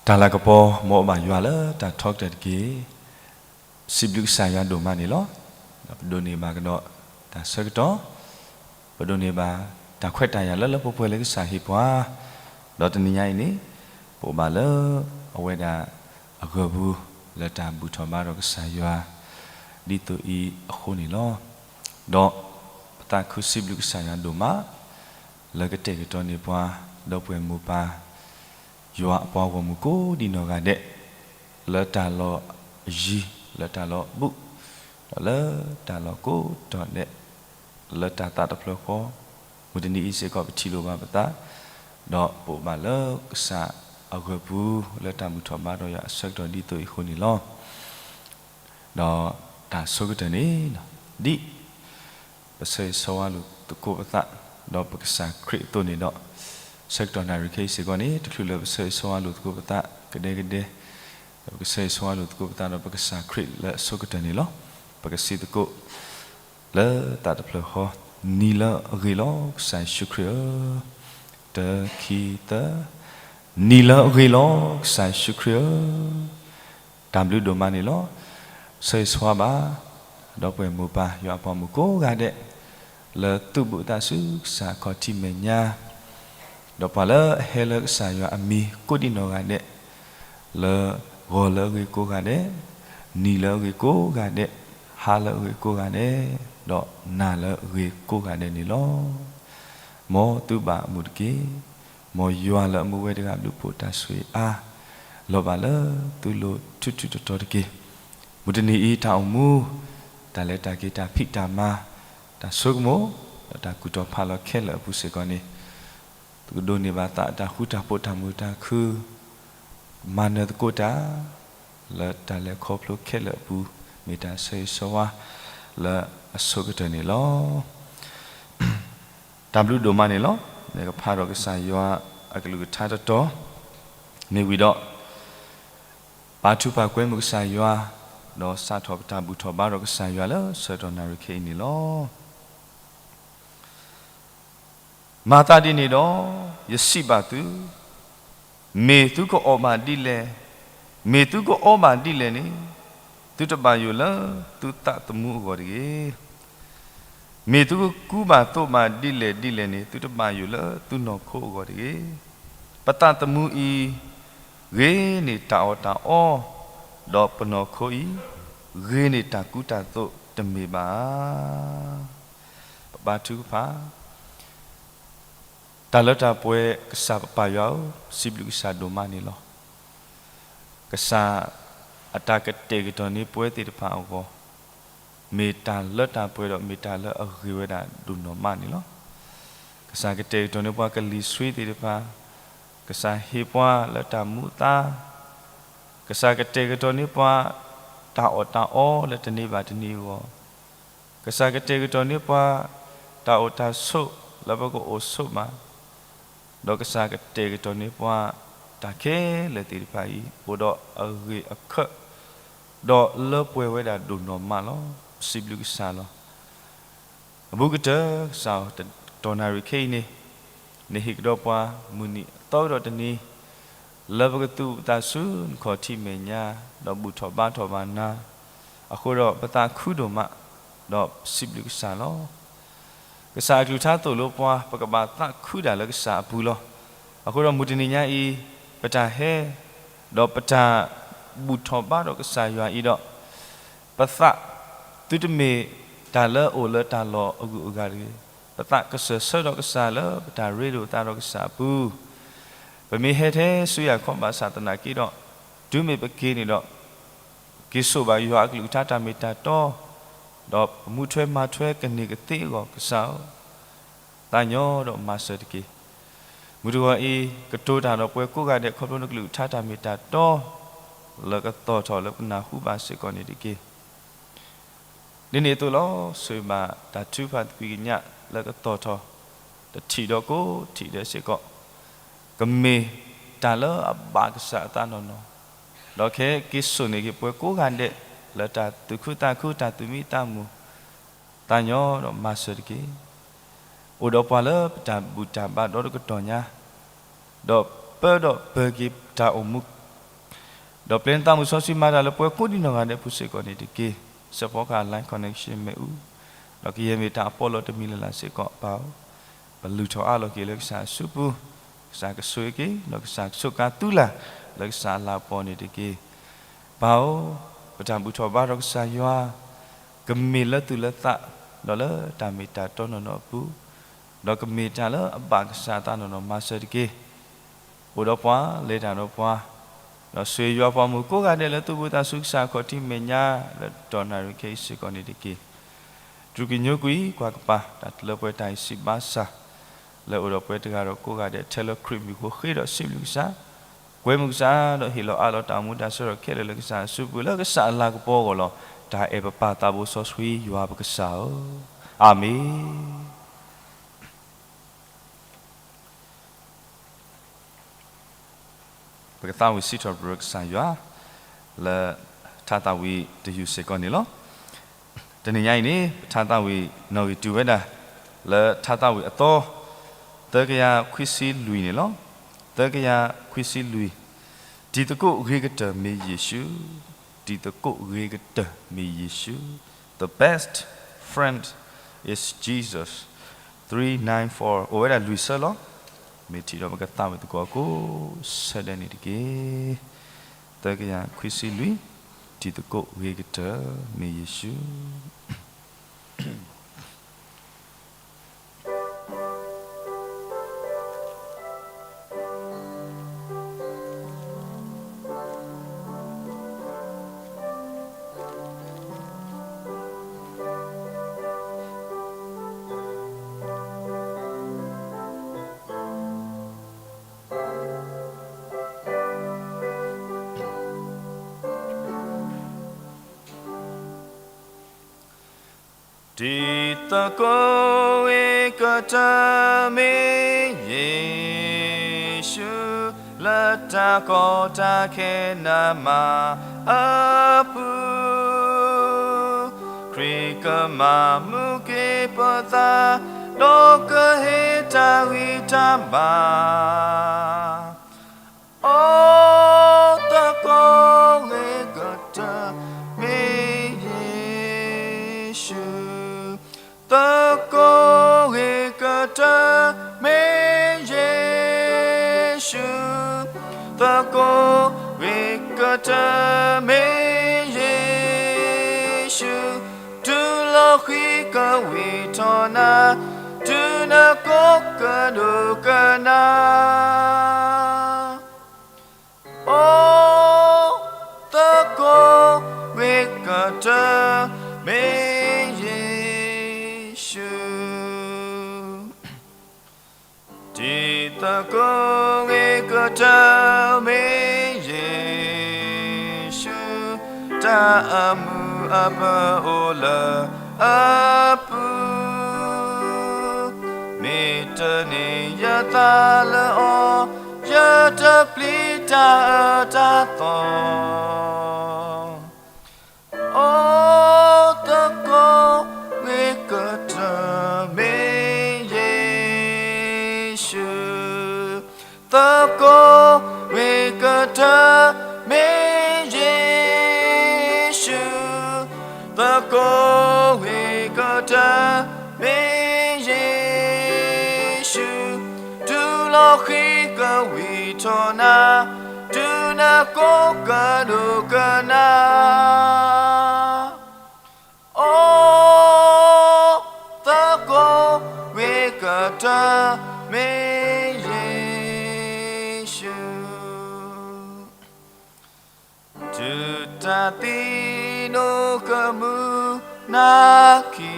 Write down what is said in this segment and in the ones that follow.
တၢ်လၤကပီၤ မ်အဘၣ်ယွၤလၢတၢ်ထီကတၢၢ်တက့ၢ်. စံးဘျုးကစၢ်ယွၤဒိၣ်မးန့ၣ်လီၤ. ဒီးပဒိးန့ၢ်ဘၣ်ကဒီးတၢ်ဆၢကတီၢ်, ပဒိးန့ၢ်ဘၣ်တၢ်ခွဲးတၢ်ယာ်လၢလၢပှဲၤပှဲၤလၢကစၢ်ဟ့ၣ်ပှၤ, ဒီးတနံၤညါအံၤန့ၣ် ပအိၣ်ဘၣ်လၢအဝဲဒၣ်အဂၢၢ်ပူၤ လၢတၢ်ဘူၣ်ထီၣ်ဘါထီၣ်ကစၢ်ယွၤ ဒ်သိးအံၤအဃိန့ၣ်လီၤ. ဒီးပသးခုစံးဘျုးကစၢ်ယွၤဒိၣ်မး လၢကတဲာ်ကတီၤန့ၢ်ပှၤ ဒီပုၢ်ဝဲၢ်မိၢ်ပၢ် ယွၤအပှၤဂီၢ်မုၢ်ကိးဒံနီၢ်ဂၤဒဲး လၢတၢ်လီၢ်ယံၤ လၢတၢ်လီၢ်ဘူး ဒီးလၢတၢ်လီၢ်ကိးတီၤဒဲး လၢတၢ်သးတဖျၢၣ်ဃီ မုၢ်တနံၤအံၤစ့ၢ်ကီး ပထံၣ်လိာ်ဘၣ်ပသး ဒီးပအိၣ်ဘၣ်လၢကစၢ်အဂၢၢ်ပူၤ လၢတၢ်ဘူၣ်ထီၣ်ဘါထီၣ်ယွၤအဆၢကတီၢ်ဒ်သိးအံၤအဃိန့ၣ်လီၤ. ဒီးတၢ်ဆိကတၢၢ်န့ၣ် ဒ်ပဆၢဂ့ၤဆၢဝါလိာ်သကိးပသး ဒီးပကစၢ်ခရံာ်အသိးန့ၣ်ဒီး ဆၢကတီၢ်နၣ်ရံၣ်ခဲအံၤစ့ၢ်ကီးန့ၣ် တချုးလၢပဆၢဂ့ၤဆၢဝါလိာ်သကိးပသးကဒဲကဒဲ ဒီးပကဆၢဂ့ၤဆၢဝါလိာ်သကိးပသးဒီးပကစၢ်ခရံာ်လၢအဆိကတၢၢ်န့ၣ်လီၤ. ပကစံးသကိး လၢသးတဖျၢၣ်ဃီ, နံၤလၢအဂ့ၤလီၤ ကစၢ်ယ့ၣ်ၡူးခရံာ်ဧၢ, တၢ ခံ သၢ, နံၤလၢအဂ့ၤလီၤ ကစၢ်ယ့ၣ်ၡူးခရံာ်ဧၢ, တၢ်ဘျုးဒိၣ်မးန့ၣ်လီၤ. ဆၢဂ့ၤဆၢဝါဘၣ် ဒီပုၢ်ဝဲၢ်မိၢ်ပၢ် ယွၤအပှၤမုၣ်ကိးဂၤဒဲး လၢသူၣ်ဘူးသးဆူကစၢ်အခီၣ်ထံးမဲာ်ညါ ဒီးပှၤလၢအဟဲလၢကစၢ်ယွၤအမံၤကိးဒံနီၢ်ဂၤဒဲး, လၢဂီၤလၢအဂ့ၤကိးဂၤဒဲး, နံၤလၢအဂ့ၤကိးဂၤဒဲး, ဟါလၢအဂ့ၤကိးဂၤဒဲး, ဒီးနၤလၢအဂ့ၤကိးဂၤဒဲးန့ၣ်လီၤ. မ်သုဘၣ်အမုာ်တက့ၢ်. မ်ယွၤလၢအမူဝဲတဂၤဘျုးဖှိၣ်တၢ်ဆိၣ်ဂ့ၤအါ လီၤဘၣ်လၢသုလိၤထူးထူးတီၤတီၤတက့ၢ်. မုၢ်တနံၤအံၤတၢ်အိၣ်မူ တၢ်လဲၤတၢ်က့ၤ တၢ်ဖံးတၢ်မၤ တၢ်ဆိကမိၣ် ဒီးတၢ်ကူၣ်တီၤဖးလီၤခဲလၢာ်အပူၤစ့ၢ်ကီးန့ၣ် သုကဒိးန့ၢ်ဘၣ်သးတၢ်ဃူတၢ်ဖိးတၢ်မုာ်တၢ်ခု မၤနၢၤသကိးတၢ် လၢတၢ်လဲၤခီဖျိခဲလၢာ်အပူၤ မ့ၢ်တၢ်ဆၢဂ့ၤဆၢဝါလၢအဆိကတၢၢ်န့ၣ်လီၤ. တၢ်ဘျုးဒိၣ်မးန့ၣ်လီၤ. နကဖးဒီးကစၢ်ယွၤအကလုၢ်ကထါတတီၤ မ့ၢ်ဝံၤဒီး ပာ်ထူပာ်ကွဲမုာ်ကစၢ်ယွၤ ဒီးစးထီၣ်ပတၢ်ဘူၣ်ထီၣ်ဘါထီၣ်ကစၢ်ယွၤလၢဆၢကတီၢ်နၣ်ရံၣ်ခဲအံၤန့ၣ်လီၤ. မၤသးဒ်န့ၣ်ဒီး ယစံးဘၣ်သု, မ့ၢ်သုကအီၣ်ဘၣ်ဒ်လဲၣ်, မ့ၢ်သုကအီဘၣ်ဒ်လဲၣ်န့ၣ် သုတဘၣ်ယိၣ်လၢသုသးသမူအဂီၢ်တဂ့ၤ. မ့ၢ်သုကကူဘၣ်သိးဘၣ်ဒ်လဲၣ်ဒ်လဲၣ်န့ၣ် သုတဘၣ်ယိၣ်လၢသုနီၢ်ခိအဂီၢ်တဂ့ၤ. ပသးသမူအံၤ ဂ့ၤန့ၢ်တၢ်အီၣ်တၢ်အီ, ဒီးပနီၢ်ခိအံၤ ဂ့ၤန့ၢ်တၢ်ကူတၢ်သိးတမ့ၢ်ဘၣ်ဧါ. ပဘါထုကဖၣ်. တၢ်လၢတၢ်ပှဲၤကစၢ်ပပၢ်ယွၤဧၢ, စံးဘျုးကစၢ်ဒိၣ်မးန့ၣ်လီၤ. ကစၢ်အတၢ်ကတဲာ်ကတီၤန့ၢ်ပှၤသ့ၣ်တဖၣ်အဂီၢ်, မ့ၢ်တၢ်လၢတၢ်ပှဲၤဒီးမ့ၢ်တၢ်လၢအဂ့ၤဝဲဒၣ်ဒိၣ်နီၢ်မးန့ၣ်လီၤ. ကစၢ်ကတဲာ်ကတီၤန့ၢ်ပှၤကလံၤဆှံသ့ၣ်တဖၣ်, ကစၢ်ဟ့ၣ်ပှၤလၢတၢ်မူအသါ, ကစၢ်ကတဲာ်ကတီၤန့ၢ်ပှၤ တၢ်အီၣ်တၢ်အီလၢတနံၤဘၣ်တနံၤအဂီၢ်, ကစၢ်ကတဲာ်ကတီၤန့ၢ်ပှၤ တၢ်အိၣ်တၢ်ဆိးလၢပကအိၣ်ဆိးမး, ဒီးကစၢ်ကတဲာ်ကတီၤန့ၢ်ပှၤ တၢ်ခဲလၢာ်သ့ၣ်တဖၣ်အံၤ အိၣ်ဒီးအဂ့ၢ်အခၢး, ဒီးလၢပှဲၤဝဲဒၣ်ဒိၣ်နီၢ်မးလီၤ. စံးဘျုးကစၢ်လီၤ. အဘူးကတၢၢ် ကစၢ်တၢ်နၣ်ရံၣ်ခဲအံၤန့ၣ်, နဟ့ၣ်ကဒီးပှၤမုၢ်နံၤအသီကဒီးတနံၤ, လၢပကသူၣ်ပသးဆူနခီၣ်ထံးမဲာ်ညါ, ဒီးဘူၣ်ထီၣ်ဘါထီၣ်ဘၣ်နၤ, အဃိဒီးပသးခုဒိၣ်မး, ဒီးစံးဘျုးကစၢ်လီၤ. ကစၢ်အကလုၢ်ကထါသိၣ်လိပှၤ ပကဘၣ်သးခုဒၣ်လၢကစၢ်အပူၤလီၤ. အဃိဒီးမုၢ်တနံၤညါအံၤ ပတၢ်ဟဲ ဒီးပတၢ်ဘူၣ်ထီၣ်ဘါထီၣ်ကစၢ်ယွၤအံၤဒီး ပသးသုတမ့ၢ်တၢ်လၢအအိၣ်လၢတၢ်လီၢ်အဂုၤအဂၤတဂ့ၤ. ပသးကစၢၢ်ဆၢဒီးကစၢ်လၢပတၢ်ရ့လိာ်သးဒီးကစၢ်အပူၤ, ပမ့ၢ်ဟဲထဲဆူယၤခီဘၣ်ဆၣ်သနာ်က့ဒီး, တုၤမ့ၢ်ပက့ၤန့ၣ်ဒီး က့ၤစိာ်ဘၣ်ယွၤအကလုၢ်ကထါတၢ်မ့ၢ်တၢ်တီ, ဒီးပမူထွဲမၤထွဲကန့ၢ်ကသ့အဂီၢ် ကစၢ်ဧၢ, သးညီဒီးမၤစၢၤတက့ၢ်. မုၢ်တဂီၤအံၤ ကတိၤတၢ်ဒီးပှၤကိးဂၤဒဲး ခီဖျိနကလုၢ်ကထါတၢ်မ့ၢ်တၢ်တီ လၢကသီၣ်ထီၣ်လၢပနၢ်ဟူဘၣ်စ့ၢ်ကီးန့ၣ်တက့ၢ်. ဒ်န့ၣ်အသိးလီၤ. ဆိၣ်ဂ့ၤဘၣ်တၢ်ထုကဖၣ်သကွံာ်ကညးလၢကသီၣ်ထီၣ် တထံၣ်ဒီးကိးထံၣ်ဒဲးစ့ၢ်ကီး, ကမ့ၢ်တၢ်လၢအဘၣ်ကစၢ်အသးနီၢ်နီၢ်, ဒီးကဟဲက့ၤစိာ်န့ၢ်က့ၤပှၤကိးဂၤဒဲး လၢတၢ်သူၣ်ခုသးခုတၢ်သူၣ်မံသးမုာ်, သးညီဒီးမၤစၢၤတက့ၢ်. အိၣ်ဒီးပှၤလၢပတၢ်ဘူၣ်တၢ်ဘါဒီတကတီၢ်ညါ, ဒီးပၢဒီးပၢၤက့ၤတၢ်အိၣ်မူ ဒီးပျဲနသးမုၢ်စီဆှံမၤတၢ်လၢပှၤကိးဒံနီၢ်ဂၤဒဲးအပူၤစ့ၢ်ကီးန့ၣ်တက့ၢ်. စၢဖီကဟၣ် line connection မ့ၣ်အူ, ဒီးကယဲၢ်မ့ၢ်တၢ်အပီးလီတမံၤလၢ်လၢ်စ့ၢ်ကီး ပၢ်ဧၢ, ပလုၢ်ထီၣ်အးလီၤက့ၤလၢကစၢ်အစုပူၤ, ကစၢ်ကဆိၣ်ဂ့ၤက့ၤ ဒီးကစၢ်ကဆိၣ်ကါသုလၢ် လၢကစၢ်အလၤကပီၤန့ၣ်တက့ၢ်. ပၢ်ဧၢ, ပတၢ်ဘူၣ်ထီၣ်ဘါထီၣ်ကစၢ်ယွၤ ကမ့ၢ်လၢသူၣ်လၢသး ဒီးလၢတၢ်မ့ၢ်တၢ်တီနီၢ်နီၢ်အပူၤ, ဒီးကမ့ၢ်တၢ်လၢအဘၣ်ကစၢ်အသးနီၢ်နီၢ်မၤစၢၤတက့ၢ်. အိၣ်ဒီးပှၤ, လဲၤတၢ်ဒီးပှၤ, ဒီးဆိၣ်ဂ့ၤယွၤပှၤမုၣ်ကိးဂၤဒဲးလၢသူၣ်ဘီၣ်သးစူၤကစၢ်အခီၣ်ထံးမဲာ်ညါ လၢတီၢ်နၣ်ရံၣ်ခဲအံၤစ့ၢ်ကီးန့ၣ်တက့ၢ်. တြူၢ်ကညိကွံာ်ကွၢ်ကပၤ တၢ်တလၢပှဲၤတၢ်အံၤစံးဘၣ်ဆၣ်, လၢအိၣ်ဒီးပှၤတဂၤဒီးကိးဂၤဒဲးထဲလၢခရံာ်မံၤအဃိ ဃ့ဒီးစံးဘျုးကစၢ်, ကွဲမုာ်ကစၢ် ဒီးဟ့ၣ်လီၤအးလီၤတၢ်အိၣ်မူတၢ်ဆၢထၢၣ်ခဲလၢာ်လၢကစၢ်အစုပူၤလၢကစၢ်အလၤကပီၤအဂီၢ်လီၤ. တၢ်အဲၣ်ပပၢ်သးဘိစီဆှံယွၤပကစၢ်ဧၢ, အၤမ့ၣ်. ပကသးဝံၣ်စံးထီၣ်ပတြၢၤကစၢ်ယွၤ လၢထါသးဝံၣ်တယုၢ်စ့ၢ်ကီးန့ၣ်လီၤ. တနံၤညါအံၤန့ၣ် ပထါသးဝံၣ်နီၣ်ဂံၢ်တုၤဝဲဒၣ် လၢထါသးဝံၣ်အသီ သၢကယၤခွံဆံလွံၢ်န့ၣ်လီၤ. သၢကယၤခွံဆံလွံၢ်, တံၤသကိးဂ့ၤကတၢၢ်မ့ၢ်ယ့ၣ်ၡူး, တံၤသကိးဂ့ၤကတၢၢ်မ့ၢ်ယ့ၣ်ၡူး, The best friend is Jesus, three nine four, အိၣ်ဝဲဒၣ်လွံၢ်ဆၢလီၤ. မ့ၢ်ထံၣ်ဒီးပကသးဝံၣ်သကိးကိးဆၢဒဲးန့ၣ်တက့ၢ်. သၢကယၤခွံဆံလွံၢ်, တံၤသကိးဂ့ၤကတၢၢ်မ့ၢ်ယ့ၣ်ၡူး. တံၤသကိးဂ့ၤကတၢၢ်မ့ၢ်ယ့ၣ်ၡူး, လၢတၢ်ကီတၢ်ခဲနမၤအပူၤ, ခရံာ်ကမၤမုာ်က့ၤပသး, ဒီးကဟ့ၣ်တၢ်ဂံၢ်တၢ်ဘါ အိၣ်သကိးဂ့ၤကတၢၢ်မ့ၢ်ယ့ၣ်ၡူး, သကိးဂ့ၤကတၢၢ်မ့ၢ်ယ့ၣ်ၡူး, သကိးဂ့ၤကတၢၢ်မ့ၢ်ယ့ၣ်ၡူး, တုၤလီၤဃံၤကဝံၢ်ထီၣ်နၤ, တုၤနကိးကဒိကနၣ် အိၣ်သကိးဂ့ၤကတၢၢ်မ့ၢ်ယ့ၣ်ၡူး, တံၤသကိးဂ့ၤကတၢၢ်မ့ၢ်ယ့ၣ်ၡူး, တၢ်အမုာ်အပၢၤအိၣ်လၢအပူၤ မ့ၢ်တန့ၢ်ယသးလၢအီၤ, ယတပျံၤတၢ်အၢတၢ်သီ. အိၣ်သကိးဂ့ၤကတၢၢ်မ့ၢ်ယ့ၣ်ၡူး, သကိးဂ့ၤကတၢၢ်မ့ၢ်ယ့ၣ်ၡူး, သကိးဂ့ၤကတၢၢ်မ့ၢ်ယ့ၣ်ၡူး, တုၤလီၤဃံၤကဝံၢ်ထီၣ်နၤ, တုၤနကိးကဒိကနၣ် အိၣ်သကိးဂ့ၤကတၢၢ်မ့ၢ်ယ့ၣ်ၡူး, တုၤတၢ်သံနိကမူနၤခံ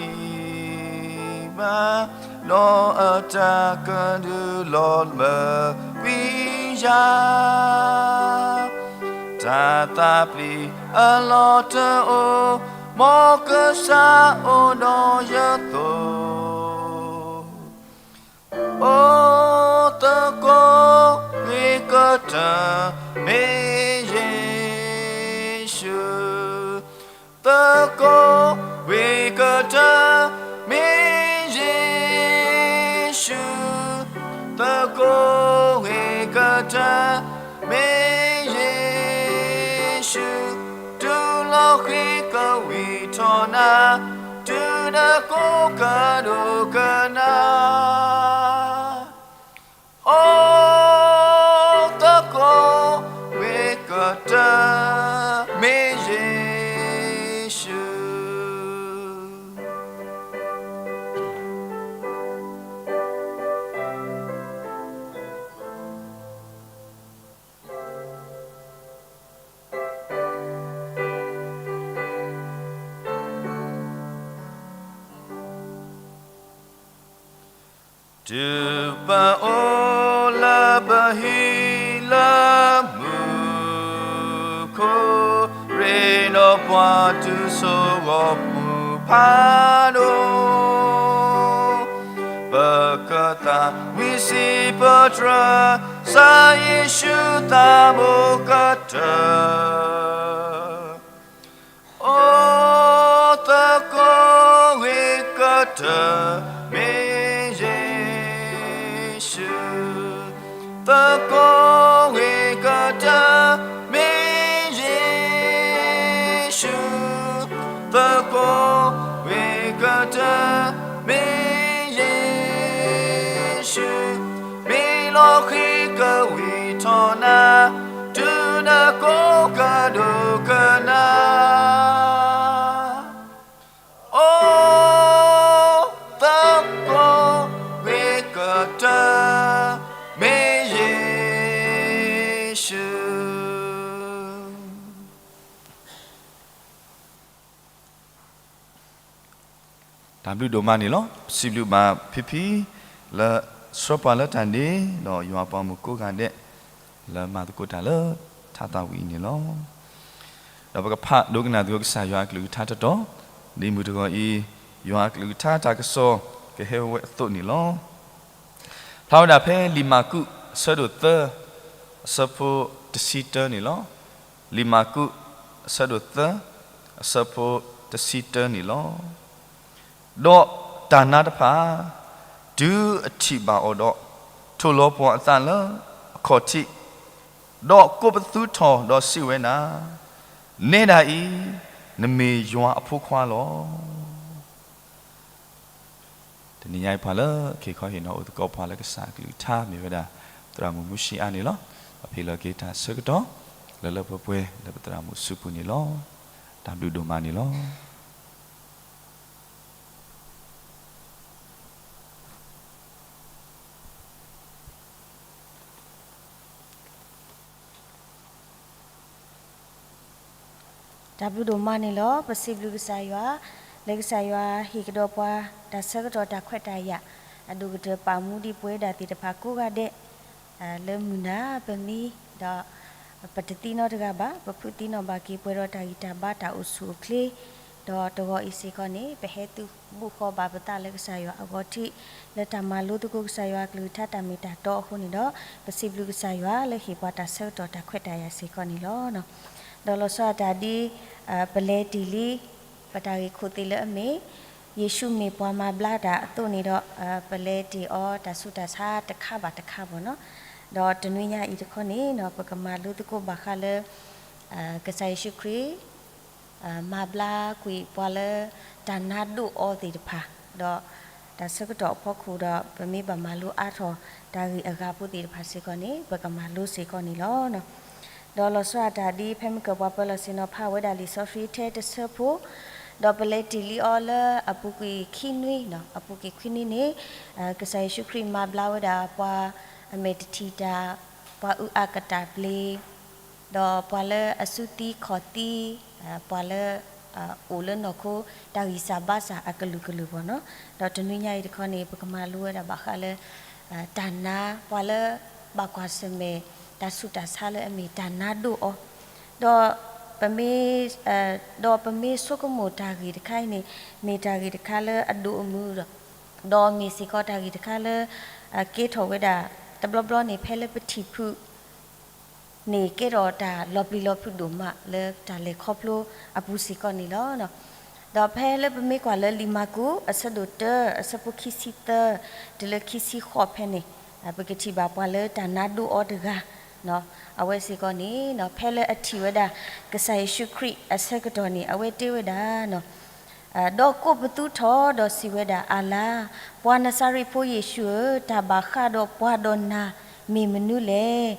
ဘၣ်, ဒီးအတၢ်ကဒုးလီၤမၢ်ကွံာ်ယၤ တၢ်သးပျံၤအလီၢ်တအိၣ်, မ်ကစၢ်အိၣ်ဒီးယသိး, အိၣ်သကိးဂ့ၤကတၢၢ်မ့ၢ်ယ့ၣ်ၡူး, သကိးဂ့ၤကတၢၢ်မ့ၢ်ယ့ၣ်ၡူး, သကိးဂ့ၤကတၢၢ်မ့ၢ်ယ့ၣ် ဝံထီၣ်နၤ, တုၤနကိးကဒိကနၣ်, အိ သကိးဝ့ၢ်ကတၢၢ် မ့ၢ်ယ့ၣ်ၡူး. တုၤပအိၣ်လၢပဟံၣ်လၢမူခိၣ်, ရ့ဒီးပှၤတုၤဆိၣ်ဂီၤပူၤဖးဒိၣ်, ပကသးဝံၣ်စံးပတြၢၤ, ကစၢ်ယ့ၣ်ၡူးသးဘိးကတၢၢ် အိ သကိးဝ့ၢ်ကတၢၢ် မ့ၢ်ယ့ၣ်ၡူး, သကိးဝ့ၢ်ကတၢၢ် မ့ၢ်ယ့ၣ်ၡူး, သကိးဝ့ၢ်ကတၢၢ် မ့ၢ်ယ့ၣ်ၡူး, မ့ၢ်လီၤဃံၤကဝံထီၣ်နၤ, တုၤနကိးကဒိကနၣ် အိ သကိးဝ့ၢ်ကတၢၢ် မ့ၢ်ယ့ၣ်ၡူး. တၢ်ဘျုးဒိၣ်မးန့ၣ်လီၤ. ပစံးဘျုးဘၣ်ဖံဖံ လၢဆှၢပှၤလၢတၢ်န့ၣ်, ဒီးယွၤအပှၤမုၣ်ကိးဂၤဒဲး လၢမၤသကိးတၢ်လၢထါသးဝံၣ်အံၤန့ၣ်လီၤ. ဒီးပကဖးဒိကနၣ်သကိးကစၢ်ယွၤအကလုၢ်ကထါတတီၤ, ဒ်မုၢ်တဂီၤအံၤ ယွၤအကလုၢ်ကထါတၢ်ကစီၣ်ကဟဲဝဲအသိးန့ၣ်လီၤ. ဖျါဝဲဒၣ်ဖဲလံာ်မၢ်ကူး အဆၢဒိၣ်သၢ, အဆၢဖိတဆံတၢန့ၣ်လီၤ. လံာ်မၢ်ကူး အဆၢဒိၣ်သၢ, အဆၢဖိတဆံတၢန့ၣ်လီၤ. ဒီးတၢ်နါတဖၣ် တုၤအထံၣ်ဘၣ်အီၤဒီး, ထိၣ်လီၤပှီၤအသးလၢအခီၣ်ထံး, ဒီးကိးပသူထီၣ်ဒီးစံးဝဲဒၣ်, နဲဒၣ်အံၤ နမ့ၢ်ယွၤအဖိခွါလီၤ. တနံၤညါအံၤ ပှၤလၢအခ့ခီဟ့ၣ်နီၤအိၣ်သကိးပှၤလၢကစၢ်အကလုၢ်ကထါ မ့ၢ်ဝဲဒၣ် သရၣ်မုၣ်မူၡံအါန့ၣ်လီၤ. ပဟ့ၣ်လီၤက့ၤတၢ်ဆၢကတီၢ် လၢလၢပှဲၤပှဲၤ လၢပသရၣ်မုၣ်စုပူၤန့ၣ်လီၤ. တၢ်ဘျုးဒိၣ်မးန့ၣ်လီၤ. တၢ်ဘျုးဒိၣ်မးန့ၣ်လီၤ. ပစံးဘျုးကစၢ်ယွၤ လၢကစၢ်ယွၤဟ့ၣ်ကဒီးပှၤ တၢ်ဆၢကတီၢ်တၢ်ခွဲးတၢ်ယာ် အဒိၣ်ကတၢၢ်ပာ်မူဒံးပဝဲဒၣ်သ့ၣ်တဖၣ်ကိးဂၤဒဲး လၢမုၢ်နၤပမံ ဒီး ပတသံနီတဂၤဘၣ်, ပဖုးသံနီၣ်ဘၣ်က့ၤပှဲၤဒီးတၢ်ဂံၢ်တၢ်ဘါတၢ်အိၣ်ဆူၣ်အိၣ်ချ့, ဒီးတဂီၤအံၤစ့ၢ်ကီးန့ၣ် ပဟဲသုးဘူးဃီဘၣ်ပသးလၢကစၢ်ယွၤအဂီၢ်ထံး လၢတၢ်မၤလိသကိးကစၢ်ယွၤအကလုၢ်ကထါတၢ်မ့ၢ်တၢ်တီအဃိန့ၣ်ဒီး ပစံးဘျုးကစၢ်ယွၤလၢဟ့ၣ်ပှၤတၢ်ဆၢကတီၢ်တၢ်ခွဲးတၢ်ယာ်စ့ၢ်ကီးန့ၣ်လီၤ. ဒီးလီၤဆီဒၣ်တၢ်ဒ် ပလဲၤတ့ၢ်လံ ပတၢ်ဂ့ၢ်ခိၣ်သ့ၣ်လၢအမ့ၢ် ယ့ၣ်ၡူးမ့ၢ်ပှၤမၤဘျါတၢ်အသိးန့ၣ်ဒီး ပလဲၤတ့ၢ်အီၤတၢ်ဆူးတၢ်ဆါတခါဘၣ်တခါဘၣ်နီၤ. ဒီးတနွံညါအံၤတခီန့ၣ် ပကမၤလိသကိးဘၣ်ဃးလၢ ကစၢ်ယ့ၣ်ၡူးခရံာ် မၤဘျါကွံာ်ပှၤလၢတၢ်နါဒိၣ်အီၤသ့ၣ်တဖၣ်, ဒီးတၢ်ဆၢကတီၢ်အဖီခိၣ်ဒီး ပမ့ၢ်ဘၣ်မၤလိအါထီၣ်တၢ်ဂ့ၢ်အဂၤဖိသ့ၣ်တဖၣ်စ့ၢ်ကီးန့ၣ် ပကမၤလိစ့ၢ်ကီးန့ၣ်လီၤ. ဒီးလီၤဆီဒၣ်တၢ်ဒ်ဖဲမုၢ်ကၢၢ်ပှၤပၢၤလီၢ်ဆ့ၣ်နီၤဖးဝဲဒၣ် လံာ်စီဆှံထဲတဆၢဖိ, ဒီးပလဲၤတ့ၢ်လံအီၤလၢအပူၤကွံာ်ခံနွံ, အပူၤကွံာ်ခံနွံန့ၣ် ကစၢ်ယ့ၣ်ၡူးခရံာ်မၤဘျါဝဲဒၣ်ပှၤအမဲာ်တထံၣ်တၢ်, ပှၤအုးအါကတၢ်ဘျ့ ဒီးပှၤလၢအစုသံခီၣ်သံ, ပှၤလၢ အိၣ်လၢနီၢ်ခိတၢ်ဂံၢ်စၢ်ဘါစၢ်အကလုာ်ကလုာ်ဘၣ်နီၤ. ဒီးတနွံညါအံၤတခီန့ၣ် ပကမၤလိဝဲဒၣ်ဘၣ်ဃးလၢ တၢ်နါ ပှၤလၢဘၣ်ကွၢ်ဆၢၣ်မဲာ်တၢ်ဆူးတၢ်ဆါလၢအမ့ၢ်တၢ်နါဒိၣ်အီၤ, ဒီး ဒီးပမ့ၢ်ဆိကမိၣ်တၢ်ဂ့ၢ်တခါအံၤန့ၣ် မ့ၢ်တၢ်ဂ့ၢ်တခါလၢအဒိၣ်အမုၢ်ဒီး ဒီးမ့ၢ်စ့ၢ်ကီးတၢ်ဂ့ၢ်တခါလၢ ကဲထီၣ်ဝဲဒၣ် တဘျီဘျီန့ၣ် ဖဲလၢပထံၣ်ဖုး န့ၣ်ကဲထီၣ်တၢ်လီၤပျံၤလီၤဖုးဒိၣ်မးလၢတၢ်လဲၤခီဖျိအပူၤစ့ၢ်ကီးန့ၣ်လီၤ. ဒီးဖဲလၢပမ့ၢ်ကွၢ်လၢလံာ်မၢ်ကူး အဆၢဒိၣ်တၢ အဆၢဖိခံဆံသၢ တုၤလၢခံဆံဃိးဖဲန့ၣ် ပကထံၣ်ဘၣ်ပှၤလၢတၢ်နါဒိၣ်အီၤတဂၤ အဝဲစ့ၢ်ကီးန့ၣ် ဖဲလၢအထံၣ်ဝဲဒၣ် ကစၢ်ယ့ၣ်ၡူးခရံာ်အဆၢကတီၢ်န့ၣ် အဝဲတဲဝဲဒၣ် ဒီးကိးပသူထီၣ်ဒီးစံးဝဲဒၣ်, အၣ်လါ, ပှၤနစၤရ့းဖိယ့ၣ်ၡူးဧၢ, တၢ်ဘၣ်ဃးဒီးပှၤဒီးနၤ မ့ၢ်မနုၤလဲၣ်.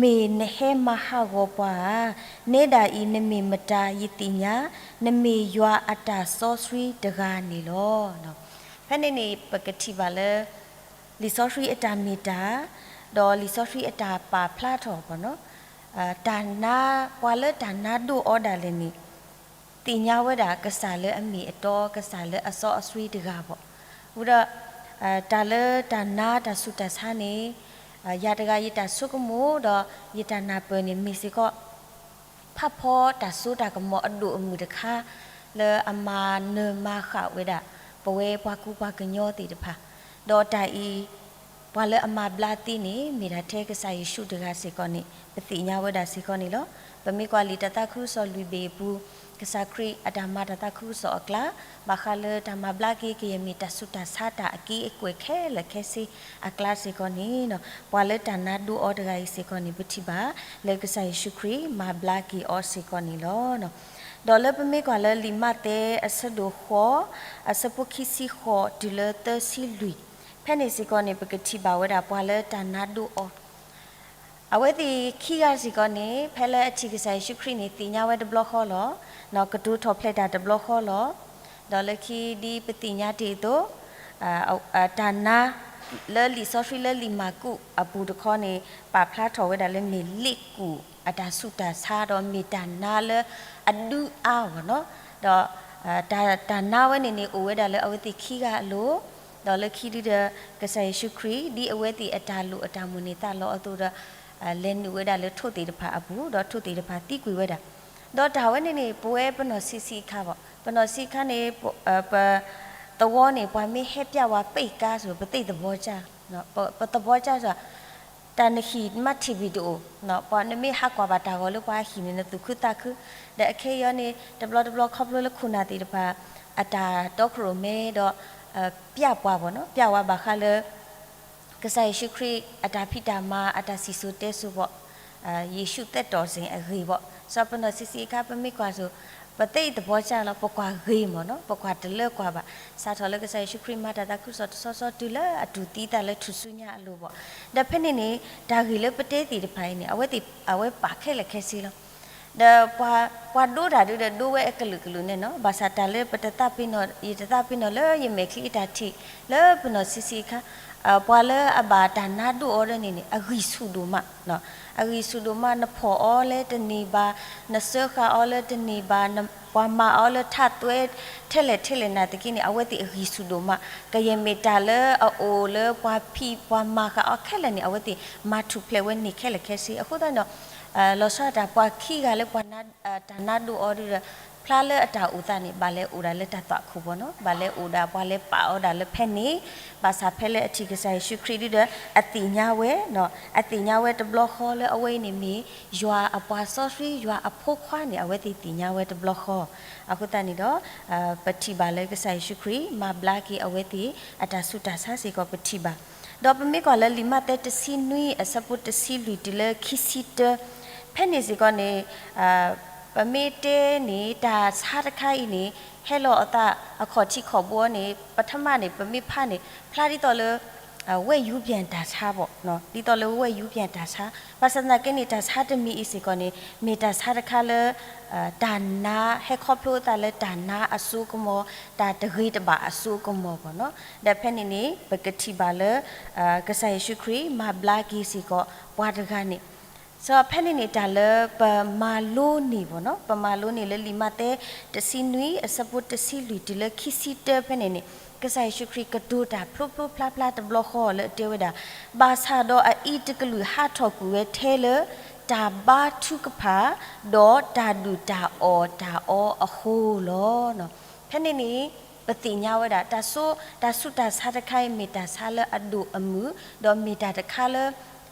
မ့ၢ်နဟဲမၤဟးဂီၤပှၤဧါ. နဲဒၣ်အံၤ နမ့ၢ်မတၤယသ့ၣ်ညါ, နမ့ၢ်ယွၤအတၢ်စီဆှံတဂၤန့ၣ်လီၤ. ဖဲန့ၣ်န့ၣ် ပကထံၣ်ဘၣ်လၢ လံာ်စီဆှံအတၢ်မ့ၢ်တၢ်, ဒီးလံာ်စီဆှံအတၢ်ပာ်ဖျါထီၣ်ဘၣ်နီၤ, တၢ်နါ, ပှၤလၢတၢ်နါဒိၣ်အီၤဒၣ်လဲာ်န့ၣ် သ့ၣ်ညါဝဲဒၣ်ကစၢ်လၢအမ့ၢ်အတီ, ကစၢ်လၢအစီအဆှံတဂၤဘၣ်. ဝံၤဒီး တၢ်လၢတၢ်နါတၢ်ဆူးတၢ်ဆါန့ၣ် ယၤတဂၤယတၢ်ဆိကမိၣ်ဒီးယတၢ်နၢ်ပၢၢ်န့ၣ် မ့ၢ်စ့ၢ်ကီး ဖးဖီတၢ်စိတၢ်ကမီၤအဒိၣ်အမုၢ်တခါ လၢအမၤနၢၤမၤဃၣ်ဝဲဒၣ် ပဝဲပှၤကူပှၤကညီသ့ၣ်တဖၣ်, ဒီးတၢ်အံၤ ပှၤလၢအမၤဘျါသ့န့ၣ် မ့ၢ်ဒၣ်ထဲကစၢ်ယ့ၣ်ၡူးတဂၤစ့ၢ်ကီးန့ၣ် ပသ့ၣ်ညါဝဲဒၣ်စ့ၢ်ကီးန့ၣ်လီၤ. ပမ့ၢ်ကွၢ်လံာ်တၢ်သးခုကစီၣ်လွံၢ်ဘ့ၣ်အပူၤ ကစၢ်ခရံာ်အတၢ်မၤတၢ်သးခုကစီၣ်အကျါ ဘၣ်ဃးလၢတၢ်မၤဘျါက့ၤ ကယဲၢ်မ့ၢ်တၢ်ဆူးတၢ်ဆါတၢ်အက့အကွဲၢ်ခဲလၢာ်ခဲဆ့အကျါစ့ၢ်ကီးန့ၣ် ပှၤလၢတၢ်နါဒိၣ်အီၤတဂၤအံၤစ့ၢ်ကီးန့ၣ် ပထံၣ်ဘၣ်လၢကစၢ်ယ့ၣ်ၡူးခရံာ်မၤဘျါက့ၤအီၤစ့ၢ်ကီးန့ၣ်လီၤ. ဒီးလၢပမ့ၢ်ကွၢ်လၢလံာ်မးသဲအဆၢဒိၣ်ဃိး အဆၢဖိခံဆံဃိးတုၤလၢသၢဆံလွံၢ် ဖဲန့ၣ်စ့ၢ်ကီးန့ၣ် ပကထံၣ်ဘၣ်ဝဲဒၣ်ပှၤလၢတၢ်နါဒိၣ်အီၤ အဝဲသ့ၣ်ခံဂၤစ့ၢ်ကီးန့ၣ် ဖဲလၢအထံၣ်ကစၢ်ယ့ၣ်ၡူးခရံာ်န့ၣ် သ့ၣ်ညါဝဲတဘျီဃီလီၤ. ကတိၤထီၣ်ဖျဲးတၢ်တဘျီဃီလီၤ. ဒီးလၢခံဒ်ပသ့ၣ်ညါတ့ၢ်အသိး တၢ်နါ လၢလံာ်စီဆှံလၢလံာ်မၢ်ကူးအပူၤတခီန့ၣ် ပာ်ဖျါထီၣ်ဝဲဒၣ်လၢမ့ၢ်လ့ၣ်ကူၣ်အတၢ်ဆူးတၢ်ဆါ ဒီးမ့ၢ်တၢ်နါလၢအဒုးအါအဂီၢ်နီၤ. ဒီး တၢ်နါဝဲန့ၣ်န့ၣ် အိၣ်ဝဲဒၣ်လၢအဝဲသ့ၣ်ခံဂၤအလိၤ, ဒီးလၢခံဒုဒီး ကစၢ်ယ့ၣ်ၡူးခရံာ် ဒ်အဝဲသ့ၣ်အတၢ်လိၣ်အတၢ်မိၣ်န့ၢ်သးလီအသိးဒီး လဲၤနုာ်ဝဲဒၣ်လၢထိၣ်သ့ၣ်တဖၣ်အပူၤ ဒီးထိၣ်သ့ၣ်တဖၣ်သံကွံာ်ဝဲဒၣ်. ဒီးတၢ်ဝဲန့ၣ်န့ၣ် ပဝဲပနီၢ်ဆံးဆံးအခါဘၣ်, ပနီၢ်ဆံးအခါန့ၣ် ပ သဝီန့ၣ် ပှၤမ့ၢ်ဟဲပျၢ်ဝဲပ့ၢ်ကါစ့ၢ် ပသ့ၣ်သဘီကၢ်, ပသဘီကၢ်စ့ၢ် တၢ်နဟံၣ်မးထံၣ်ဘံၣ်တအိၣ်, ပှၤနမ့ၢ်ဟးကွၢ်ဘၣ်တၢ်ဂီၤလၢပှၤဟံၣ်န့ၣ် နသူၣ်ခုသးခု, ဒီးအခဲအံၤန့ၣ် တဘျီတဘျီခီဖျိလၢခိၣ်နၢ်သ့ၣ်တဖၣ် အတၢ်တီခိၣ်ရိၣ်မဲဒီး ပျၢ်ပှၤဘၣ်နီၤ, ပျၢ်ဝဲဘၣ်ဃးလၢ ကစၢ်ယ့ၣ်ၡူးခရံာ်အတၢ်ဖံးတၢ်မၤ အတၢ်စံၣ်စိၤတဲစိၤဘၣ် ယ့ၣ်ၡူးသက်တော်ရှင်အဂ့ၢ်ဘၣ်. စီၤပနီၢ်ဆံးဆံးအခါ ပမ့ၢ်ကွၢ်စိၤ ပသ့ၣ်သဘီကၢ်လီၤ ပကွၢ်ဂ့ၤမၢ်နီၤ, ပကွၢ်တလၢကွၢ်ဘၣ်. စးထီၣ်လၢကစၢ်ယ့ၣ်ၡူးခရံာ်မၤတၢ်သးခုကစီၣ်တဆီဆီတုၤလၢအတူၢ်သံသးလၢထူၣ်စုညါအလိၤဘၣ်. ဒီးဖဲန့ၣ်န့ၣ် တၢ်ဂ့ၢ်လၢပတဲသ့ၣ်တဖၣ်အံၤန့ၣ် အဝဲသ့ၣ် အဝဲပာ်ခဲလၢာ်ခဲဆ့လီၤ. ဒီးပှၤ ပှၤဒိတၢ်ဒုဒီးဒိဝဲအကလုာ်ကလုာ်န့ၣ်နီၤ, ဘၣ်ဆၣ်တၢ်လၢပတသးပ့ၤနီၣ် ယတသးပ့ၤနီၣ်လၢယမဲာ်ချံအတၢ်ထံၣ် လၢပနီၢ်ဆံးဆံးအခါ ပှၤလၢအဘၣ်တၢ်နါဒိၣ်အီၤဒၣ်န့ၣ်န့ၣ် အဂံၢ်ဆူၣ်ဒိၣ်မး, အဂံၢ်ဆူၣ်ဒိၣ်မး နဖီၣ်အီၤလၢတန့ၢ်ဘၣ်, နစၢဃာ်အီၤလၢတန့ၢ်ဘၣ်, ပှၤမၤအီၤလၢထးသွဲ ထဲလဲၣ်ထဲလဲၣ်နာ်သက့န့ၣ် အဝဲသ့ၣ်အဂံၢ်ဆူၣ်ဒိၣ်မး, ကယဲၢ်မ့ၢ်တၢ်လၢအအိၣ်လၢပှၤဖံးပှၤမၤဃာ်အီၤခဲလၢာ်န့ၣ် အဝဲသ့ၣ်မၤထူၣ်ဖျဲးဝဲန့ၢ်ခဲလၢာ်ခဲဆ့. အဃိသတးန့ၣ်ဒီး လီၤဆီဒၣ်တၢ်ပှၤခံဂၤလၢပှၤ တၢ်နါဒိၣ်အီၤဒုဒီး ဖျါလၢအတၢ်အိၣ်သးန့ၣ် ဘၣ်လဲၤအိၣ်ဒၣ်လၢတၢ်သွၣ်ခိၣ်ဘၣ်နီၤ, ဘၣ်လဲၤအိၣ်ဒၣ်ပှၤလဲၤပာ်အီၤဒၣ်လၢဖဲန့ၣ်, ဘၣ်ဆၣ်ဖဲလၢအထံၣ်ကစၢ်ယ့ၣ်ၡူးခရံာ်ဒုဒီး အသ့ၣ်ညါဝဲ, အသ့ၣ်ညါဝဲတဘျီဃီလၢအဝဲအံၤန့ၣ်မ့ၢ် ယွၤအပှၤစီဆှံ ယွၤအဖိခွါန့ၣ် အဝဲသ့ၣ်သ့ၣ်ညါဝဲတဘျီဃီ. အဃိသတးန့ၣ်ဒီး ပထံၣ်ဘၣ်လၢကစၢ်ယ့ၣ်ၡူးခရံာ် မၤဘျါက့ၤအဝဲသ့ၣ်အတၢ်ဆူးတၢ်ဆါစ့ၢ်ကီးပထံၣ်ဘၣ်. ဒီးပမ့ၢ်ကွၢ်လၢလံာ်မးသဲတဆံနွံအဆၢဖိတဆံလွံၢ်တုၤလၢခံဆံတၢ, ဖဲန့ၣ်စ့ၢ်ကီးန့ၣ် ပမ့ၢ်တဲန့ၣ် တၢ်ဆါတခါအံၤန့ၣ် ဟဲလီၤအသးအခီၣ်ထံးခီၣ်ဘိန့ၣ် ပထမန့ၣ် ပမ့ၢ်ဖးန့ၣ် ဖျါဒ်သိးလၢ ဝဲၢ်ယူပျၢ်တၢ်ဆါဘၣ်, ဒ်သိးလၢဝဲၢ်ယူပျၢ်တၢ်ဆါ, ဘၣ်ဆၣ်သနာ်က့န့ၣ် တၢ်ဆါတမံၤအံၤစ့ၢ်ကီးန့ၣ် မ့ၢ်တၢ်ဆါတခါလၢ တၢ်နါ ဟဲခီဖျိအသးလၢတၢ်နါအစိကမီၤ, တၢ်တဂ့ၤတဘၣ်အစိကမီၤဘၣ်နီၤ. ဒီးဖဲန့ၣ်န့ၣ် ပကထံၣ်ဘၣ်လၢ ကစၢ်ယ့ၣ်ၡူးခရံာ် မၤဘျါက့ၤစ့ၢ်ကီးပှၤတဂၤန့ၣ်, စီၤ ဖဲန့ၣ်န့ၣ် တၢ်လၢပမၤလိန့ၢ်ဘၣ်နီၤ, ပမၤလိန့ၢ်လၢလံာ်မးသဲ တဆံနွံ အဆၢဖိတဆံလွံၢ်တုၤလၢခံဆံတၢ ဖဲန့ၣ်န့ၣ် ကစၢ်ယ့ၣ်ၡူးခရံာ်ကတိၤတၢ်ဖျိဖျိဖျါဖျါတဘျီဃီလၢအတဲဝဲဒၣ်, ဘၣ်ဆၣ်ဒီးအအံၤတကလုာ် ဟးထီၣ်ကွံာ်ဝဲထဲလၢ တၢ်ဘါထုကဖၣ် ဒီးတၢ်ဒုၣ်တၢ်အီၣ်တၢ်အီအဃိလီၤ. ဖဲန့ၣ်န့ၣ် ပသ့ၣ်ညါဝဲဒၣ် တၢ်စိ တၢ်ဆူးတၢ်ဆါတခါအံၤ မ့ၢ်တၢ်ဆါလၢအဒိၣ်အမုၢ်, ဒီးမ့ၢ်တၢ်တခါလၢ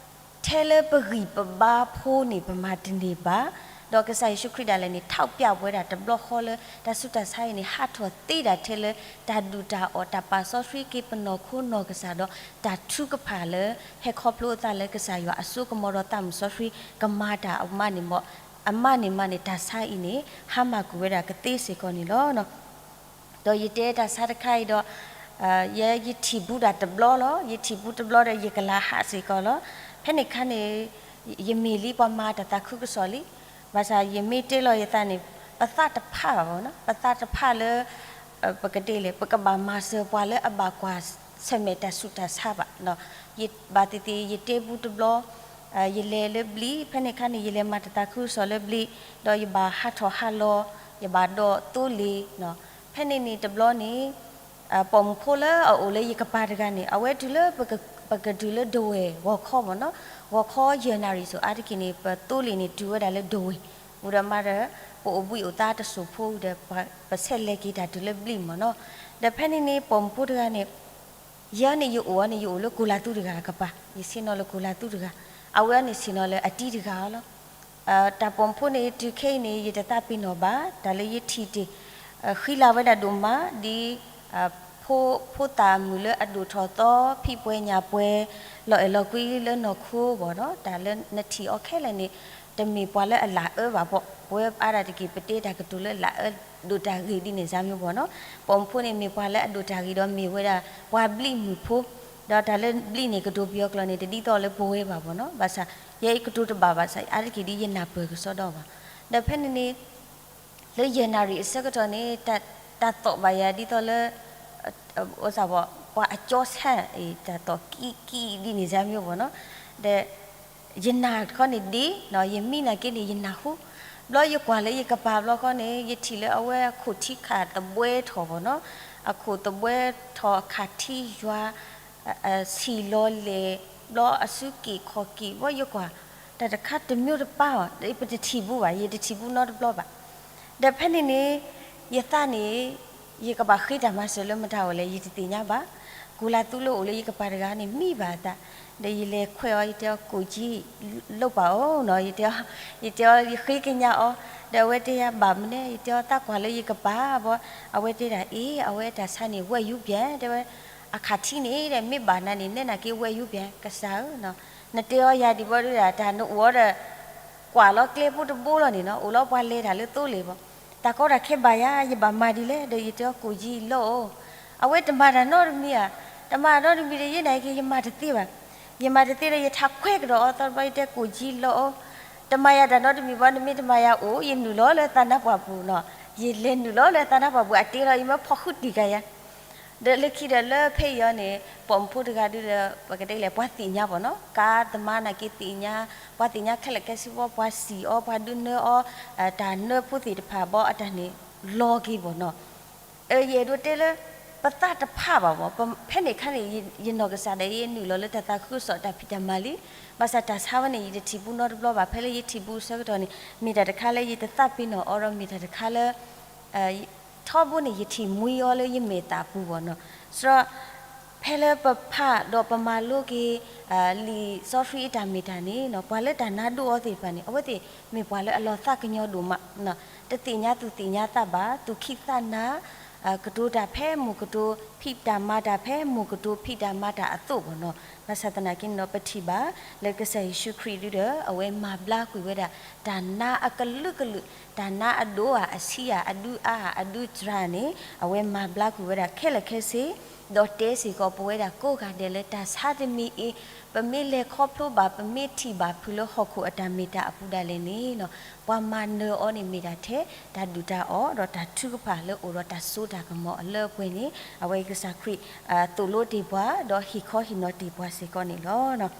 ထဲလၢပဂံၢ်ပဘါဖိန့ၣ် ပမၤတန့ၢ်ဘၣ်, ဒီးကစၢ်ယ့ၣ်ၡူးခရံာ်ဒၣ်လဲာ်န့ၣ် ထောက်ပြဝဲဒၣ်တဘျီဃီလၢ တၢ်ဆူးတၢ်ဆါအံၤန့ၣ် ဟးထီၣ်သ့ဒၣ်ထဲလၢ တၢ်ဒုၣ်တၢ်အီၣ် တၢ်ပာ်စီဆှံက့ၤပနီၢ်ခိနီၢ်ကစၢ်ဒီး တၢ်ထုကဖၣ်လၢ ဟဲခီဖျိအသးလၢကစၢ်ယွၤအစိကမီၤဒီးသးမုၢ်စီဆှံကမၤတၢ်အမးန့ၣ်မး, အမးန့ၣ်မးန့ၣ် တၢ်ဆါအံၤန့ၣ် ဟါမၢ်ကွံာ်ဝဲဒၣ်ကသ့စ့ၢ်ကီးန့ၣ်လီၤ. ဒီးယတဲတၢ်ဆါတခါအံၤဒီး ယဲယထံၣ်ဘူးဒၣ်တဘျီလီၤ. ယထံၣ်ဘူးတဘျီဒီးယကလၤဟးစ့ၢ်ကီးလီၤ. ဖဲန့ၣ်ခါန့ၣ် ယမ့ၢ်လံပှၤမၤတၢ်သးခုကစီၣ်လံ. ဘၣ်ဆၣ်ယမ့ၢ်တဲလီၤယသးန့ၣ် ပသးတဖးဘၣ်ဘၣ်နီၤ, ပသးတဖးလၢ ပကတဲလဲၣ် ပကဘၣ်မၤစၢၤပှၤလၢအဘၣ်ကွၢ်ဆၢၣ်မဲာ်တၢ်ဆူးတၢ်ဆါဘၣ်. ယဘၣ်သ့ၣ်သ့ၣ် ယတဲဘူးတဘျီ ယလဲၤလၢဘျံး, ဖဲန့ၣ်ခါန့ၣ် ယလဲၤမၤတၢ်သးခုကစီၣ်လၢဘျံး, ဒီးယဘၣ်ဟးထီၣ်ဟးလီၤ, ယဘၣ်ဒိးသိလ့ၣ်နီၤ. ဖဲန့ၣ်န့ၣ်တဘျီန့ၣ် ပိာ်မုၣ်ဖိလၢအအိၣ်လၢယကပၤတဂၤန့ၣ် အဝဲတုၤလၢ ပကတုၤလၢဒဝဲၢ်ဂီၤခီမ့ၢ်နီၤ, ဂီၤခီယဲၢ်နၣ်ရံၣ်စိၤအါတက့ၢ်န့ၣ် ပသိလ့ၣ်န့ၣ် တုၤဝဲဒၣ်လၢဒဝဲၢ်, ဝံၤဒီးမးဒီး ပအိၣ်ဘှံးအိၣ်သါတစိၢ်ဖိဝံၤဒီး ပဆဲးလဲၤက့ၤတၢ်တုၤလၢဘျံးမ့ၢ်နီၤ. ဒီးဖဲန့ၣ်န့ၣ် ပိာ်မုၣ်ဖိတဂၤန့ၣ် ယဲန့ၣ်ယအိၣ်အီၤန့ၣ် ယအိၣ်လၢကိၣ်လၢ်သူတဂၤအကပၤ, ယဆ့ၣ်နီၤလၢကိၣ်လၢ်သူတဂၤ, အဝဲအီၤန့ၣ်ဆ့ၣ်နီၤလၢအတံၤတဂၤအီၤလီၤ. တၢ်ပိာ်မုၣ်ဖိန့ၣ် တုၤခဲအံၤန့ၣ် ယတသးပ့ၤနီၣ်ဘၣ်, တၢ်လၢယထံၣ်တ့ၢ် ဃံလၤဝဲဒၣ်ဒိၣ်မး ဒ် ဖိသၣ်အမုၣ်လၢအဒိၣ်ထီၣ်သီ ဖံးပှဲၤညၣ်ပှဲၤ လီၤအဲၣ်လီၤကွံလၢနီၢ်ခိဘၣ်နီၤ, တၢ်လၢနထံၣ်အီၤခဲလၢာ်န့ၣ် တမ့ၢ်ပှၤလၢအလၤအၢဘၣ်, ပဝဲအါဒၣ်တက့ၢ် ပတဲတၢ်ကတိၤလၢလၤအၢဒိၣ်တၢ်ဂ့ၤဒ်န့ၣ် စၢ်မ့ၢ်ဘၣ်နီၤ. ပိာ်မုၣ်ဖိန့ၣ် မ့ၢ်ပှၤလၢအဒိၣ်တၢ်ဂ့ၤဒီးမ့ၢ်ဝဲဒၣ် ပှၤဘျံးမုၢ်ဖိ, ဒီးတၢ်လၢဘျံးန့ၣ် ကတိၤပယီၤကျိာ်န့ၣ် တဒ်သိးလၢပဝဲဘၣ်ဘၣ်နီၤ. ဘၣ်ဆၣ် ယဲအံၤကတိၤတဘၣ်ဘၣ်ဆၣ် အါတက့ၢ်ဒ်ယနၢ်ပၢၢ်ကစီဒီဘၣ်. ဒီးဖဲန့ၣ်န့ၣ် လၢယဲၢ်နၣ်ရံၣ်အဆၢကတီၢ်န့ၣ် တၢ်သီၣ်ဘၣ်ယၤဒ်သိးလၢ ပှၤအကၠီဆၣ် တၢ်သီၣ်ကံကံဒ်န့ၣ် စၢ်မ့ၢ်ဘၣ်နီၤ. ဒီး ယနၢ်တခီန့ၣ်ဒ် ယမံနာ်က့န့ၣ် ယနၢ်ဟူ, ဘျီယကွၢ်လၢယကပၤဘျီဃီန့ၣ် ယထံၣ်လၢအဝဲအခိၣ်ထံခးသဘှဲထီၣ်ဘၣ်နီၤ, အခိၣ်သဘှဲထီၣ် အခးထံယွၤ ဆံၣ်လီၤလဲၣ်, ဘျီအစုက့ၣ်ခီၣ်က့ၣ်, ဘျီယကွၢ် တၢ်တခါတမျိုးတပါဘၣ်, ပတထံၣ်ဘူးဘၣ်, ယတထံၣ်ဘူးနီတဘျီဘၣ်. ဒီးဖဲန့ၣ်န့ၣ် ယသးန့ၣ် ယကဘၣ်ဃ့တၢ်မၤစၢၤလၢမတၤအိၣ်လဲၣ် ယတသ့ၣ်ညါဘၣ်. ကိၣ်လၢ်သူလၢအိၣ်လၢယကပၤတဂၤန့ၣ် မံဘၣ်အသး, ဒီးယလဲၤခွဲးအီၤ ယတဲအီၤ ကိၣ်ကံလိၣ်ပာ်အိၣ်နီၤ, ယတဲအီၤ ယတဲအီၤယဃ့ကညးအီၤ, ဒီးအဝဲတဲယၤဘၣ်မနုၤလဲၣ်, ယတဲအီၤသးကွၢ်လၢယကပၤဘၣ်, အဝဲတဲဒၣ်အ့ၣ် အဝဲတၢ်ဆါန့ၣ် ဝဲယူၤပၠး တဲဝဲ, အခးထံန့ၣ် တဲမ့ၢ်ဘၣ်နၤန့ၣ် နဲနာ်က့ ဝဲယူၤပၠး ကစၢ်ဧၢ, နတဲအီၤယၤဒံးဘၣ်ဒီး တၢ်နအိၣ်အီၤဒီး ကွၢ်လီၤကျဲဖိတဘိလီၤန့ၣ်နီၤ, အိၣ်လီၤပှၤလဲၤတၢ်လၢသိလ့ၣ်ဘၣ်, တၢ်ကီတၢ်ခဲဘၣ်ယၤ ယဘၣ်မၤဒ်လဲၣ်, ဒီးယတဲအီၤ ကိၣ်ကံလိၣ်အိၣ်, အဝဲတမၤတၢ်နီတမံၤဧါ, တမၤနီတမံၤဒီး ယဲနာ်က့ ယမၤတသ့ဘၣ်, ယမၤတသ့ဒီး ယထးခွဲးကဒီးအီၤသီတဘျီ ယတဲ ကိၣ်ကံလိၣ်အိၣ်, တမၤယၤတၢ်နီတမံၤဘၣ်, နမ့ၢ်တမၤယၤအိၣ် ယနုာ်လီၤလၢသးနါပှၢ်ပူၤနီၤ, ယလဲၤနုာ်လီၤလၢသးနါပှၢ်ပူၤ အတ့လီၤ ယမ့ၢ်ဖီၣ်ဃုတံၢ်ကယၤ ဒီးလၢခံဒီးလၢဖဲအံၤအီၤန့ၣ် ပိာ်မုၣ်ဖိတဂၤဒုဒီး ပကတဲလဲၣ် ပှၤသ့ၣ်ညါဘၣ်နီၤ, ကါသမါနာ်က့သ့ၣ်ညါ, ပှၤသ့ၣ်ညါခဲလၢာ်ခဲဆ့ဘၣ်, ပှၤစံၣ်အီၤ ပှၤဒုးနၢအီၤ, တၢ်နၢဖိသ့ၣ်တဖၣ်ဘၣ် အတၢ်န့ၣ် လီၤက့ၤဘၣ်နီၤ. ယအဲၣ်ဒိးတဲလၢ ပသးတဖးဘၣ်ဘၣ်, ဖဲန့ၣ်ခါန့ၣ် ယနီၢ်ကစၢ်ဒၣ်ယဲ နုာ်လီၤလၢတၢ်သးခုကစီၣ်တၢ်ဖံးတၢ်မၤလံ, ဘၣ်ဆၣ်တၢ်ဆါဝဲန့ၣ် ယတထံၣ်ဘူးနီတဘျီဘၣ်, ဖဲလၢယထံၣ်ဘူးအဆၢကတီၢ်န့ၣ် မ့ၢ်တၢ်တခါလၢယတသးပ့ၤနီၣ်အီၤဒီး မ့ၢ်တၢ်တခါလၢ ထီဘိန့ၣ် ယထံၣ်မှံအီၤလၢယမဲာ်သၣ်ပူၤဘၣ်နီၤ. စရီ ဖဲလၢပဖးဒီးပမၤလိက့ၤ လံာ်စီဆှံအတၢ်မ့ၢ်တၢ်န့ၣ် ပှၤလၢတၢ်နါဒိၣ်အီၤသ့ၣ်တဖၣ်န့ၣ် အဝဲသ့ၣ်မ့ၢ်ပှၤလၢအလီၤသးကညီၤဒိၣ်မး, တသ့ၣ်ညါသူၣ်သ့ၣ်ညါသးဘၣ်, သူၣ်ခံသးနၤ, ကတိၤတၢ်ဖဲမိၢ်ကတိၤ, ဖံးတၢ်မၤတၢ်ဖဲမိၢ်ကတိၤ, ဖံးတၢ်မၤတၢ်အသိးဘၣ်နီၤ. ဘၣ်ဆၣ်သနာ်က့န့ၣ်ဒီး ပထံၣ်ဘၣ်လၢကစၢ်ယ့ၣ်ၡူးခရံာ်ဒုဒီး အဝဲမၤဘျါကွံာ်ဝဲဒၣ် တၢ်နါအကလုာ်ကလုာ်, တၢ်နါအဒိၣ်ဧါ, အဆံးဧါ, အဒုအါဧါ, အဒုစှၤန့ၣ် အဝဲမၤဘျါကွံာ်ဝဲဒၣ်ခဲလၢာ်ခဲဆ့, ဒီးတဲစ့ၢ်ကီးပဝဲဒၣ်ကိးဂၤဒဲးလၢ တၢ်ဆါတမံၤအံၤ ပမ့ၢ်လဲၤခီဖျိဘၣ်, ပမ့ၢ်ထံၣ်ဘၣ်ဖုးလၢဟီၣ်ခိၣ်အတၢ်မ့ၢ်တၢ်အပူၤဒၣ်လဲာ်န့ၣ် ပှၤမၤနၢၤအီၤန့ၣ်မ့ၢ်ဒၣ်ထဲ တၢ်ဒုၣ်တၢ်အီၣ် ဒီးတၢ်ထုကဖၣ်လၢအိၣ်ဒီးတၢ်စိတၢ်ကမီၤအလၢအပှဲၤန့ၣ် အဝဲကစၢ်ခရံာ် သိၣ်လိတ့ၢ်ပှၤ ဒီးဟ့ၣ်ခီဟ့ၣ်နီၤတ့ၢ်ပှၤစ့ၢ်ကီးန့ၣ်လီၤ.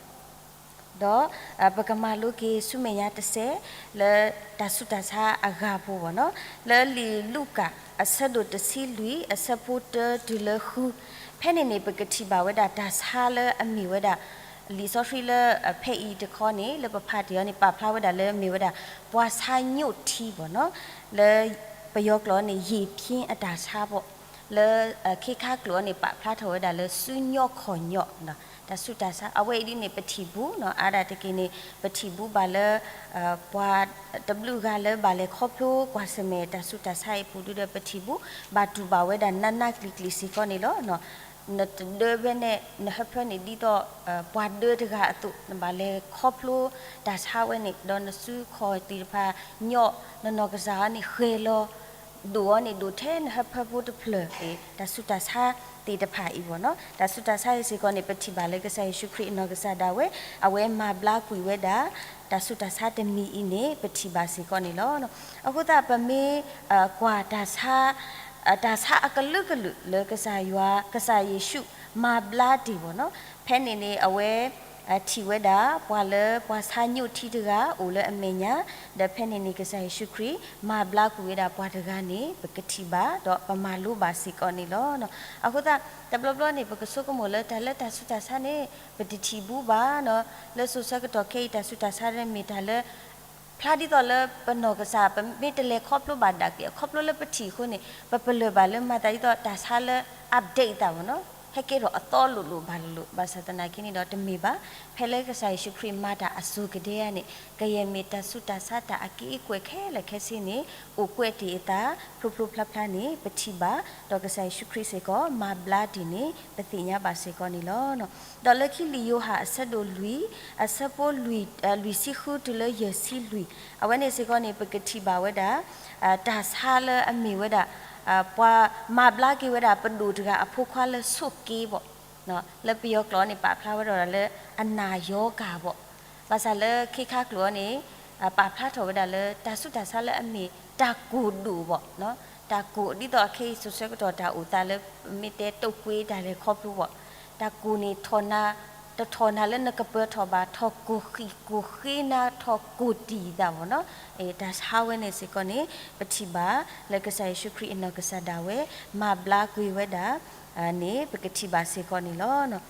ဒီး ပကမၤလိက့ၤဆူမဲာ်ညါတစဲး လၢတၢ်ဆူးတၢ်ဆါအဂၤဖိဘၣ်နီၤ, လၢလံာ်လူၤကၣ် အဆၢဒိၣ်တဆံလွံၢ် အဆၢဖိတၢတုၤလၢဃု, ဖဲန့ၣ်န့ၣ် ပကထံၣ်ဘၣ်ဝဲဒၣ်တၢ်ဆါလၢအမ့ၢ်ဝဲဒၣ် လံာ်စီဆှံလၢဖဲအံၤတခီန့ၣ် လၢပဖးတ့ၢ်အီၤန့ၣ် ပာ်ဖျါဝဲဒၣ်လၢမ့ၢ်ဝဲဒၣ် ပှၤဆါညိၣ်ထံဘၣ်နီၤ, လၢပယီၤကျိာ်န့ၣ် ရေဖျင်းအတၢ်ဆါဘၣ် လၢ ခ့ခါကျိာ်အံၤန့ၣ် ပာ်ဖျါထီၣ်ဝဲဒၣ်လၢ စုညီခီၣ်ညီ, တၢ်ဆူးတၢ်ဆါ အဝဲအံၤဒ်န့ၣ် ပထံၣ်ဘူးနီၤ, အါဒၣ်တက့ၢ်န့ၣ် ပထံၣ်ဘူးဘၣ်လၢ ပှၤတဘျုးဂၤလၢဘၣ်လဲၤခီဖျိကွၢ်ဆၢၣ်မဲာ်တၢ်ဆူးတၢ်ဆါအံၤအပူၤဒုဒီး ပထံၣ်ဘူး ဘၣ်တူၢ်ဘၣ်ဝဲဒၣ်နးနးကျံၤကျံၤစ့ၢ်ကီးန့ၣ်လီၤ. နတဒၢဖဲန့ၣ် နဟၢဖၢန့ၣ်ဒ်သိး ပှၤဒၢတဂၤအသိး နဘၣ်လဲၤခီဖျိတၢ်ဆါဝဲန့ၣ် ဒီးနစုခီၣ်သ့ၣ်တဖၣ်ညီ, နနီၢ်ကစၢ်အံၤန့ၣ် ဃဲၤလီၤ ဒိၣ်အီၤန့ၣ်ဒိၣ်ထဲနဟၢဖၢဖိတဖျၢၣ်အံၤ တၢ်ဆူးတၢ်ဆါသ့ၣ်တဖၣ်အံၤဘၣ်နီၤ. တၢ်ဆူးတၢ်ဆါအံၤစ့ၢ်ကီးန့ၣ် ပထံၣ်ဘၣ်လၢကစၢ်ယ့ၣ်ၡူးခရံာ်အနီၢ်ကစၢ်ဒၣ်ဝဲ အဝဲမၤဘျါကွံာ်ဝဲဒၣ် တၢ်ဆူးတၢ်ဆါတမံၤအံၤန့ၣ် ပထံၣ်ဘၣ်စ့ၢ်ကီးန့ၣ်လီၤ. အဃိသတး ပမ့ၢ် ကွၢ်တၢ်ဆါ တၢ်ဆါအကလုာ်ကလုာ်လၢကစၢ်ယွၤ ကစၢ်ယ့ၣ်ၡူးမၤဘျါတ့ၢ်ဘၣ်နီၤ. ဖဲန့ၣ်န့ၣ် အဝဲ ထံၣ်ဝဲဒၣ် ပှၤလၢပှၤဆါညိၣ်ထံတဂၤအိၣ်လၢအမဲာ်ညါ, ဒီးဖဲန့ၣ်န့ၣ် ကစၢ်ယ့ၣ်ၡူးခရံာ် မၤဘျါကွံာ်ဝဲဒၣ်ပှၤတဂၤန့ၣ် ပကထံၣ်ဘၣ် ဒီးပမၤလိဘၣ်စ့ၢ်ကီးန့ၣ်လီၤ. အဃိသတး တဘျီဘျီန့ၣ် ပကဆိကမိၣ်လၢတၢ်လၢတၢ်ဆူးတၢ်ဆါန့ၣ် ပတထံၣ်ဘူးဘၣ်နီၤ. လၢစိၤဆၢကတီၢ်ခဲအံၤ တၢ်ဆူးတၢ်ဆါမ့ၢ်တၢ်လၢ ဖျါဒ်သိးလၢပနီၢ်ကစၢ် ပမ့ၢ်တလဲၤခီဖျိဘၣ်ဒၣ်က့ၤ ခီဖျိလၢပထံၣ်အဃိန့ၣ် ပပလၢၢ်ဘၣ်လၢမၤသးဒ်သိးတၢ်ဆါလၢ update သးဘၣ်နီၤ, ဟဲကဲထီၣ်အသီလိၤလိၤဘၣ်လိၤလိၤ, ဘၣ်ဆၣ်သနာ်က့န့ၣ်ဒီးတမ့ၢ်ဘၣ်. ဖဲလၢကစၢ်ယ့ၣ်ၡူးခရံာ်မၤတၢ်အစိၤကဒဲဧါန့ၣ် ကယဲၢ်မ့ၢ်တၢ်ဆူးတၢ်ဆါတၢ်အက့ၢ်အကွဲၢ်ခဲလၢာ်ခဲဆ့န့ၣ် အိၣ်ကွဲးတ့ၢ်အသး ဖျိဖျိဖျါဖျါန့ၣ် ပထံၣ်ဘၣ် ဒီးကစၢ်ယ့ၣ်ၡူးခရံာ်စ့ၢ်ကီး မၤဘျါတ့ၢ်န့ၣ် ပသ့ၣ်ညါဘၣ်စ့ၢ်ကီးန့ၣ်လီၤ. ဒီးလၢခံလံာ်ယိၤဟၣ်အဆၢဒိၣ်လွံၢ် အဆၢဖိလွံၢ် လွံၢ်ဆံဃုတုၤလၢယဲၢ်ဆံလွံၢ် အဝဲန့ၣ်စ့ၢ်ကီးန့ၣ် ပကထံၣ်ဘၣ်ဝဲဒၣ် တၢ်ဆါလၢအမ့ၢ်ဝဲဒၣ် ပှၤမၤဘျါက့ၤဝဲဒၣ်ပဒိၣ်တဂၤအဖိခွါလၢဆိးက့ဘၣ်, လၢပယီၤကျိာ်န့ၣ် ပာ်ဖျါဝဲဒၣ်လၢ အနၢ်ယီကၢ်ဘၣ်. ဘၣ်ဆၣ်လၢခ့ခါကျိာ်န့ၣ် ပာ်ဖျါထီၣ်ဝဲဒၣ်လၢ တၢ်ဆူးတၢ်ဆါလၢအမ့ၢ်တၢ်ကိၢ်ဒိၣ်ဘၣ်, တၢ်ကိၢ်ဒ်သိးအခဲအံၤ စိၤဆၢကတီၢ်တၢ်အိၣ်သးလၢ မ့ၢ်တဲတိာ်ကွ့တၢ်လဲၤခီဖျိဘၣ်, တၢ်ကိၢ်န့ၣ်ထီၣ်နၤ တထီၣ်နၤလၢနကပၢၤထီၣ်ဘၣ်, ထီၣ်ကိၢ်ဃံးကိၢ်ဃ့နၤ ထီၣ်ကိၢ်တံၢ်သးဘၣ်နီၤ. တၢ်ဆါဝဲန့ၣ်စ့ၢ်ကီးန့ၣ် ပထံၣ်ဘၣ်လၢကစၢ်ယ့ၣ်ၡူးခရံာ်အနီၢ်ကစၢ်ဒၣ်ဝဲ မၤဘျါကွံာ်ဝဲဒၣ်န့ၣ် ပကထံၣ်ဘၣ်စ့ၢ်ကီးန့ၣ်လီၤ.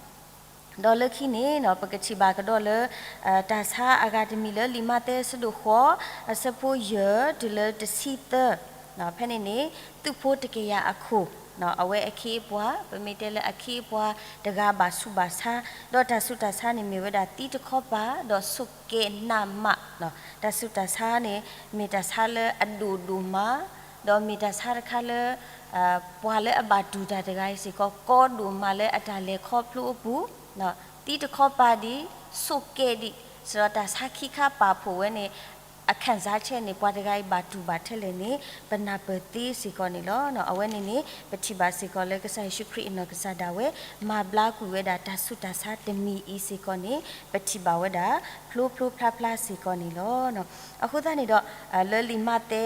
ဒီးလၢခံန့ၣ် ပကထံၣ်ဘၣ်ကဒီးလၢ တၢ်ဆါအဂၤတမံၤလၢလံာ်မးသဲအဆၢဒိၣ်ဃိး အဆၢဖိယဲၢ်တုၤလၢတဆံသၢ, ဖဲန့ၣ်န့ၣ် သုးဖိတကယၤအခိၣ် အဝဲအခ့အပှၤ ပမ့ၢ်တဲလၢအခ့အပှၤတဂၤဘၣ်ဆူးဘၣ်ဆါ, ဒီးတၢ်ဆူးတၢ်ဆါန့ၣ်မ့ၢ်ဝဲဒၣ်သံတခီပၤ ဒီးဆိးက့နးမး, တၢ်ဆူးတၢ်ဆါန့ၣ် မ့ၢ်တၢ်ဆါလၢအဒိၣ်ဒိၣ်မး, ဒီးမ့ၢ်တၢ်ဆါတခါလၢ ပှၤလၢအဘၣ်တူၢ်တၢ်တဂၤအံၤစ့ၢ်ကီး ကီဒိၣ်မးလၢအတၢ်လဲၤခီဖျိအပူၤ, သံတခီပၤဒံး ဆိးက့ဒံး, စဒီးတၢ်ဆါခံခါပာ်ဖှိၣ်ဝဲန့ၣ် အခၢၣ်စးဆဲန့ၣ် ပှၤတဂၤအံၤဘၣ်တူၢ်ဘၣ်ထဲလဲၣ်န့ၣ် ပနၢ်ပၢၢ်သ့စ့ၢ်ကီးန့ၣ်လီၤ. အဝဲန့ၣ်န့ၣ် ပထံၣ်ဘၣ်စ့ၢ်ကီးလၢကစၢ်ယ့ၣ်ၡူးခရံာ်အနီၢ်ကစၢ်ဒၣ်ဝဲ မၤဘျါကွံာ်ဝဲဒၣ်တၢ်ဆူးတၢ်ဆါတမံၤအံၤစ့ၢ်ကီးန့ၣ် ပထံၣ်ဘၣ်ဝဲဒၣ် ဖျိဖျိဖျါဖျါစ့ၢ်ကီးန့ၣ်လီၤ. အဃိသတးန့ၣ်ဒီး လၢလံာ်မးသဲ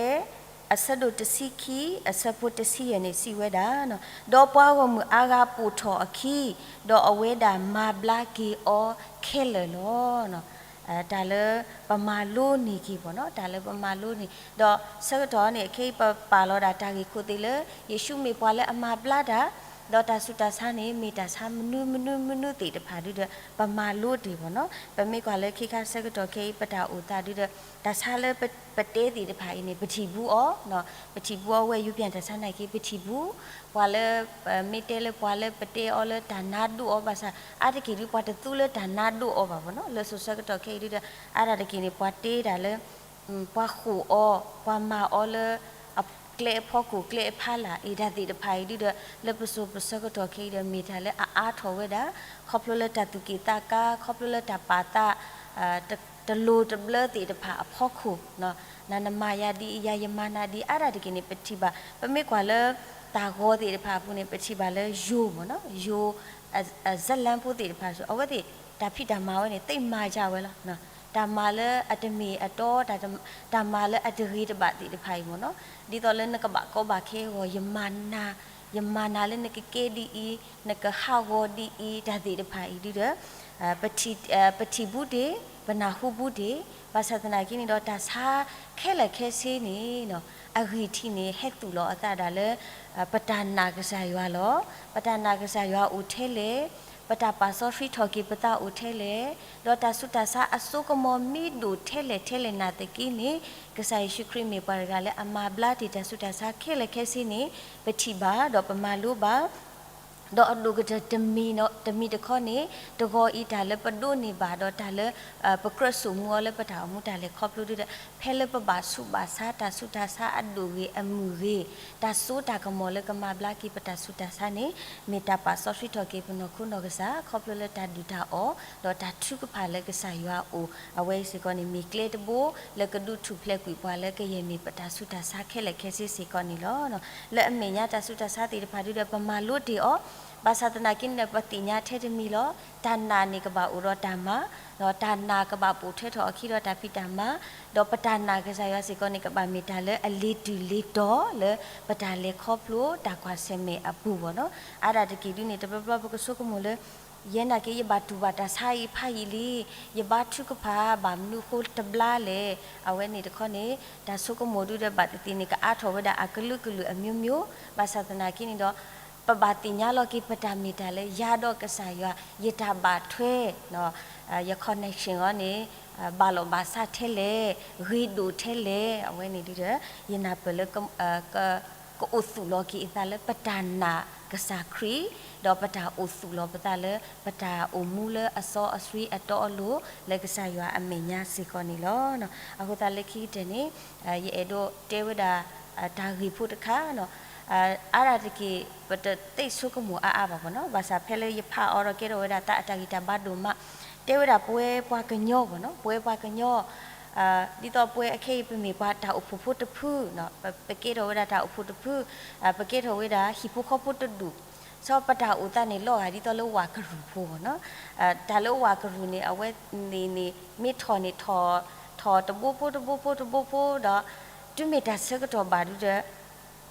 အဆၢဒိၣ်တဆံခံ အဆၢဖိတဆံယဲၢ်န့ၣ် စံးဝဲဒၣ်, ဒီးပှၤဂီၢ်မုၢ်အါဂၤပိာ်ထီၣ်အခံ, ဒီးအဝဲဒၣ်မၤဘျါက့ၤအီၤခဲလၢာ်လီၤ. တၢ်လၢပမၤလိန့ၢ်က့ၤဘၣ်နီၤ, တၢ်လၢပမၤလိန့ၢ်, ဒီးဆၢကတီၢ်န့ၣ် ခဲအံၤပပာ်လီၤဒၣ်တၢ်ဂ့ၢ်ခိၣ်သ့ၣ်လၢ ယ့ၣ်ၡူးမ့ၢ်ပှၤလၢအမၤဘျါတၢ်, ဒီးတၢ်ဆူးတၢ်ဆါန့ၣ် မ့ၢ်တၢ်ဆါမနုၤမနုၤမနုၤသ့ၣ်တဖၣ်ဒုဒီး ပမၤလိတ့ၢ်ဘၣ်နီၤ. ပမ့ၢ်ကွၢ်လၢခဲခါဆၢကတီၢ်ခဲအံၤ ပတၢ်အိၣ်သးဒုဒီး တၢ်ဆါလၢပတဲသ့ၣ်တဖၣ်အံၤန့ၣ် ပထံၣ်ဘူးအီၤ, ပထံၣ်ဘူးအီၤဝဲ ယူၤပၠၣ်တၢ်ဆါနာ်က့ ပထံၣ်ဘူး ပှၤလၢ မ့ၢ်တဲလၢပှၤလၢပတဲအီၤလၢတၢ်နါဒိၣ်အီၤဘၣ်ဆၣ် အါတက့ၢ်ဒု ပှၤတသူလၢတၢ်နါဒိၣ်အီၤဘၣ်ဘၣ်နီၤ. လၢစိၤဆၢကတီၢ်ခဲအံၤဒုဒီး အါတက့ၢ်န့ၣ် ပှၤတဲတၢ်လၢ ပှၤဃိာ်အီၤ ပှၤမၤအီၤလၢ ကျဲအဖီခိၣ် ကျဲအဖီလာ် အံၤတၢ်သ့ၣ်တဖၣ်အံၤဒုဒီး လၢပစိၤပဆၢကတီၢ်ခဲအံၤဒီး မ့ၢ်တၢ်လၢအအါထီၣ်ဝဲဒၣ် ခီဖျိလၢတၢ်သူၣ်က့ၣ်သးကါ ခီဖျိလၢတၢ်ပာ်သး တလိၤတဘျၢသ့ၣ်တဖၣ်အဖီခိၣ် နၤနမၤယၤဒ်အံၤ ယၤယမၤနၤဒ်အံၤ အါတက့ၢ်န့ၣ် ပထံၣ်ဘၣ် ပမ့ၢ်ကွၢ်လၢ တၢ်ဂီၤသ့ၣ်တဖၣ်အပူၤန့ၣ် ပထံၣ်ဘၣ်လၢယိၤမ့ၢ်နီၤ ယိၤ ဇာတ်လမ်းဖိသ့ၣ်တဖၣ် အဝဲသ့ၣ် တၢ်ဖံးတၢ်မၤဝဲန့ၣ် သ့မၤယၤဝဲလီၤ. တၢ်မၤလၢအတမ့ၢ်အတီ တၢ်မၤလၢအတဂ့ၤတဘၣ်သ့ၣ်တဖၣ်အံၤမ့ၢ်နီၤ ဒ်သိးလၢနကဘၣ်ကီဘၣ်ခဲအဂီၢ် ယမၤနၤ ယမၤနၤလၢနကကဲဒ်အံၤ နကဟးဂီၤဒ်အံၤ တၢ်သ့ၣ်တဖၣ်အံၤဒုဒီး ပထံၣ်ဘူးတ့ၢ် ပနၢ်ဟူဘူးတ့ၢ် ဘၣ်ဆၣ်သနာ်က့န့ၣ်ဒီး တၢ်ဆါခဲလၢာ်ခဲဆ့န့ၣ် အဂံၢ်ထံးန့ၣ် ဟဲသူၣ်လီၤအသးဒၣ်လၢ ပတၢ်နာ်ကစၢ်ယွၤလီၤ. ပတၢ်နာ်ကစၢ်ယွၤအိၣ်ထဲလဲၣ် ပတၢ်ပာ်စီဆှံထီၣ်က့ၤပသးအိၣ်ထဲလဲၣ်, ဒီးတၢ်ဆူးတၢ်ဆါအစိကမီၤမ့ၢ်ဒိၣ်ထဲလဲၣ်ထဲလဲၣ်နာ်သက့န့ၣ်, ကစၢ်ယ့ၣ်ၡူးခရံာ်မ့ၢ်ပှၤတဂၤလၢအမၤဘျါတ့ၢ်တၢ်ဆူးတၢ်ဆါခဲလၢာ်ခဲဆ့န့ၣ် ပထံၣ်ဘၣ်ဒီးပမၤလိဘၣ် ဒီးအဒိၣ်ကတၢၢ်တမံၤတမံၤတခီန့ၣ်, တဂီၤအံၤတၢ်လၢပဒိးန့ၢ်ဘၣ်ဒီးတၢ်လၢ ပကြၢးဆိကမိၣ်အီၤလၢပတၢ်အိၣ်မူတၢ်လဲၤခီဖျိဒ်ဒီး ဖဲလၢပဘၣ်ဆူးဘၣ်ဆါတၢ်ဆူးတၢ်ဆါအဒိၣ်ဂ့ၤအမုၢ်ဂ့ၤ, တၢ်စိတၢ်ကမီၤလၢကမၤဘျါက့ၤပတၢ်ဆူးတၢ်ဆါန့ၣ်, မ့ၢ်တၢ်ပာ်စီဆှံထီၣ်က့ၤပနီၢ်ခိနီၢ်ကစၢ် ခီဖျိလၢတၢ်ဒုၣ်တၢ်အီၣ် ဒီးတၢ်ထုကဖၣ်လၢကစၢ်ယွၤအအိၣ်, အဝဲအံၤစ့ၢ်ကီးန့ၣ် မ့ၢ်ကျဲတဘိ လၢကဒုးထူၣ်ဖျဲးကွံာ်ပှၤလၢကယဲၢ်မ့ၢ်ပတၢ်ဆူးတၢ်ဆါခဲလၢာ်ခဲဆ့စ့ၢ်ကီးန့ၣ်လီၤ. လၢအမဲာ်ညါတၢ်ဆူးတၢ်ဆါသ့ၣ်တဖၣ်ဒ်ဒီး ပမၤလိတ့ၢ်အီၤ, ဘၣ်ဆၣ်သနာ်က့န့ၣ်ဒီး ပသ့ၣ်ညါထဲတမံၤလီၤ. တၢ်နာ်န့ၣ်ကဘၣ်အိၣ်ဒီးတၢ်မၤ, ဒီးတၢ်နာ်ကဘၣ်ပိာ်ထွဲထီၣ်အခံဒီးတၢ်ဖံးတၢ်မၤ, ဒီးပတၢ်နာ်ကစၢ်ယွၤစ့ၢ်ကီးန့ၣ် ကဘၣ်မ့ၢ်တၢ်လၢအလ့ၤတုၤလ့ၤတီၤလၢပတၢ်လဲၤခီဖျိတၢ်ကွၢ်ဆၢၣ်မဲာ်အပူၤဘၣ်နီၤ. အါဒၣ်တက့ၢ်ဒုန့ၣ် တဘျီဘျီပကဆိကမိၣ်လၢ ယဲနာ်က့ ယဘၣ်တူၢ်ဘၣ်တၢ်ဆါအံၤဖးယံာ်လံ, ယဘါထုကဖၣ်ဘၣ်မနုၤဃိတဘျါလဲၣ်. အဝဲန့ၣ်တခီန့ၣ် တၢ်ဆိကမိၣ်ဒုဒီးဘၣ်သ့ၣ်သ့ၣ်န့ၣ် ကအါထီၣ်ဝဲဒၣ်အကလုာ်ကလုာ်အမျိုးမျိုး, ဘၣ်ဆၣ်သနာ်က့န့ၣ်ဒီး ပဘၣ်သ့ၣ်ညါလီၤက့ၤပတၢ်မ့ၢ်တၢ်လၢယၤဒီးကစၢ်ယွၤ, ယတၢ်ဘၣ်ထွဲ ယ connection အီၤန့ၣ် ဘၣ်လီၢ်ဘၣ်စးထဲလဲၣ်, ဂ့ၤဒိၣ်ထဲလဲၣ်. အဝဲန့ၣ်ဒုဒီး ယနၢ်ပၢၢ်လၢ ကအိၣ်သူၣ်လီၤက့ၤအသးလၢပတၢ်နာ်ကစၢ်ခရံာ်, ဒီးပတၢ်အိၣ်သူၣ်လီၤပသးလၢ ပတၢ်အိၣ်မူလၢအစီအဆှံအတီအလိၤ လၢကစၢ်ယွၤအမဲာ်ညါစ့ၢ်ကီးန့ၣ်လီၤ. အဃိသတးလၢခံကတၢၢ်န့ၣ် ယအဲၣ်ဒိးတဲဝဲဒၣ် တၢ်ဂ့ၢ်ဖိတခါ အါဒၣ်တက့ၢ် ပတသ့ဆိကမိၣ်အါအါဘၣ်ဘၣ်နီၤ, ဘၣ်ဆၣ်ဖဲလၢယဖးအီၤဒီးကဲထီၣ်ဝဲဒၣ်သးအတၢ်ဂံၢ်တၢ်ဘါဒိၣ်မး, တဲဝဲဒၣ်ပဝဲပှၤကညီဘၣ်နီၤ, ပဝဲပှၤကညီ ဒ်သိးပဝဲအခဲအံၤ ပမ့ၢ်ပှၤတၢ်အိၣ်ဖှိၣ်ဖိတဖု, ပကဲထီၣ်ဝဲဒၣ်တၢ်အိၣ်ဖှိၣ်တဖု, ပကဲထီၣ်ဝဲဒၣ်ဟံၣ်ဖိဃီဖိတဒူၣ်, ဆီပတၢ်အိၣ်သးန့ၣ်လီၤဂာ်ဒ်သိးလၢဝၣ်ကရူၢ်ဖိဘၣ်နီၤ, တၢ်လၢဝၣ်ကရူၢ်န့ၣ် အဝဲန့ၣ်န့ၣ် မ့ၢ်ထီၣ်န့ၣ် ထီၣ်တဘိဖိတဘိဖိတဘိဖိဒီး တုၤမ့ၢ်တၢ်ဆၢကတီၢ်ဘၣ်ဒုဒီး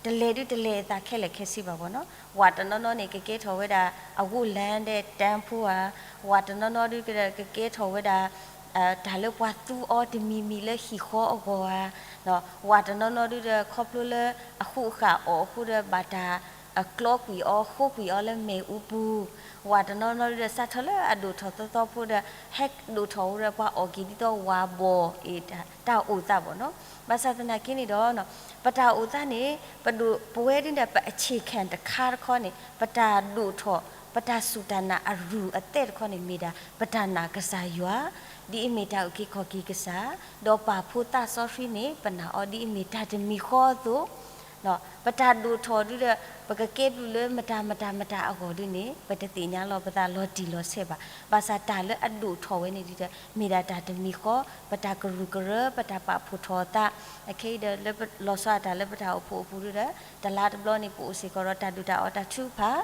တလဲၤဒုတလဲၤအသးခဲလၢာ်ခဲဆ့ဘၣ်ဘၣ်နီၤ, ဝၣ်တနီၤနီၤန့ၣ် ကကဲထီၣ်ဝဲဒၣ် အဝိလံဒဲးတၢ်ဖိဧါ, ဝၣ်တနီၤနီၤဒုကကဲထီၣ်ဝဲဒၣ် တၢ်လၢပှၤသူအီၤတမံၤမံၤလၢဟံၣ်ဃီအဂီၢ်ဧါ, ဝၣ်တနီၤနီၤဒုဒီး ခီဖျိလၢအဃူအဃာ်အီၣ်အဃိဒီး ဘၣ်တၢ်အကျီကွံာ်အီၤ ဃိကွံာ်အီၤလၢမ့ၣ်အူပူၤ, ဝၣ်တနီၤနီၤဒုဒီး စးထီၣ်လၢအဒိၣ်ထီၣ်သီသီဖိဒီး ဟဲဒိၣ်ထီၣ်ဝဲဒီးပှၤအီၣ်က့ၤဒ်သိးဝၣ်ဘီၣ်အံၤ တၢ်အိၣ်သးဘၣ်နီၤ, ဘၣ်ဆၣ်သနာ်က့န့ၣ်ဒီး ပတၢ်အိၣ်သးန့ၣ် ပဒိၣ်ပဝဲဒ်န့ၣ် ပအဆ့ၣ်ခၣ်တခါတခီန့ၣ် ပတၢ်ဒိၣ်ထီၣ် ပတၢ်စူၢ်တၢ်နာ်အရူၢ်အသဲၣ်တခီန့ၣ် မ့ၢ်ဒၣ် ပတၢ်နာ်ကစၢ်ယွၤ, ဒ်အမ့ၢ်တၢ်အုၣ်က့ၤခီၣ်က့ၤကစၢ်, ဒီးပာ်ဖှိၣ်သးစီဆှံန့ၣ် ပနာ်အီၤဒ်အမ့ၢ်တၢ်တမံၤဃီအသိး ပတၢ်ဒိၣ်ထီၣ်ဒုဒီး ပကကဲဘျုးလၢမတၤမတၤမတၤအဂီၢ်ဒုန့ၣ် ပတသ့ၣ်ညါလီၤပသးလီၤတံၢ်လီၤဆဲးဘၣ်. ဘၣ်ဆၣ်တၢ်လၢအဒိၣ်ထီၣ်ဝဲန့ၣ်ဒုဒီး မ့ၢ်ဒၣ်တၢ်တမံၤဃီ, ပတၢ်ကရူၢ်ကရၢ, ပတၢ်ပာ်ဖှိၣ်ထီၣ်အသး, အခဲအံၤဒီး လၢလီၤဆီအတၢ်လၢပတၢ်အိၣ်ဖှိၣ်အပူၤဒုဒီး တလါတဘျီန့ၣ် ပအိၣ်စ့ၢ်ကီးဒီးတၢ်ဒုၣ်တၢ်အီၣ်တၢ်ထုကဖၣ်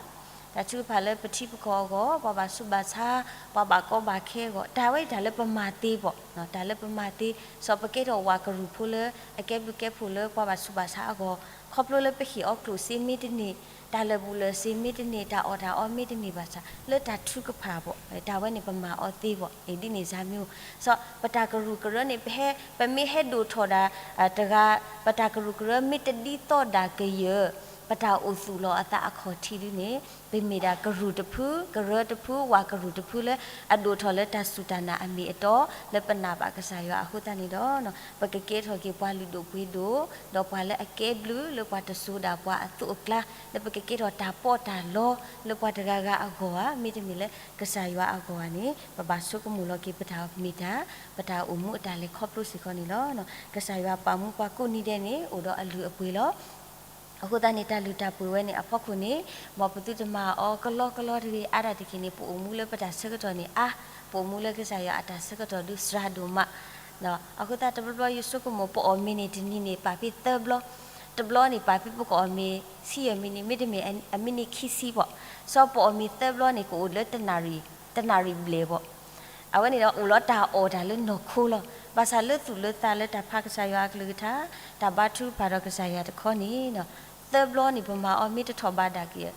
တၢ်ထုကဖၣ်လၢပထံပကီၢ်အဂီၢ်, ပှၤဘၣ်ဆူးဘၣ်ဆါ, ပှၤဘၣ်ကီဘၣ်ခဲအဂီၢ်, တၢ်ဝဲအံၤတၢ်လၢပမၤသ့ဘၣ်, တၢ်လၢပမၤသ့, စီၤပကဲထီၣ်ဝၣ်ကရူၢ်ဖိလၢ အကဲဘျုးကဲဖှိၣ်လၢပှၤဘၣ်ဆူးဘၣ်ဆါအဂီၢ်, ခီဖျိလၢပဟ့ၣ်အီၤကျိၣ်စ့မ့တန့ၢ်, တၢ်လၢာ်ဘူၣ်လၢာ်စ့မ့တန့ၢ်, တၢ်အီၣ်တၢ်အီမ့တန့ၢ်ဘၣ်ဆၣ် လၢတၢ်ထုကဖၣ်ဘၣ်, တၢ်ဝဲန့ၣ်ပမၤအီၤသ့ဘၣ်, ဒ်န့ၣ်စၢ်မ့ၢ်, စီၤပတၢ်ကရူၢ်ကရၢန့ၣ် ပဟဲ ပမ့ၢ်ဟဲဒိၣ်ထီၣ်ဒၣ် တဂၤ ပတၢ်ကရူၢ်ကရၢမ့ၢ်တဒ်သိးဒၣ်ကယၢၢ် ပတၢ်အိၣ်သူၣ်လီၤအသးအခီၣ်ထံးဒုန့ၣ် ပမ့ၢ်ဒၣ်ကရူၢ်တဖု ကရၢတဖု ဝၣ်ကရူၢ်တဖုလၢအဒိၣ်ထီၣ်လၢတၢ်စူၢ်တၢ်နာ်အမ့ၢ်အတီ လၢပနာ်ဘၣ်ကစၢ်ယွၤအဃိသတးန့ၣ်ဒီး ပကကဲထီၣ်က့ၤပှၤလုၢ်ဒိၣ်ပှ့ၤဒိၣ် ဒီးပှၤလၢအကဲဘျုးလၢပှၤတစိၤဒၣ်ပှၤအသိးအကျါ လၢပကကဲထီၣ်တၢ်ပီးတၢ်လီလၢပှၤတဂၤဂၤအဂီၢ်ဧါ, မ့တမ့ၢ်လၢကစၢ်ယွၤအဂီၢ်ဧါန့ၣ် ပဘၣ်ဆိကမိၣ်လီၤက့ၤပတၢ်မ့ၢ်တၢ် ပတၢ်အိၣ်မူအတၢ်လဲၤခီဖျိစ့ၢ်ကီးန့ၣ်လီၤ. ကစၢ်ယွၤပာ်မူပှၤကိးနံၤဒဲးန့ၣ် အိၣ်ဒီးအလုၢ်အပှ့ၤလီၤ. အဃိသတးန့ၣ် တၢ်လုၢ်တၢ်ပှ့ၤဝဲန့ၣ် အဖီခိၣ်န့ၣ် မ်ပသုတမၤအီၤကလီကလီတဂ့ၤ, အါဒၣ်တက့ၢ်န့ၣ် ပအိၣ်မူလၢပတၢ်ဆၢကတီၢ်န့ၣ်အါ, ပအိၣ်မူလၢကစၢ်ယွၤအတၢ်ဆၢကတီၢ်ဒုးစှၤဒိၣ်မး အဃိသတးတဘျီဘျီယဆိကမိၣ် ပအီၣ်မ့ၤန့ၣ် တနံၤန့ၣ် ပာ်ဖဲသၢဘျီ, တဘျီန့ၣ် ပာ်ဖဲပကအီၣ်မ့ၤဆံယဲၢ်မံးနံး မ့တမ့ၢ်အမံးနံးခံဆံဘၣ်, စီၤပအီၣ်မ့ၤသၢဘျီန့ၣ် ကအိၣ်လၢတနၣ်ရံၣ်, တနၣ်ရံၣ်ဘျဲၣ်ဘၣ်. အဝဲန့ၣ်ဒီးအိၣ်လီၤတၢ်အီၣ်တၢ်လၢနီၢ်ခိလီၤ. ဘၣ်ဆၣ်လၢသူၣ်လၢသးလၢတၢ်ဖးကစၢ်ယွၤအကလုၢ်ကထါ, တၢ်ဘါထုကဖၣ်ဒီးကစၢ်ယွၤတခီန့ၣ်, သၢဘျီန့ၣ် ပမၤအီၤမ့ၢ်တထီၣ်ဘးဒၣ်က့ၤ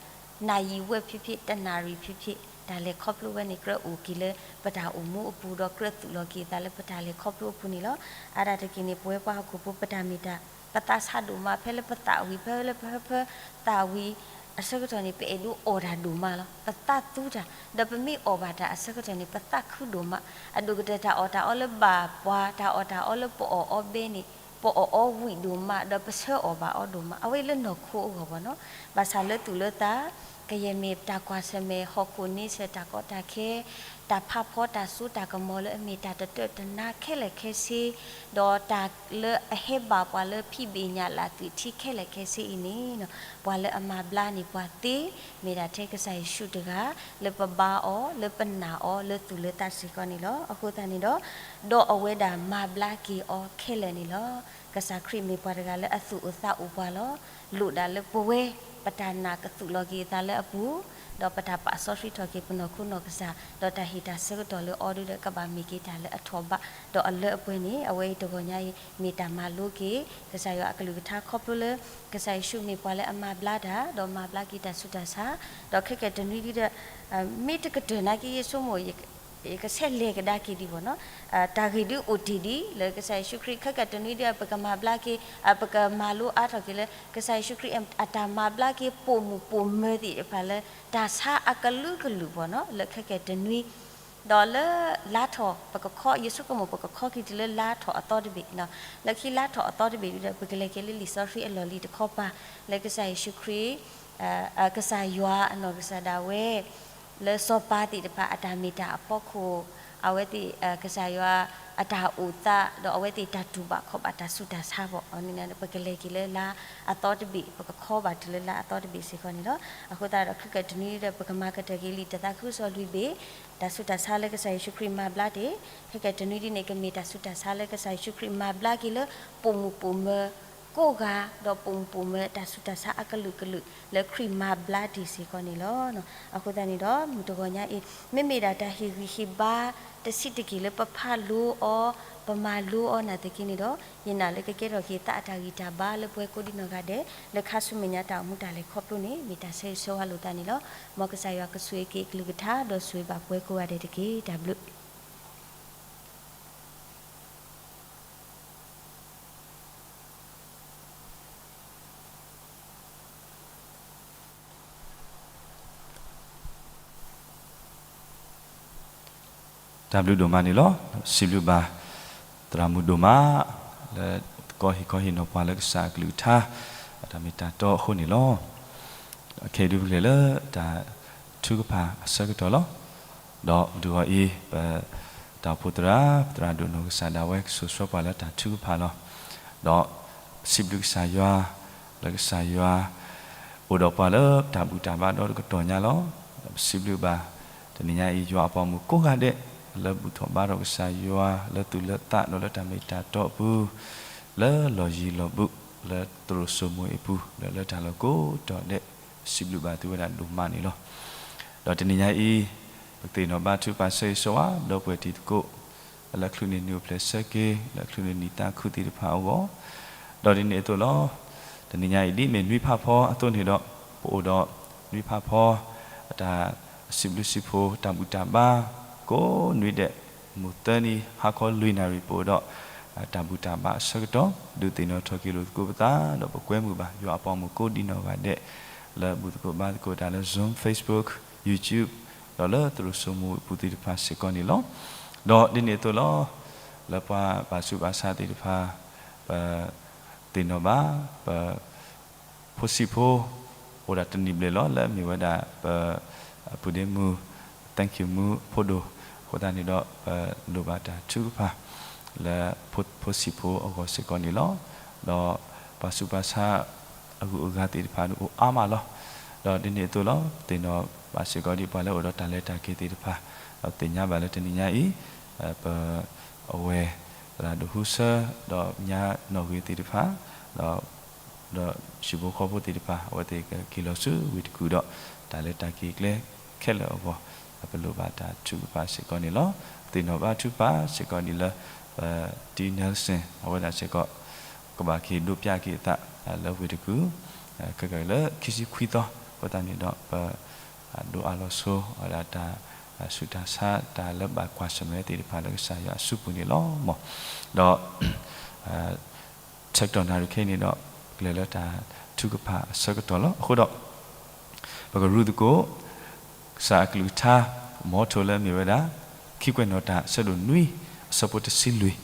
နၣ်ရံၣ်ဝဲဖံးဖံး တနၣ်ရံၣ်ဖံးဖံး တၢ်လဲၤခီဖျိဝဲန့ၣ် ကြၢးအိၣ်က့ၤလၢပတၢ်အိၣ်မူအပူၤ ဒီးကြၢးသူၣ်လီၤက့ၤအသးလၢပတၢ်လဲၤခီဖျိအပူၤန့ၣ်လီၤ. အါဒၣ်တက့ၢ်န့ၣ် ပဝဲပှၤဟီၣ်ခိၣ်ဖိပတၢ်မ့ၢ်တၢ် ပသးဆးဒိၣ်မး ဖဲလၢပသးဝံၤ ဖဲလၢပဟၢဖၢသးဝံၤ အဆၢကတီၢ်န့ၣ် ပအဲၣ်ဒိးအီၣ်တၢ်ဒိၣ်မးလီၤ. ပသးသူတၢ်, ဒီးပမ့ၢ်အီၣ်ဘၣ်တၢ်အဆၢကတီၢ်န့ၣ် ပသးခုဒိၣ်မး. အဒိၣ်ကတၢၢ်တၢ်အီၣ်တၢ်အီလၢဘၣ်ပှၤ, တၢ်အီၣ်တၢ်အီလၢပအီၣ်အီဘဲန့ၣ် ပအီၣ်အီဝံၣ်ဒိၣ်မး, ဒီးပဆၢအီၣ်ဘၣ်အီဒိၣ်မး, အဝဲလၢနီၢ်ခိအဂီၢ်ဘၣ်နီၤ. ဘၣ်ဆၣ်လၢသူၣ်လၢသး, ကယဲၢ်မ့ၢ်တၢ်ကွၢ်ဆၢၣ်မဲာ် ဟီၣ်ခိၣ်န့ဆၢၣ် တၢ်ကီတၢ်ခဲ, တၢ်ဖးဖီတၢ်စိတၢ်ကမီၤလၢအမ့ၢ်တၢ်တတၢၢ်တနါခဲလၢာ်ခဲဆ့, ဒီးတၢ်လၢအဟဲဘၣ်ပှၤလၢဖံးဘ့ၣ်ညၣ်လၢ်သွံၣ်ထံခဲလၢာ်ခဲဆ့အံၤန့ၣ်, ပှၤလၢအမၤဘျါန့ၢ်ပှၤသ့, မ့ၢ်ဒၣ်ထဲကစၢ်ယ့ၣ်ၡူးတဂၤ, လၢပဘါအီၤ, လၢပနာ်အီၤ, လၢသူၣ်လၢသးစ့ၢ်ကီးန့ၣ်လီၤ. အဃိသတးန့ၣ်ဒီး, ဒီးအဝဲဒၣ်မၤဘျါက့ၤအီၤခဲလၢာ်န့ၣ်လီၤ. ကစၢ်ခရံာ်မ့ၢ်ပှၤတဂၤလၢအသူၣ်အိၣ်သးအိၣ်ပှၤလီၤ. လိၣ်ဒၣ်လၢပဝဲ, ပတၢ်နာ်ကသူၣ်လီၤက့ၤအသးလၢအပူၤ, ဒီးပတၢ်ပာ်စီဆှံထီၣ်က့ၤပနီၢ်ခိနီၢ်ကစၢ်, ဒီးတၢ်ဟ့ၣ်တၢ်ဆၢကတီၢ်လၢအီၤဒီး ကဘၣ်မ့ၢ်က့ၤတၢ်လၢအထီၣ်ဘး, ဒီးအလၢအပှဲၤန့ၣ် အဝဲအံၤတဂီၢ်ညါအံၤ မ့ၢ်တၢ်မၤလိက့ၤ ကစၢ်ယွၤအကလုၢ်ကထါခီဖျိလၢ ကစၢ်ယ့ၣ်ၡူးမ့ၢ်ပှၤလၢအမၤဘျါတၢ်, ဒီးမၤဘျါက့ၤတၢ်ဆူးတၢ်ဆါ, ဒီးခဲကနံၣ်တနွံဒ်ဒီး, မ့ၢ်တကတၢၢ်နာ်က့ ယဆိကမိၣ် ယကဆဲးလဲၤကဒါက့ၤဒံးဘၣ်နီၤ, တၢ်ဂ့ၢ်ဒုးအိၣ်တ့ၢ်ဒံး လၢကစၢ်ယ့ၣ်ၡူးခရံာ် ခဲကနံၣ်တနွံဒ်ဒီး ပကမၤဘျါက့ၤ, ပကမၤလိအါထီၣ်က့ၤလၢ ကစၢ်ယ့ၣ်ၡူးခရံာ်အတၢ်မၤဘျါက့ၤပိာ်မုၣ်ပိာ်မၢၤသ့ၣ်တဖၣ်လၢ တၢ်ဆါအကလုာ်ကလုာ်ဘၣ်နီၤ လၢခဲကနံၣ်တနွံ, ဒီးလၢလါထီၣ် ပကခီ, ယဆိကမိၣ်ပကခီက့ၤတုၤလၢလါထီၣ်အသီတဘ့ၣ်, လၢခံလါထီၣ်အသီတဘ့ၣ်ဒ်ဒီး ပကလဲၤက့ၤလၢလံာ်စီဆှံအလီၢ်လံၤတခီပၤ, လၢကစၢ်ယ့ၣ်ၡူးခရံာ် ကစၢ်ယွၤအနီၢ်ကစၢ်ဒၣ်ဝဲ လၢစီၤပၤသ့ၣ်တဖၣ်အတၢ်မ့ၢ်တၢ်အဖီခိၣ်, အဝဲသ့ၣ် ကစၢ်ယွၤအတၢ်အိၣ်သး ဒီးအဝဲသ့ၣ်တၢ်တူၢ်ဘၣ်ခီၣ်ဘၣ်တၢ်ဆူးတၢ်ဆါဘၣ်အီၤန့ၣ် ပကလဲၤက့ၤလၢလါအသီတဘ့ၣ်, ပကခီဘၣ်တုၤလၢလါအသီတဘ့ၣ်စ့ၢ်ကီးန့ၣ်လီၤ. အဃိသတးဒီး ခဲကနံၣ်တနွံဒီး ပကမၤကတၢၢ်က့ၤလံာ်တၢ်သးခုကစီၣ်လွံၢ်ဘ့ၣ်, တၢ်ဆူးတၢ်ဆါလၢကစၢ်ယ့ၣ်ၡူးခရံာ်မၤဘျါတ့ၢ်, ခဲကနံၣ်တနွံဒ်န့ၣ် ကမ့ၢ်တၢ်ဆူးတၢ်ဆါလၢကစၢ်ယ့ၣ်ၡူးခရံာ်မၤဘျါက့ၤလၢ ပိာ်မုၣ်ပိာ်မၢၤကိးဂၤ, ဒီးပိာ်မုၣ်ပိာ်မၢၤတၢ်ဆူးတၢ်ဆါအကလုာ်ကလုာ် လၢခရံာ်မၤဘျါတ့ၢ်စ့ၢ်ကီးန့ၣ်လီၤ. အဃိသတးန့ၣ်ဒီး မုၢ်တဂီၤညါအံၤ မ့မ့ၢ်ဒၣ်တၢ်ဟ့ၣ်ဂံၢ်ဟ့ၣ်ဘါ တဆံးတက့ၢ်လၢပဖးလိအီၤ, ပမၤလိအီၤနာ်သက့န့ၣ်ဒီး ယနာ်လၢကကဲထီၣ်က့ၤသးအတၢ်ဂံၢ်တၢ်ဘါလၢပှၤကိးဒံနီၢ်ဂၤဒဲး လၢခါဆူမဲာ်ညါတၢ်အိၣ်မူတၢ်လဲၤခီဖျိန့ၣ် မ့ၢ်တၢ်ဆၢဂ့ၤဆၢဝါလိာ်သးန့ၣ်လီၤ. မ်ကစၢ်ယွၤကဆိၣ်ဂ့ၤက့ၤအကလုၢ်ကထါ ဒီးဆိၣ်ဂ့ၤဘၣ်ပှၤကိးဂၤဒဲးတက့ၢ်. တၢ်ဘျုး တၢ်ဘျုးဒိၣ်မးန့ၣ်လီၤ. စံးဘျုးဘၣ် သရၣ်မုၣ်ဒိၣ်မး လၢကီဟ့ၣ်ခီဟ့ၣ်နီၤပှၤလၢကစၢ်အကလုၢ်ကထါ အတၢ်မ့ၢ်တၢ်တီအဃိန့ၣ်လီၤ. ခဲအံၤဒုးပကလဲၤလၢတၢ်ထုကဖၣ်အဆၢကတီၢ်လီၤ. ဒီးမုၢ်တဂီၤအံၤ ပ တၢ်အိၣ်ဖှိၣ်သရၣ် သရၣ်ဒိၣ်နီၢ်ကစၢ်ဒၣ်ဝဲ ကဆိၣ်ဆှၢပှၤလၢတၢ်ထုကဖၣ်လီၤ. ဒီးပစံးဘျုးကစၢ်ယွၤ လၢကစၢ်ယွၤ အိၣ်ဒီးပှၤလၢတၢ်ဘူၣ်တၢ်ဘါဒီတကတီၢ်ညါလီၤ. ဒီးပစံးဘျုးဘၣ် တနံၤညါအံၤ ယွၤအပှၤမုၣ်ကိးဂၤဒဲး လၢဘူၣ်ထီၣ်ဘါထီၣ်ကစၢ်ယွၤ လၢသူၣ်လၢသးဒီးလၢတၢ်မ့ၢ်တၢ်တီအပူၤ လၢလီၢ်ယံၤလီၢ်ဘူး လၢသရိာ်စိမိၤအပူၤ ဒီးလၢတၢ်လီၢ်ကိးတီၤဒဲး ပစံးဘျုးဘၣ်သုဝဲဒၣ်ဒိၣ်မးန့ၣ်လီၤ. ဒီးတနံၤညါအံၤ ပကသ့ၣ်နီၣ်ဘါထုကဖၣ်ဆၢဂ့ၤဆၢဝါ ဒီပုၢ်ဝဲၢ်တံၤသကိး လၢအချုးန့ၢ်နံၣ်အိၣ်ဖျဲၣ်ဆၢက့ၤ လၢအချုးန့ၢ်နံၣ်သးခုသ့ၣ်တဖၣ်အဂီၢ်, ဒီးဒ်န့ၣ်အသိးလီၤ. တနံၤညါအံၤဒ်အမ့ၢ်နွံဖးဖီအသိးန့ၣ်ဒီး ပအိၣ်ဒီးနွံဖးဖီ အတၢ်စံးဘျုးစံးဖှိၣ် တၢ်ဘူၣ်တၢ်ဘါ ကိးနွံဒဲး မုၢ်သၢနံၤ ဟါခီလွံၢ်နၣ်ရံၣ် ပအိၣ်ဒီး တၢ်ဘူၣ်တၢ်ဘါအဆၢကတီၢ် ဒုးသ့ၣ်နီၣ်ထီၣ်က့ၤလိာ်သကိးပသး ဒီးပကွဲမုာ်ဘၣ် ယွၤအပှၤမုၣ်ကိးဒံနီၢ်ဂၤဒဲး လၢဘူၣ်သကိးဘါသကိးတၢ်လၢ Zoom, Facebook, YouTube ဒီးလၢသရိာ်စိမိၤအပူၤသ့ၣ်တဖၣ်စ့ၢ်ကီးန့ၣ်လီၤ. ဒီးဒ်န့ၣ်အသိးလီၤ. လၢပှၤဘၣ်ဆူးဘၣ်ဆါသ့ၣ်တဖၣ် ပသ့ၣ်နီၣ်ဘၣ် ပ ဖိဆံးဖိ အိၣ်ဒၣ်တနံၣ်ဘျဲၣ်လီၤ လၢအမ့ၢ်ဝဲဒၣ် ပ ပုၢ်ဒ့မုၣ် Thank you မူဖိဒိၣ်, အဃိသတးန့ၣ်ဒီး ပလိၣ်ဘၣ်တၢ်ထုကဖၣ် လၢဖိ ဖိဆံးဖိအဂီၢ်စ့ၢ်ကီးန့ၣ်လီၤ. ဒီးပှၤဆူးပှၤဆါအဂုၤအဂၤသ့ၣ်တဖၣ်ဒုးအိၣ်အါမးလီၤ. ဒီးဒ်န့ၣ်အသိးလီၤ. ပသ့ၣ်နီၣ်ဘၣ်စ့ၢ်ကီးဒ်ပှၤလၢအိၣ်ဒီးတၢ်လဲၤတၢ်က့ၤသ့ၣ်တဖၣ်, ဒီးပသ့ၣ်ညါဘၣ်လၢတနံၤညါအံၤ ပ အဝဲ သရၣ်ဒိၣ်ဟူဆၢ ဒီးညါနီၣ်ဂ့ၤသ့ၣ်တဖၣ် ဒီး ဒီးဟံၣ်ဖိဃီဖိသ့ၣ်တဖၣ် အဝဲသ့ၣ်ကက့ၤလီၤဆူဝ့ၢ်တကူၣ်ဒီး တၢ်လဲၤတၢ်က့ၤကျဲခဲလၢာ်အဂီၢ် ပလိၣ်ဘၣ်တၢ်ထုကဖၣ်စ့ၢ်ကီးန့ၣ်လီၤ. ပသ့ၣ်နီၣ်ဘၣ်ထုကဖၣ်စ့ၢ်ကီးဒ်လၢ ပ T Nelson အဝဲဒၣ်စ့ၢ်ကီး ကဘၣ်က့ၤဒိးပျးက့ၤအသး လၢဝ့ၢ်တကူၣ် ခဲကလၢခံဆံခွံသီ အဃိသတးန့ၣ်ဒီး ပ ဒိးအါလီၤဆိ အဝဲဒၣ်တၢ်ဆူးတၢ်ဆါ တၢ်လၢဘၣ်ကွၢ်ဆၢၣ်မဲာ်သ့ၣ်တဖၣ်လၢကစၢ်ယွၤအစုပူၤန့ၣ်လီၤ. မ် ဒီး ဆၢကတီၢ်နၣ်ရံၣ်ခဲအံၤန့ၣ်ဒီး ပကလဲၤလၢတၢ်ထုကဖၣ်အဆၢကတီၢ်လီၤ. အဃိဒီး ပကရူၢ်သကိး ကစၢ်အကလုၢ်ကထါ မ်ထိၣ်လၢအမ့ၢ်ဝဲဒၣ် ခံကွဲးနီၣ်တၢ်အဆၢဒိၣ်နွံ အဆၢဖိတဆံလွံၢ်,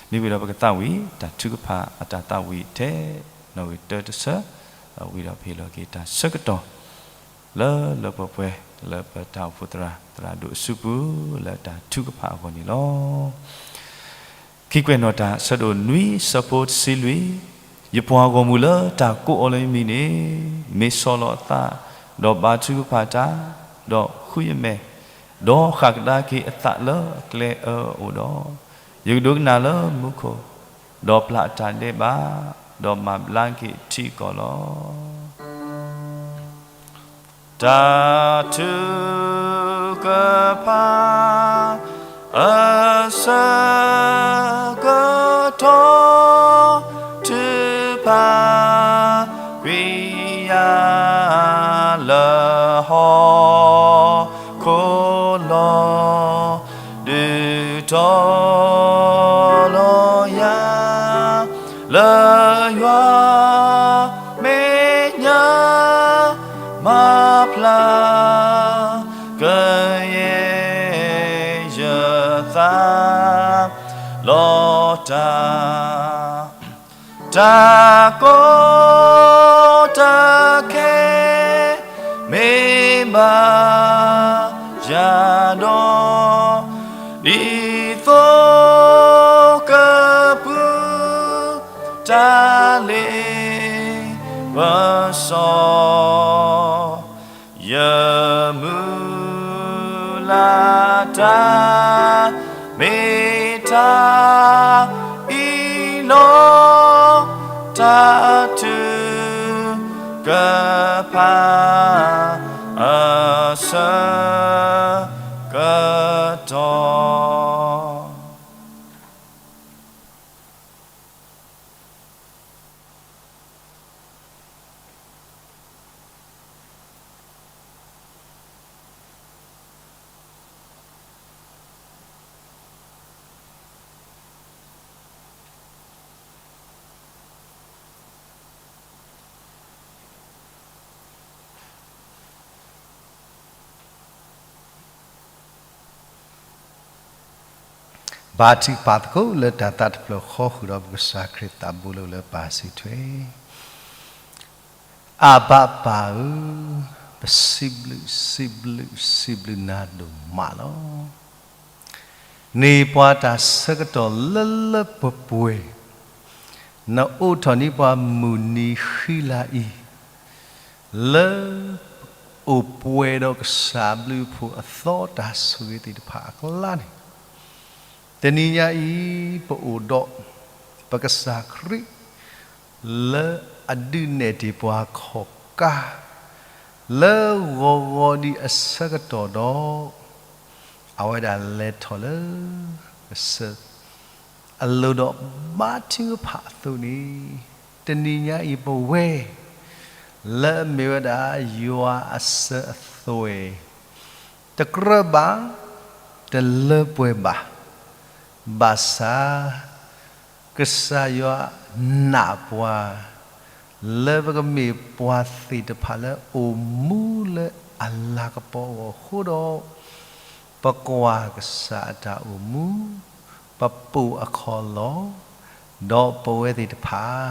မ့ၢ်ဝံၤဒီးပကသးဝံၣ် တၢ်ထုကဖၣ်အတၢ်သးဝံၣ်ထဲ နီၣ်ဂံၢ်တၢတဆၢ, ဒီးဝံၤဒီးပဟ့ၣ်လီၤက့ၤတၢ်ဆၢကတီၢ် လၢလၢပှဲၤပှဲၤ လၢပတၢ်အိၣ်ဖှိၣ်သရၣ် သရၣ်ဒိၣ်အစုပူၤ လၢတၢ်ထုကဖၣ်အဂီၢ်န့ၣ်လီၤ. ခံကွဲးနီၣ်တၢ် အဆၢဒိၣ်နွံ အဆၢဖိတဆံလွံၢ်, ယပှၤဂီၢ်မုၢ်လၢတၢ်ကိးအီၤလၢယမံၤန့ၣ် မ့ၢ်ဆီၣ်လီၤအသး ဒီးဘါထုကဖၣ်တၢ်, ဒီးဃုယမဲာ်, ဒီးဃၣ်ကဒါက့ၤအသးလၢအကျဲအၢအအိၣ်ဒီး, ယကဒိကနၣ်လၢမူခိၣ်, ဒီးပျၢ်အတၢ်ဒဲးဘး, ဒီးမၤဘျါက့ၤထံကီၢ်လီၤ. တၢ်ထုကဖၣ် အဆၢကတီၢ် ထုကဖၣ် ခွံကယၤလၢဟီၣ်ခိၣ်လီၤ. ဒုးတီၤလီၤယၤ လၢယွၤမဲာ်ညါ မၤဖျါကယဲၢ် ယသးလီၤတၢ် တၢ်ကီတၢ်ခဲ မ့ၢ်ဘၣ်ယၤဒီး ဒ်သိးကပုၢ် တၢ်လ့ပစီ ယမုၢ်လၢ်တၢ် မ့ၢ်တၢ်အံၤလီၤ. တၢ်ထုကဖၣ် အဆၢကတီၢ်ဘါထုကဖၣ်သကိးလၢတၢ်သးတဖျၢၣ်ဃီ ဃုာ်ဒီးပကစၢ်ခရံာ်သးဘိလၢပျၢၤပူၤလၢပစံးထွဲ, အဘၣ်ပၢ်ဧၢ, ပစံးဘျုးစံးဘျုးစံးဘျုးနၤဒိၣ်မးလီၤ. နပှၤတၢ်ဆၢကတီၢ်လၢလၢပှဲၤပှဲၤ, နအိးထီၣ်န့ၢ်ပှၤမုၢ်နံၤဃံလၤအံၤ လၢအိၣ်ပှဲၤဒီးကစၢ်ဘျုးဖှိၣ်အသီတၢ်ဆိၣ်ဂ့ၤသ့ၣ်တဖၣ်အကျါန့ၣ်, တနံၤညါအံၤ ပအိၣ်ဒီးပကစၢ်ခရံာ် လၢအဒုးနဲၣ်တ့ၢ်ပှၤခီၣ်ကါ လၢဂီၤဂီၤဒံးအဆၢကတီၢ်ဒီး အဝဲဒၣ်လဲၤထီၣ်လၢကစၢၢ် အလိၤဒီးဘါထုကဖၣ်အသိးန့ၣ်, တနံၤညါအံၤပဝဲ လၢအမ့ၢ်ဝဲဒၣ်ယွၤအစၢၤအသွဲၣ် တကြၢးဘၣ်, တလၢပှဲၤဘၣ်, ဘၣ်ဆၣ် ကစၢ်ယွၤနာ်ပှၤ လၢပကမ့ၢ်ပှၤသ့ၣ်တဖၣ်လၢအိၣ်မူလၢအလၤကပီၤအဂီၢ်အဃိဒီး, ပကွၢ်ကစၢ်အတၢ်အိၣ်မူ, ပပိာ်အခီၣ်လီၢ်, ဒီးပဝဲသ့ၣ်တဖၣ်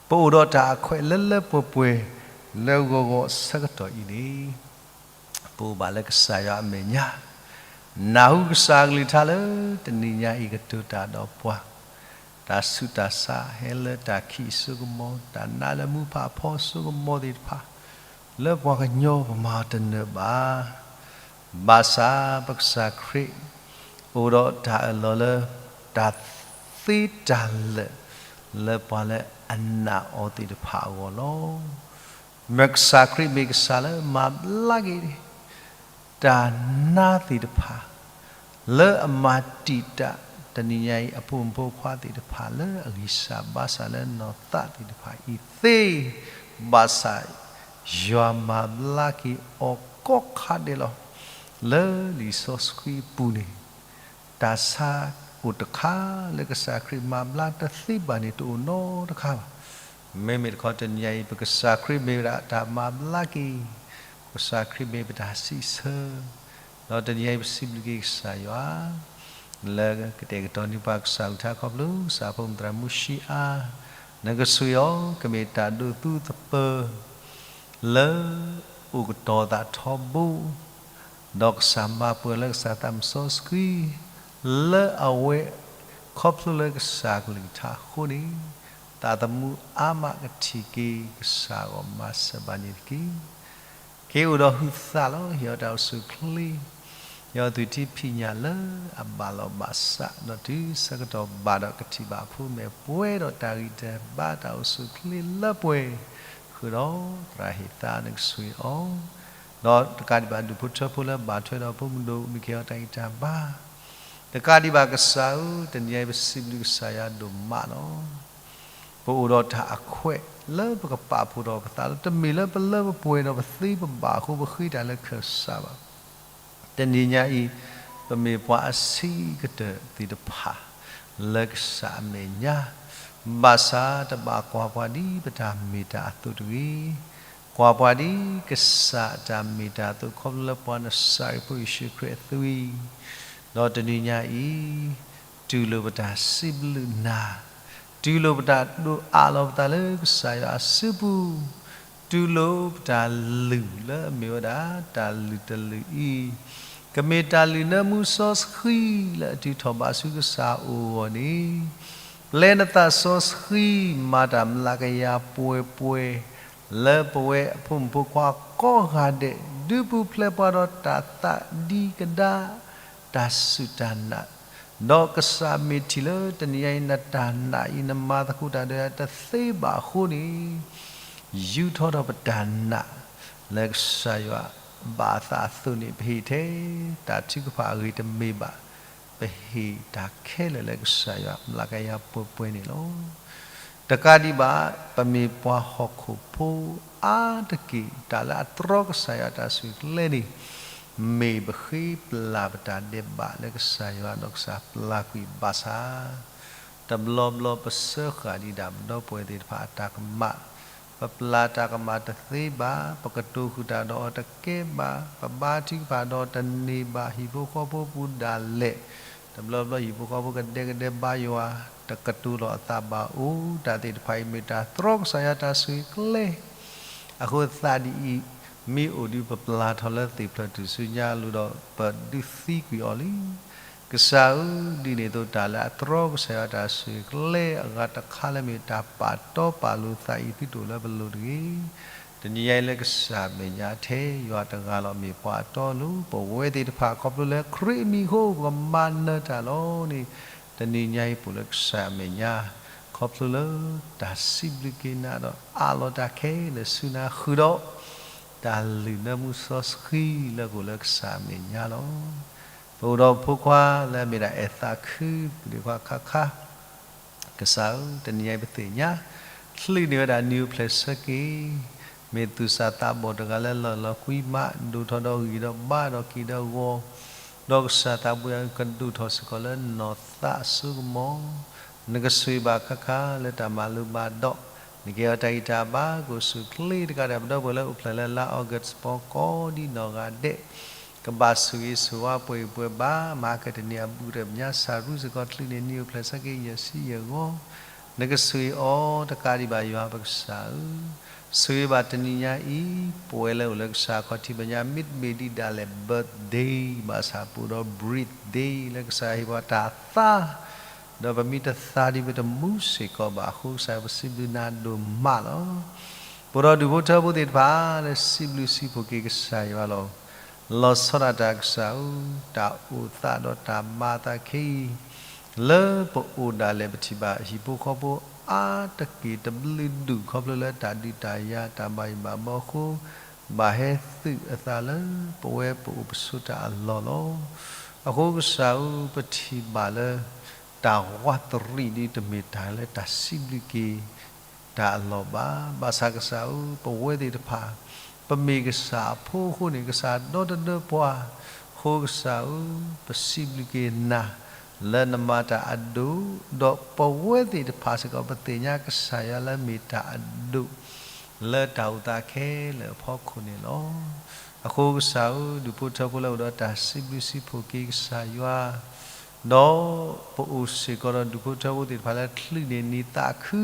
ပအိၣ်ဒီးတၢ်အခွဲးလၢလၢပှဲၤပှဲၤ လၢဂီၤဂီၤအဆၢကတီၢ်အံၤန့ၣ်, ပအိၣ်ဘၣ်လၢကစၢ်ယွၤအမဲာ်ညါ, နၢ်ဟူကစၢ်အကလုၢ်ကထါလၢတနံၤညါအံၤကတိၤတၢ်ဒီးပှၤ, တၢ်ဆူးတၢ်ဆါဟဲလၢတၢ်ခံးအစိကမီၤ, တၢ်နာ်လၢမူဖးဖီအစိကမီၤသ့ၣ်တဖၣ်, လၢပှၤကညီပမၤတနၢၤဘၣ် ဘၣ်ဆၣ်ပကစၢ်ခရံာ် အိၣ်ဒီးတၢ်အၢၣ်လီၤလၢ တၢ်သ့တၢ်လၢာ် လၢပှၤလၢအနာ်အီၤသ့ၣ်တဖၣ်အဂီၢ်လီၤ. မ့ၢ်ကစၢ်ခရံာ်မ့ၢ်ကစၢ်လၢမၤဘျါက့ၤ တၢ်နါသ့ၣ်တဖၣ် လၢအမၤတံာ်တာ်တနံၤညါအံၤ အဖိမုၣ်ဖိခွါသ့ၣ်တဖၣ် လၢအဂံၢ်စၢ်ဘါစၢ်လၢနီၢ်သးသ့ၣ်တဖၣ်အံၤသ့, ဘၣ်ဆၣ်ယွၤမၤဘျါက့ၤအီၤကိးခါဒဲးလီၤ. လၢလံာ်စီဆှံအပူၤန့ၣ် တၢ်ဆါအိၣ်တခါလၢကစၢ်ခရံာ်မၤဘျါတသ့ဘၣ်န့ၣ် တအိၣ်နီတခါဘၣ်. မ့မ့ၢ်တခီတနံၤညါအံၤ ပကစၢ်ခရံာ်မ့ၢ်ဝဲဒၣ်တၢ်မၤဘျါက့ၤ ကစၢ်ခရံာ်မ့ၢ်ပတၢ်စံးဆၢ, ဒီးတနံၤအံၤပစံးဘျုးက့ၤကစၢ်ယွၤ လၢကတဲာ်ကတီၤန့ၢ်ပှၤကစၢ်အကလုၢ်ကထါခီဖျိ ကစၢ်အဖိမုၣ်သရၣ်မူၡံအါ, နကဆိၣ်ဂ့ၤအီၤ ကမ့ၢ်တၢ်ဒိးသူသပၢၤ လၢအိၣ်ကတီၤသးထီဘိ, ဒီးကစၢ်မၤပှဲၤလၢကစၢ်သးမုၢ်စီဆှံ လၢအဝဲ ခီဖျိလၢကစၢ်ကလုၢ်ကထါအဃိန့ၣ်, သးသမူအါမးကထံၣ်က့ၤ ကစၢ်ဂီၢ်မၤစၢၤဘၣ်န့ၣ်တက့ၢ်. က့ၤအိၣ်ဒီးဟုသးလီၤ. ဟ့ၣ်အီၤတၢ်အိၣ်ဆူၣ်အိၣ်ချ့, ဟ့ၣ်အီၤသွံၣ်ထံဖံးညၣ်လၢအဘၣ်လီၤဘၣ်စး, ဒီးတုၤဆၢကတီၢ်ဘၣ်ဒီးကထံၣ်ဘၣ်အဖိမ့ၢ်ပှဲၤဒီး တၢ်ဂံၢ်တၢ်ဘါတၢ်အိၣ်ဆူၣ်အိၣ်ချ့လၢပှဲၤ, ဃုာ်ဒီးသရၣ်ဟ့ၣ်သါနကဆိၣ်ဂ့ၤအီၤ, ဒီးတကးဒံးဘၣ်ဒူၣ်ဖိထၢဖိလၢဘၣ်ထွဲဒီးဖိမုၣ်ဒိၣ် မ့ၢ်ကဟ့ၣ်အီၤတၢ်ဂံၢ်တၢ်ဘါ တကးဒံးဘၣ်ကစၢ်ဧၢ, တနံၤအံၤပစံးဘျုးကစၢ်ယွၤဒိၣ်မးလီၤ. ပအိၣ်ဒီးတၢ်အခွဲးလၢပကပာ်ဖှိၣ်ထီၣ်ပသးလၢ တမ့ၢ်လၢပလၢပပှဲၤဒီးပသ့ပဘၣ်အဃိ ပဃ့တၢ်လၢခၢၣ်စးဘၣ်. တနံၤညါအံၤ ပမ့ၢ်ပှၤအဆံးကတၢၢ်သ့ၣ်တဖၣ် လၢကစၢ်အမဲာ်ညါ, ဘၣ်ဆၣ်တဘၣ်ကွၢ်ပှၤဒ်ပတၢ်မ့ၢ်တၢ်အသိးတဂ့ၤ, ကွၢ်ပှၤဒ်ကစၢ်အတၢ်မ့ၢ်တၢ်အသိး ခီဖျိလၢပှၤနစၤရ့းဖိယ့ၣ်ၡူးခရံာ်အသွံၣ်, ဒီးတနံၤညါအံၤ တူၢ်လိာ်ပတၢ်စံးဘျုးနၤ, တူၢ်လိာ်ပတၢ်ဒိးအးလီၤပသးလၢကစၢ်ယွၤအစုပူၤ, တူၢ်လိာ်ပတၢ်လုၢ်လၢအမ့ၢ်ဝဲဒၣ် တၢ်လုၢ်တလုၢ်အံၤ, ကမ့ၢ်တၢ်လုၢ်နၢမူစီဆှံလၢအထုးထီၣ်ဘၣ်ဆူကစၢ်အအိၣ်အဂီၢ်န့ၣ်, ပျဲနသးစီဆှံ မၤတၢ်မျးကယၤပှဲၤပှဲၤ လၢပဝဲအဖိမုၣ်ဖိခွါကိးဂၤဒဲး ဒုးပူၤဖျဲးပှၤဒီးတၢ်သးဒံကဒါ တၢ်စူၢ်တၢ်နာ်, ဒီးကစၢ်မ့ၢ်ထံၣ်လၢတနံၤညါအံၤ နတၢ်နာ်အံၤ နမၤသကိးတၢ်ဒီးတသ့ဘၣ်အဃိန့ၣ်, ယူးထီၣ်ဒီးပတၢ်နာ် လၢကစၢ်ယွၤဘၣ်အသးအသိးန့ၣ် ပဟ့ၣ်ထဲတၢ်ထုကဖၣ်အဂ့ၤတမ့ၢ်ဘၣ်, ပဟ့ၣ်တၢ်ခဲလၢာ်လၢကစၢ်ယွၤမျးကယၤပှဲၤပှဲၤန့ၣ်လီၤ. တကးဒံးဘၣ် ပမ့ၢ်ပှၤဟီၣ်ခိၣ်ဖိအါတက့ၢ် တၢ်လၢအတြီကစၢ်ယွၤတၢ်ဆိၣ်ဂ့ၤကျဲန့ၣ် မ့ၢ်ပဃ့ပျၢ်ပတၢ်ဒဲးဘးလၢကစၢ်ယွၤဒီးကစၢ်ပျၢ်ကွံာ်ဘၣ်ဆၣ်, တဘျီဘျီပစၢဃာ်ဒံးဒၣ်ပဒီပုၢ်ဝဲၢ်သ့ၣ်တဖၣ်အတၢ်ကမၣ်, ပပျၢ်တၢ်ကမၣ်တသ့ဘၣ်, ပကတိၤဃုာ်တၢ်ဒီးအီၤတကဲဘၣ်, ပဘါထုကဖၣ်ဒီးတန့ၢ်ဘၣ်, ဟံၣ်ဖိဃီဖိပူၤဒၣ်လဲာ်, တဘျီဘျီဟံၣ်ဖိဃီဖိကဒဲကဒဲဘါယွၤ, တကတိၤလီၤအသးဘၣ်အိၣ်, တၢ်သ့ၣ်တဖၣ်အံၤမ့ၢ်တၢ်တြီကစၢ်ယွၤတၢ်ဆိၣ်ဂ့ၤကျဲ အဃိသတးဒ်အံၤ, မ့ၢ်အိၣ်ဒံးပပျၢ်ထီၣ်လၢသ့ၣ်ဖျၢၣ်ထူၣ်စုညါအလိၤဒီး ပဒုးသံကွံာ်အီၤလံ. ကစၢ်ဧၢ, ဒ်န့ၣ်အသိးတၢ်လၢအတြီကစၢ်ယွၤတၢ်ဆိၣ်ဂ့ၤကျဲအဂၤတခါလၢမ့ၢ်တၢ်ပာ်တီပာ်လိၤသးအံၤ သုတအိၣ်လၢပလိၤတဂ့ၤ. တနံၤညါအံၤလၢကစၢ်အမဲာ်ညါထဲ ယွၤတဂၤလီၤမ့ၢ်ပှၤအတီအလိၤ, ပဝဲသ့ၣ်တဖၣ်ခီဖျိလၢခရံာ်အမံၤအဃိ ပကမၤနၢၤတၢ်လီၤန့ၣ်, တနံၤညါအံၤပအိၣ်လၢကစၢ်အမဲာ်ညါ ခီဖျိလၢတၢ်စံးဘျုးက့ၤနၤဒီးအးလီၤတၢ်ခဲလၢာ်ဆူနၤဃုာ်ဒီး တၢ်လုၢ်နၢမူစီဆှံလၢကအိၣ်လၢကစၢ်အမဲာ်ညါလီၤ. ပအိၣ်ဒီးဖိခွါလၢအမ့ၢ်ဒၣ်အဲၣ်သးခု ပုၢ်ဒ့ခွါခါခါ ကစၢ်ဧၢ, တနံၤညါအံၤပသ့ၣ်ညါ ချုးန့ၢ်ဝဲဒၣ်နံၣ်အိၣ်ဖျဲၣ်ဆၢက့ၤ, မ့ၢ်သူၣ်စၢ်သးဘီၣ်တဂၤလၢလီၢ်လီၤကွံမး ဒိၣ်ထီၣ်ဒီးဂံၢ်ဒီးဘါဒီးက့ၤဒီးဂီၤ, ဒီးကစၢ်သးဘိယွၤကဒိၣ်ထီၣ်စ့ၢ်ကီးလၢနီၢ်သးအစိကမီၤ, နကဆိၣ်ဂ့ၤဘၣ်ခါခါလၢတၢ်မၤလိဘၣ်ဒီး, နကဟ့ၣ်အီၤတၢ်ဂံၢ်တၢ်ဘါ ကအိၣ်ဆူၣ်အိၣ်ချ့တကးဒံး ပဒီပုၢ်ဝဲၢ်လၢအိၣ်ဖျဲၣ်လၢလါ August ပီကိးဒ်နီၢ်ဂၤဒဲး ကဘၣ်ဆိၣ်ဂ့ၤဆိၣ်ဝါပှဲၤဂံၢ်ပှဲၤဘါ မၤကတၢၢ်တနံၤအဘူးတရံး ပညါစၢ်ရူစ့ၢ်ကီး ချုးန့ၢ်နံၣ်အိၣ်ဖျဲၣ်ဆၢက့ၤ ယဲၢ်ဆံယဲၢ်ဂီၤ, နကဆိၣ်ဂ့ၤအီၤတကးဒံးဘၣ် ယွၤပကစၢ်ဧၢ, ဆိၣ်ဂ့ၤဘၣ်တနံၤညါအံၤ ပဝဲလၢအိၣ်လၢကစၢ်အခီၣ်ထံးမဲာ်ညါ မ့တမ့ၢ်ဒ်ဒၣ်လဲာ် birthday ဘၣ်ဆၣ်ပအိၣ်ဒီး breath day လၢကစၢ်ဟ့ၣ်ပှၤတၢ်သါ ဒီးပမ့ၢ်တသါဒီးပတမူစ့ၢ်ကီးဘၣ်အဃိ ကစၢ်ယွၤပစံးဘျုးနၤဒိၣ်မးလီၤ. ပအိၣ်ဒီးဒူၣ်ဖိထၢဖိသ့ၣ်တဖၣ်လၢစံးဘျုးစံးဖှိၣ်က့ၤကစၢ်ယွၤလီၤ. လီၤဆီဒၣ်တၢ်ကစၢ်ဧၢ, တၢ်အိၣ်သးဒီးတၢ်မၤအသးခဲအံၤ လၢပအိၣ်ဒၣ်လဲာ်ပထံၣ်ဘၣ်ဟံၣ်ဖိဃီဖိအါတက့ၢ်တဘျုးဒူၣ် ခီဖျိလၢတၢ်ဒုးတၢ်ယၤတၢ်ဘၣ်ယိၣ်ဘၣ်ဘီအဃိ ဘၣ်ဟဲသုးအသးလၢပဝဲပအိၣ်ပဆိးတၢ်အလီၢ်လီၤ. အဃိကစၢ်ဧၢ, ပထံၣ်ဘၣ်လၢ တၢ်ဝးတရံးဒ်တမ့ၢ်တၢ်လၢတၢ်စံးဘျုးက့ၤ တၢ်အလီၢ်ဘၣ်. ဘၣ်ဆၣ်ကစၢ်ဧၢ, ပဝဲသ့ၣ်တဖၣ် ပမ့ၢ်ကစၢ်အဖိအဃိန့ၣ် ကစၢ်ဒီတဒၢပှၤ, အဃိကစၢ်ဧၢ, ပစံးဘျုးက့ၤနၤ လၢနမၤတၢ်အဒိၣ်, ဒီးပဝဲသ့ၣ်တဖၣ်စ့ၢ်ကီး ပသ့ၣ်ညါကစၢ်ယွၤလၢမ့ၢ်တၢ်အဒိၣ် လၢတၢ်အိၣ်သးခဲလၢာ်အဖီခိၣ်န့ၣ်လီၤ. အဃိကစၢ်ဧၢ, ဒူၣ်ဖိထၢဖိလၢအိၣ်ဒီးတၢ်စံးဘျုးစံးဖှိၣ်က့ၤကစၢ်ယွၤ, ဒီးပအိၣ်စ့ၢ်ကီးဒီးဒူၣ်ဖိထၢဖိသ့ၣ်တဖၣ်လၢချံးန့ၢ်နံၤသးခု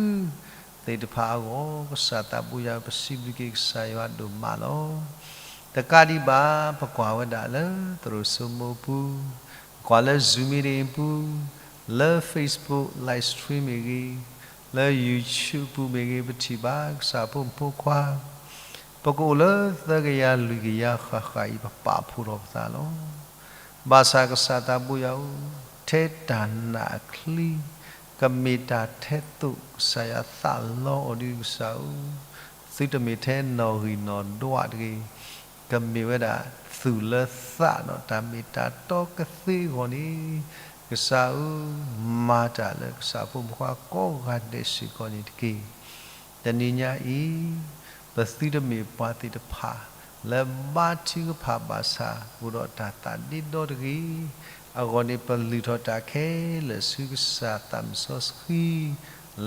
သ့ၣ်တဖၣ်အဂီၢ်, ကစၢ်သးဘိယွၤ ပစံးဘျုးက့ၤကစၢ်ယွၤဒိၣ်မးလီၤ. တကးဒံးဘၣ် ပကွၢ်ဝဲဒၣ်လၢသရိာ်စိမိအပူၤ, ကွၢ်လၢ Zoom meeting အပူၤ, လၢ Facebook live stream မ့ၢ်ဂ့ၤ, လၢ YouTube အပူၤမ့ၢ်ဂ့ၤ, ပထံၣ်ဘၣ်ကစၢ်ဖိမုၣ်ဖိခွါ, ပကအိၣ်လၢသၢကယၤလွံၢ်ကယၤဃၣ်ဃၣ်အံၤ ပပာ်ဖှိၣ်ထီၣ်ပသးလီၤ. ဘၣ်ဆၣ်ကစၢ်သးဘိယွၤဧၢ, ထဲတၢ်နာ်အချံ ကမ့ၢ်တၢ်ထဲသိးကစၢ်ယွၤသးလီအီၤဒုးကစၢ်ဧၢ, သုတမ့ၢ်ထဲနီၣ်ဂံၢ်နီၣ်ဒွးတဂ့ၤ, ကမ့ၢ်ဝဲဒၣ်သူၣ်လၢသးဒီးတၢ်မ့ၢ်တၢ်တီကသ့အဂီၢ်န့ၣ်, ကစၢ်ဧၢ, မၤတၢ်လၢကစၢ်ဖိမုၣ်ဖိခွါကိးဂၤဒဲးစ့ၢ်ကီးန့ၣ်တက့ၢ်. တနံၤညါအံၤ, ပသုတမ့ၢ်ပှၤသ့ၣ်တဖၣ် လၢဘါထုကဖၣ်ဘၣ်ဆၣ် အိၣ်ဒီးတၢ်သးဒ့ဒီတဂ့ၤ, အဂီၢ်န့ၣ် ပလုၢ်ထီၣ်တၢ်ခဲလၢာ်ဆူကစၢ်သးစီဆှံ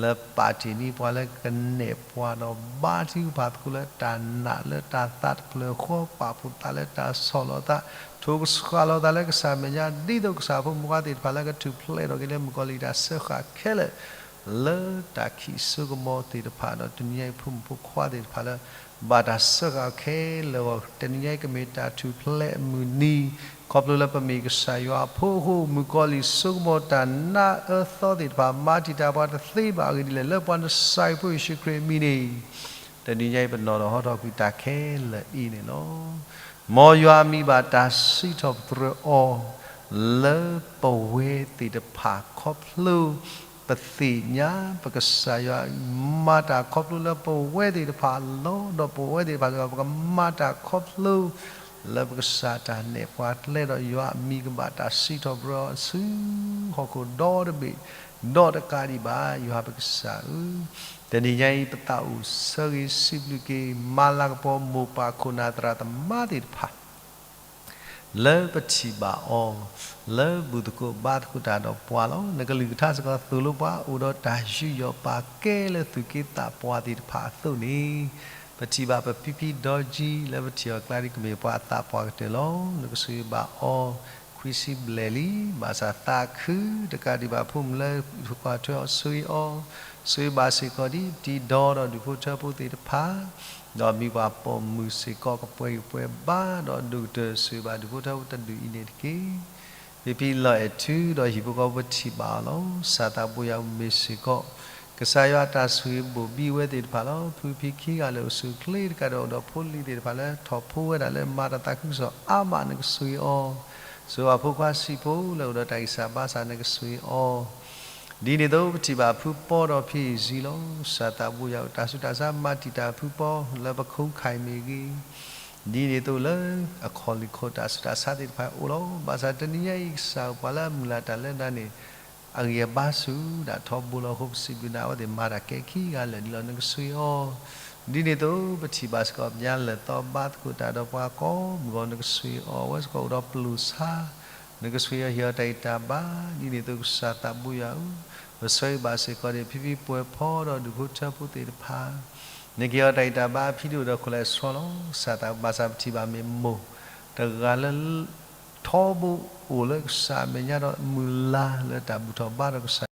လၢပာ်တ့ၢ်န့ၢ်ပှၤလၢကနဲၣ်ပှၤဒီးဘါထုကဖၣ်သကိးလၢတၢ်နာ်လၢတၢ်သးတဖျၢၣ်ဃီ ပာ်ဖှိၣ်သးလၢတၢ်ဆီၣ်လီၤသး, ထိၣ်ကဆှၣ်လီၤသးလၢကစၢ်မဲာ်ညါ ဒ်သိးကစၢ်ဖိမုၣ်ဖိခွါသ့ၣ်တဖၣ်လၢကထူၣ်ဖျဲးထီၣ်က့ၤလၢမုၣ်ကီၤလံၢ်တၢ်စၢဃာ်ခဲလၢာ် လၢတၢ်ခံးစိကမီၤသ့ၣ်တဖၣ်ဒီး တနံၤညါအံၤဖိမုၣ်ဖိခွါသ့ၣ်တဖၣ်လၢ ဘၣ်တၢ်စၢဃာ်ခဲလၢာ်အဂီၢ် တနံၤညါအံၤကမ့ၢ်တၢ်ထူၣ်ဖျဲးအမုၢ်နံၤ, ခီဖျိလၢပမ့ၢ်ကစၢ်ယွၤအဖိအဃိ မုၣ်ကီၤလံၢ်စိကမီၤတၢ်နါအၢသီသ့ၣ်တဖၣ် မၤတံာ်တာ်ပှၤတသ့ဘၣ်အဂ့ၢ်ဒ်လဲၣ်, လၢပှၤနစၢ်ဖိယ့ၣ်ၡူးခရံာ်အမံၤန့ၣ် တနံၤညါအံၤပနီၣ်ထီၣ်ဟီထီၣ်ကွံာ်တၢ်ခဲလၢာ်အံၤန့ၣ်လီၤ. မ်ယွၤအမံၤဘၣ်တၢ်စံးထီၣ်ပတြၢၤအီၤ လၢပဝဲသ့ၣ်တဖၣ်ခီဖျိ ပသ့ၣ်ညါပကစၢ်ယွၤ မၤတၢ်ခီဖျိလၢပဝဲသ့ၣ်တဖၣ်အလီၢ် ဒီးပဝဲသ့ၣ်တဖၣ်စ့ၢ်ကီး ပကမၤတၢ်ခီဖျိ လၢပကစၢ်တၢ်နဲၣ်ပှၤကျဲဒီး ယွၤအမံၤကဘၣ်တၢ်စံးထီၣ်ပတြၢၤအီၤဆူဟီၣ်ခိၣ်ဒီတဘ့ၣ်, ဒီးတကးဒံးဘၣ် ယွၤပကစၢ်ဧၢ, တနံၤညါအံၤပသးအိၣ်ဆၢဂ့ၤစံးဘျုးက့ၤ မၤလၤကပီၤမိၢ်ပၢ်ခိၣ်နၢ်သရၣ်သမါသ့ၣ်တဖၣ် လၢပထံၣ်ဘၣ်အီၤ လၢဘူၣ်သကိးဘါသကိးတၢ်ဒီးပှၤလီၤ. နကလုၢ်ကထါစ့ၢ်ကီးသိၣ်လိပှၤ အိၣ်ဒီးတၢ်ယူးယီၣ်ပာ်ကဲလၢသူၣ်က့သးပှၢ်သ့ၣ်တဖၣ်အသိးန့ၣ်, ပထံၣ်ဘၣ်ပဖံဖံဒီကံ လၢပထံၣ်အီၤကျါဒ်ကမ့ၢ်ပှၤအသးပှၢ်ကတၢၢ်လီၤ. နကဆိၣ်ဂ့ၤဘၣ်အီၤ ခွံဆံဘျဲၣ်လံ, ဘၣ်ဆၣ်သးခု တကးဒံးဘၣ်ဖိမုၣ်လၢကွၢ်ထွဲအီၤဆိၣ်ဂ့ၤအီၤ, ဆိၣ်ဂ့ၤဘၣ်စ့ၢ်ကီးဒ်ပတံၤဒီဒီးဒူၣ်ဖိထၢဖိသ့ၣ်တဖၣ် ဒီးမံၤပှၤပိာ်မုၣ်စ့ၢ်ကီး ကပှဲၤဂံၢ်ပှဲၤဘါဒီး ဒိၣ်ကတၢၢ်ဆိၣ်ဂ့ၤဘၣ်ဒူၣ်ဖိထၢဖိတဒူၣ်အံၤန့ၣ်တက့ၢ်. ဖံဖံလီၤအဲၣ်ထုဒီးဟံၣ်ဖိဃီဖိပထံၣ်ဘၣ်အီၤလီၤ. ကစၢ်သးဘိယွၤမ့ၢ်စ့ၢ်ကီး ကစၢ်ယွၤအတၢ်ဆိၣ်ဂ့ၤဘိၣ်ဘံဝဲသ့ၣ်တဖၣ်လီၤ. ဖုဖံခံဂၤလၢာ်အိၣ်ဆူၣ်အိၣ်ချ့တကးဒီး အိၣ်ဒီးဖိလံၤသ့ၣ်တဖၣ်လၢထီၣ်ဖိဝဲဒၣ်လၢမၤတၢ်သးခုကစီၣ်အါမး နကဆိၣ်ဂ့ၤအီၤ, ဆိၣ်ဂ့ၤဘၣ်ဖိခွါဆံးဖိလၢအိၣ်ဒီးတၢ်ဂံၢ်စၢ်ဘါစၢ် နကဆိၣ်ဂ့ၤအီၤ ဒ်န့ၣ်အသိး ပထံၣ်ဘၣ်ဖုပီဒီးဖံအ့ၣ်စံလီၤ. ကစၢ်သးဘိယွၤတၢ်ဆူးတၢ်ဆါ မၤတံာ်တာ်ဖုပီလၢပခိၣ်ခါအံၤမ့ၢ်ဂ့ၤ, ဒ်န့ၣ်အသိးလၢအခီၣ်လံၢ်ခိၣ်တၢ်ဆူးတၢ်ဆါသ့ၣ်တဖၣ်အိၣ်လီၤ. ဘၣ်ဆၣ်တနံၤညါအံၤ ကစၢ်ပှၤလၢအမုၢ်လၢ်တၢ်လၢနၤန့ၣ် အဂံၢ်အဘါဆူၣ်ဒၣ်ထီဘိလီၤအဃိ ပစံးဘျုးနၤ အဝဲသ့ၣ်မၤတၢ်ကဲခံဂၤလၢာ်ဒ်လီၤ နကဆိၣ်ဂ့ၤအီၤ, ဒ်န့ၣ်အသိး ပထံၣ်ဘၣ်စ့ၢ်ကီးပညါလၢာ်သီဘါသကိးတၢ်ဒီးပှၤကိးမုၢ်ဂီၤ နကဆိၣ်ဂ့ၤအီၤ အဝဲစ့ၢ်ကီးအိၣ်ဒီးပျိၢ်ဆါ နကဆိၣ်ဂ့ၤအီၤဟ့ၣ်အီၤတၢ်ဂံၢ်တၢ်ဘါ, ဒ်န့ၣ်အသိးကစၢ်သးဘိယွၤဧၢ, ပဆၢဂ့ၤဘၣ်စ့ၢ်ကီးန့ၣ် ဖံဖံပှဲၤဖီဒီးဒူၣ်ဖိထၢဖိသ့ၣ်တဖၣ်, နကဟ့ၣ်အီၤတၢ်ဂံၢ်တၢ်ဘါအဖံဒိၣ်ဒီးခိၣ်လဲၤဆှီလီၤ. ကစၢ်သးဘိဘၣ်ဆၣ်ပထံၣ်ဘၣ်မ့ၢ်မိၢ်တဂၤလၢ ထီဘိအိၣ်လၢကစၢ်အမဲာ်ညါဒီးမုၢ်လၢ်လၢတၢ်ဘူၣ်ထီၣ်ဘါထီၣ်ကစၢ်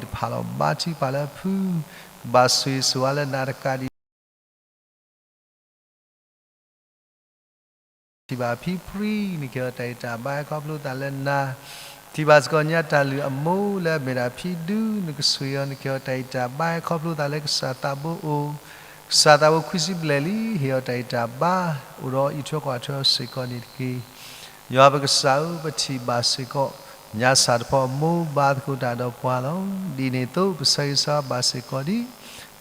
တဖၣ်လီၤ. ဘါထုကဖၣ်လၢဖု ကဘၣ်ဆိၣ်ဂ့ၤဆိၣ်ဝါလၢနၤတကးဒံး ထံၣ်ဘၣ်ဖံဖု နကဟ့ၣ်အီၤတၢ်ဂံၢ်တၢ်ဘါ ခီဖျိသးလၢနၤ ထံၣ်ဘၣ်စ့ၢ်ကီးညါတၢ်လုၢ်အမိၢ်လၢအမ့ၢ်ဒၣ်ဖံဒု နကဆိၣ်ဂ့ၤအီၤ နကဟ့ၣ်အီၤတၢ်ဂံၢ်တၢ်ဘါ ဟဲခီဖျိသးလၢကစၢ်သးဘိအိၣ်, ကစၢ်သးဘိခွံဆံဘျဲၣ်လံ ဟ့ၣ်အီၤတၢ်ဂံၢ်တၢ်ဘါ, အိၣ်ဒီးအံးထွဲကွၢ်ထွဲအီၤစ့ၢ်ကီးန့ၣ်တက့ၢ်. ယွၤပကစၢ်ဧၢ, ပထံၣ်ဘၣ်စ့ၢ်ကီး ညါစၢ်တဖီအမိၢ်ဘါသကိးတၢ်ဒီးပှၤလီၤ. ဒ်န့ၣ်အသိး ပဆၢဂ့ၤဆၢဝါဘၣ်စ့ၢ်ကီးဒံး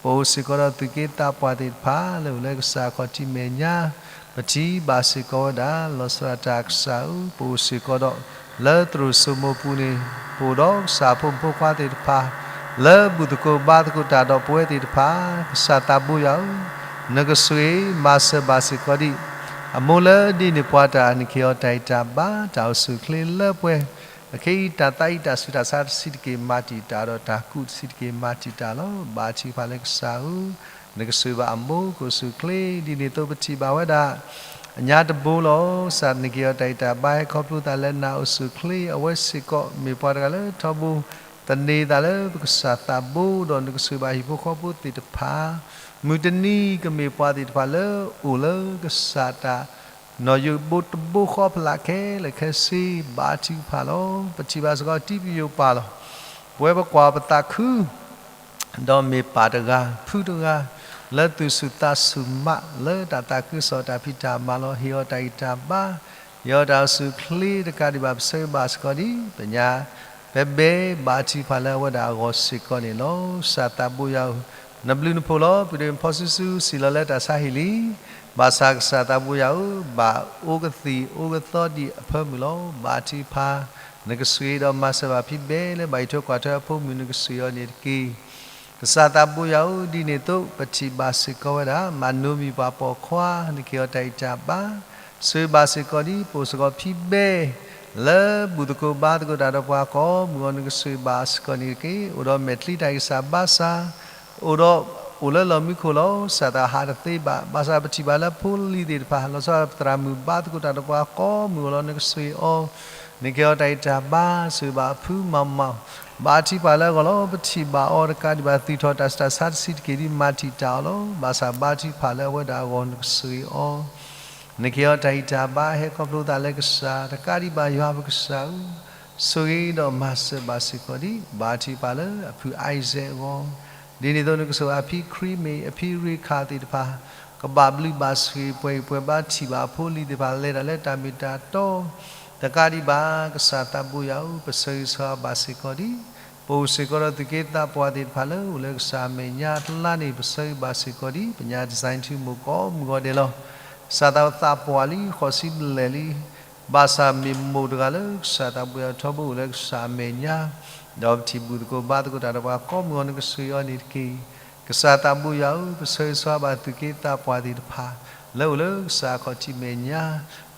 ပအိၣ်စ့ၢ်ကီးဒီးသူၣ်က့သးပှၢ်သ့ၣ်တဖၣ် လၢအိၣ်လၢကစၢ်အခီၣ်ထံးမဲာ်ညါ, ပထံၣ်ဘၣ်စ့ၢ်ကီးဝဲဒၣ် လီၤဆီဒၣ်တၢ်ကစၢ်ဧၢ, ပအိၣ်စ့ၢ်ကီးဒီး လၢသရိာ်စိမိၢ်ပူၤန့ၣ် ပအိၣ်ဒီးကစၢ်ဖိမုၣ်ဖိခွါသ့ၣ်တဖၣ် လၢဘူၣ်သကိးဘါသကိးတၢ်ဒီးပဝဲသ့ၣ်တဖၣ်, ကစၢ်သးဘိယွၤဧၢ, နကဆိၣ်ဂ့ၤမၤစၢၤဘၣ်စ့ၢ်ကီးဒံး အမိၢ်လၢဒ်န့ၣ်ပှၤတၢ် နကဟ့ၣ်အီၤတၢ်ဂံၢ်တၢ်ဘါ တၢ်အိၣ်ဆူၣ်အိၣ်ချ့လၢပှဲၤ အခဲအံၤတၢ်သးအံၤတၢ်ဆူးတၢ်ဆါတဆံးတက့ၢ် မၤတံာ်တာ်ဒီးတၢ်ကူးတဆံးတက့ၢ် မၤတံာ်တာ်လီၤ. ဘါထုကဖၣ်လၢကစၢ်ဧၢ, နကဆိၣ်ဂ့ၤဘၣ်အမိၢ်ကအိၣ်ဆူၣ်အိၣ်ချ့ ဒ်န့ၣ်အသိးပထံၣ်ဘၣ်ဝဲဒၣ် အညါတဘိလီၤ. ကစၢ်နကဟ့ၣ်အီၤတၢ်ဂံၢ်တၢ်ဘါ ဟဲခီဖျိသးလၢနၤအိၣ်ဆူၣ်အိၣ်ချ့ အဝဲစ့ၢ်ကီးမ့ၢ်ပှၤတဂၤလၢထီဘိ သန့ၤသးလၢပကစၢ်သးဘိ ဒီးနကဆိၣ်ဂ့ၤဘၣ်ဟံၣ်ဖိဃီဖိသ့ၣ်တဖၣ် မုၢ်တနံၤကမ့ၢ်ပှၤသ့ၣ်တဖၣ်လၢအိၣ်လၢကစၢ်တၢ် နီၣ်ယိးဘိတဘိဃီဖျးခဲလၢာ်ခဲဆ့ ဘါထုကဖၣ်လီၤ. ပထံၣ်ဘၣ်စ့ၢ်ကီးတံပယိၣ်ပၢ်လီၤ. ပဝဲပကွၢ်ပသးခု ဒီးမ့ၢ်ပၢ်တဂၤ ဖုတဂၤ လၢသူၣ်ဆူၣ်သးဆူၣ်မး လၢတၢ်သးခုကစီၣ်တၢ်ဖံးတၢ်မၤလီၤ. ဟ့ၣ်အီၤတၢ်ဂံၢ်တၢ်ဘါ, ဟ့ၣ်အီၤတၢ်အိၣ်ဆူၣ်အိၣ်ချ့တကးဒံးဘၣ် ပဆၢဂ့ၤဘၣ်စ့ၢ်ကီးဒံး ပညါ ပဘဲဘါထုကဖၣ်လၢအဝဲဒၣ်အဂီၢ်စ့ၢ်ကီးန့ၣ်လီၤ. ကစၢ်သးဘိယွၤဧၢ, နဘျုးနဖှိၣ်လီၤ. ပဒိၣ်ဖီဆူစုစံးလီၤလၢတၢ်ဆါဟံၣ်လံ ဘၣ်ဆၣ်ကစၢ်သးဘိယွၤဧၢ, ဘၣ်အိၣ်ကသံၣ်အိၣ်ကသီဒံးအဖၢမုၢ်လီၤ. ဘါထုကဖၣ် နကဆိၣ်ဂ့ၤဒီးမၤစၢၤဘၣ်ဖံဘဲလၢဘၣ်အံးထွဲကွၢ်ထွဲအဖိမုၣ် နကဆိၣ်ဂ့ၤအီၤန့ၣ်တက့ၢ်. ကစၢ်သးဘိယွၤဧၢ, ဒ်န့ၣ်အသိး ပထံၣ်ဘၣ်စ့ၢ်ကီးဝဲဒၣ် မၤနိမံၤပှၤပိာ်ခွါ နကဟ့ၣ်အီၤတၢ်ဂံၢ်တၢ်ဘါ, ဆိၣ်ဂ့ၤဘၣ်စ့ၢ်ကီးဒံး ပအိၣ်စ့ၢ်ကီးဖံဘဲ လၢဘူၣ်သကိးဘါသကိးတၢ်ဒီးပှၤကိးမုၢ်ဂီၤ နကဆိၣ်ဂ့ၤဘၣ်စ့ၢ်ကီးန့ၣ်တက့ၢ်. အိၣ်ဒီးမဲာ်ချံတၢ်ဂံၢ်စၢ်ဘါစၢ် အိၣ်ဒီးအိၣ်လၢလီၢ်မံခိၣ်လီၤ. ကစၢ်သးဟးတသ့ဘၣ်. ဘၣ်ဆၣ်ပထံၣ်ဘၣ်လၢဖိလံၤသ့ၣ်တဖၣ် လီၤဆီဒၣ်ပသရၣ်မုၣ်ဘါသကိးတၢ်ဒီးပှၤကိးမုၢ်ဂီၤလီၤ နကဆိၣ်ဂ့ၤအီၤ, နကဟ့ၣ်အီၤတၢ်ဂံၢ်တၢ်ဘါ, ဆိၣ်ဂ့ၤဘၣ်အဖုမၤမၤ ဘါထုကဖၣ်လၢအဂီၢ်လီၤ. ပထံၣ်ဘၣ်အီၤတကးဒံးဘၣ် သူၣ်ထီၣ်တၢ်ဆူးတၢ်ဆါတဆံးတက့ၢ်ဒံး မၤတံာ်တာ်အီၤလီၤ. ဘၣ်ဆၣ်ဘါထုကဖၣ်လၢအဝဲဒၣ်အဂီၢ် နကဆိၣ်ဂ့ၤအီၤ နကဟ့ၣ်အီၤတၢ်ဂံၢ်တၢ်ဘါ ဟဲခီဖျိသးလၢကစၢ် တကးဒံးဘၣ်ယွၤပကစၢ်ဧၢ, ဆိၣ်ဂ့ၤဒီးမၤစၢၤဘၣ်စ့ၢ်ကီးဒံး ဘါထုကဖၣ်လၢအဖုအံၤစဲးအဂီၢ်, ဒ်န့ၣ်အသိး နကဆိၣ်ဂ့ၤအဖံခရံမ့ၢ် အဖံရ့ခၣ်သ့ၣ်တဖၣ် ကဘၣ်ဘျုးဘၣ်ဆိၣ်ဂ့ၤပှဲၤဂံၢ်ပှဲၤဘါ ထံၣ်ဘၣ်အဖိလံၤသ့ၣ်တဖၣ် လဲၤတၢ်လၢတၢ်မ့ၢ်တၢ်တီ တကးဒံးဘၣ် ကစၢ်သးဘိယွၤဧၢ, ပဆၢဂ့ၤဆၢဝါဘၣ်စ့ၢ်ကီးဒံး ပအိၣ်စ့ၢ်ကီးဒီးသူၣ်က့သးပှၢ်သ့ၣ်တဖၣ်လၢအိၣ်လၢကစၢ်အမဲာ်ညါတလါန့ၣ် ပဆၢဂ့ၤဘၣ်စ့ၢ်ကီးဒံး ပညါ design ထူမိၢ်ကိးမုၢ်ဂီၤဒဲးလီၤ. ကစၢ်သးသးပှၢ်လံ ဃိးဆံဘျဲၣ်လံ ဘၣ်ဆၣ်မ့ၢ်မိၢ်တဂၤလၢကစၢ်သးဘိယွၤထီဘိအိၣ်လၢကစၢ်အမဲာ်ညါ ဒီးပထံၣ်ဘူၣ်သကိးဘါသကိးတၢ်ဒီးပှၤကိးမုၢ်ဂီၤ နကဆိၣ်ဂ့ၤအီၤန့ၣ်တက့ၢ်. ကစၢ်သးဘိယွၤဧၢ, ပဆၢဂ့ၤဆၢဝါဘၣ်သူၣ်က့သးပှၢ်သ့ၣ်တဖၣ် လၢအိၣ်လၢကစၢ်အခီၣ်ထံးမဲာ်ညါ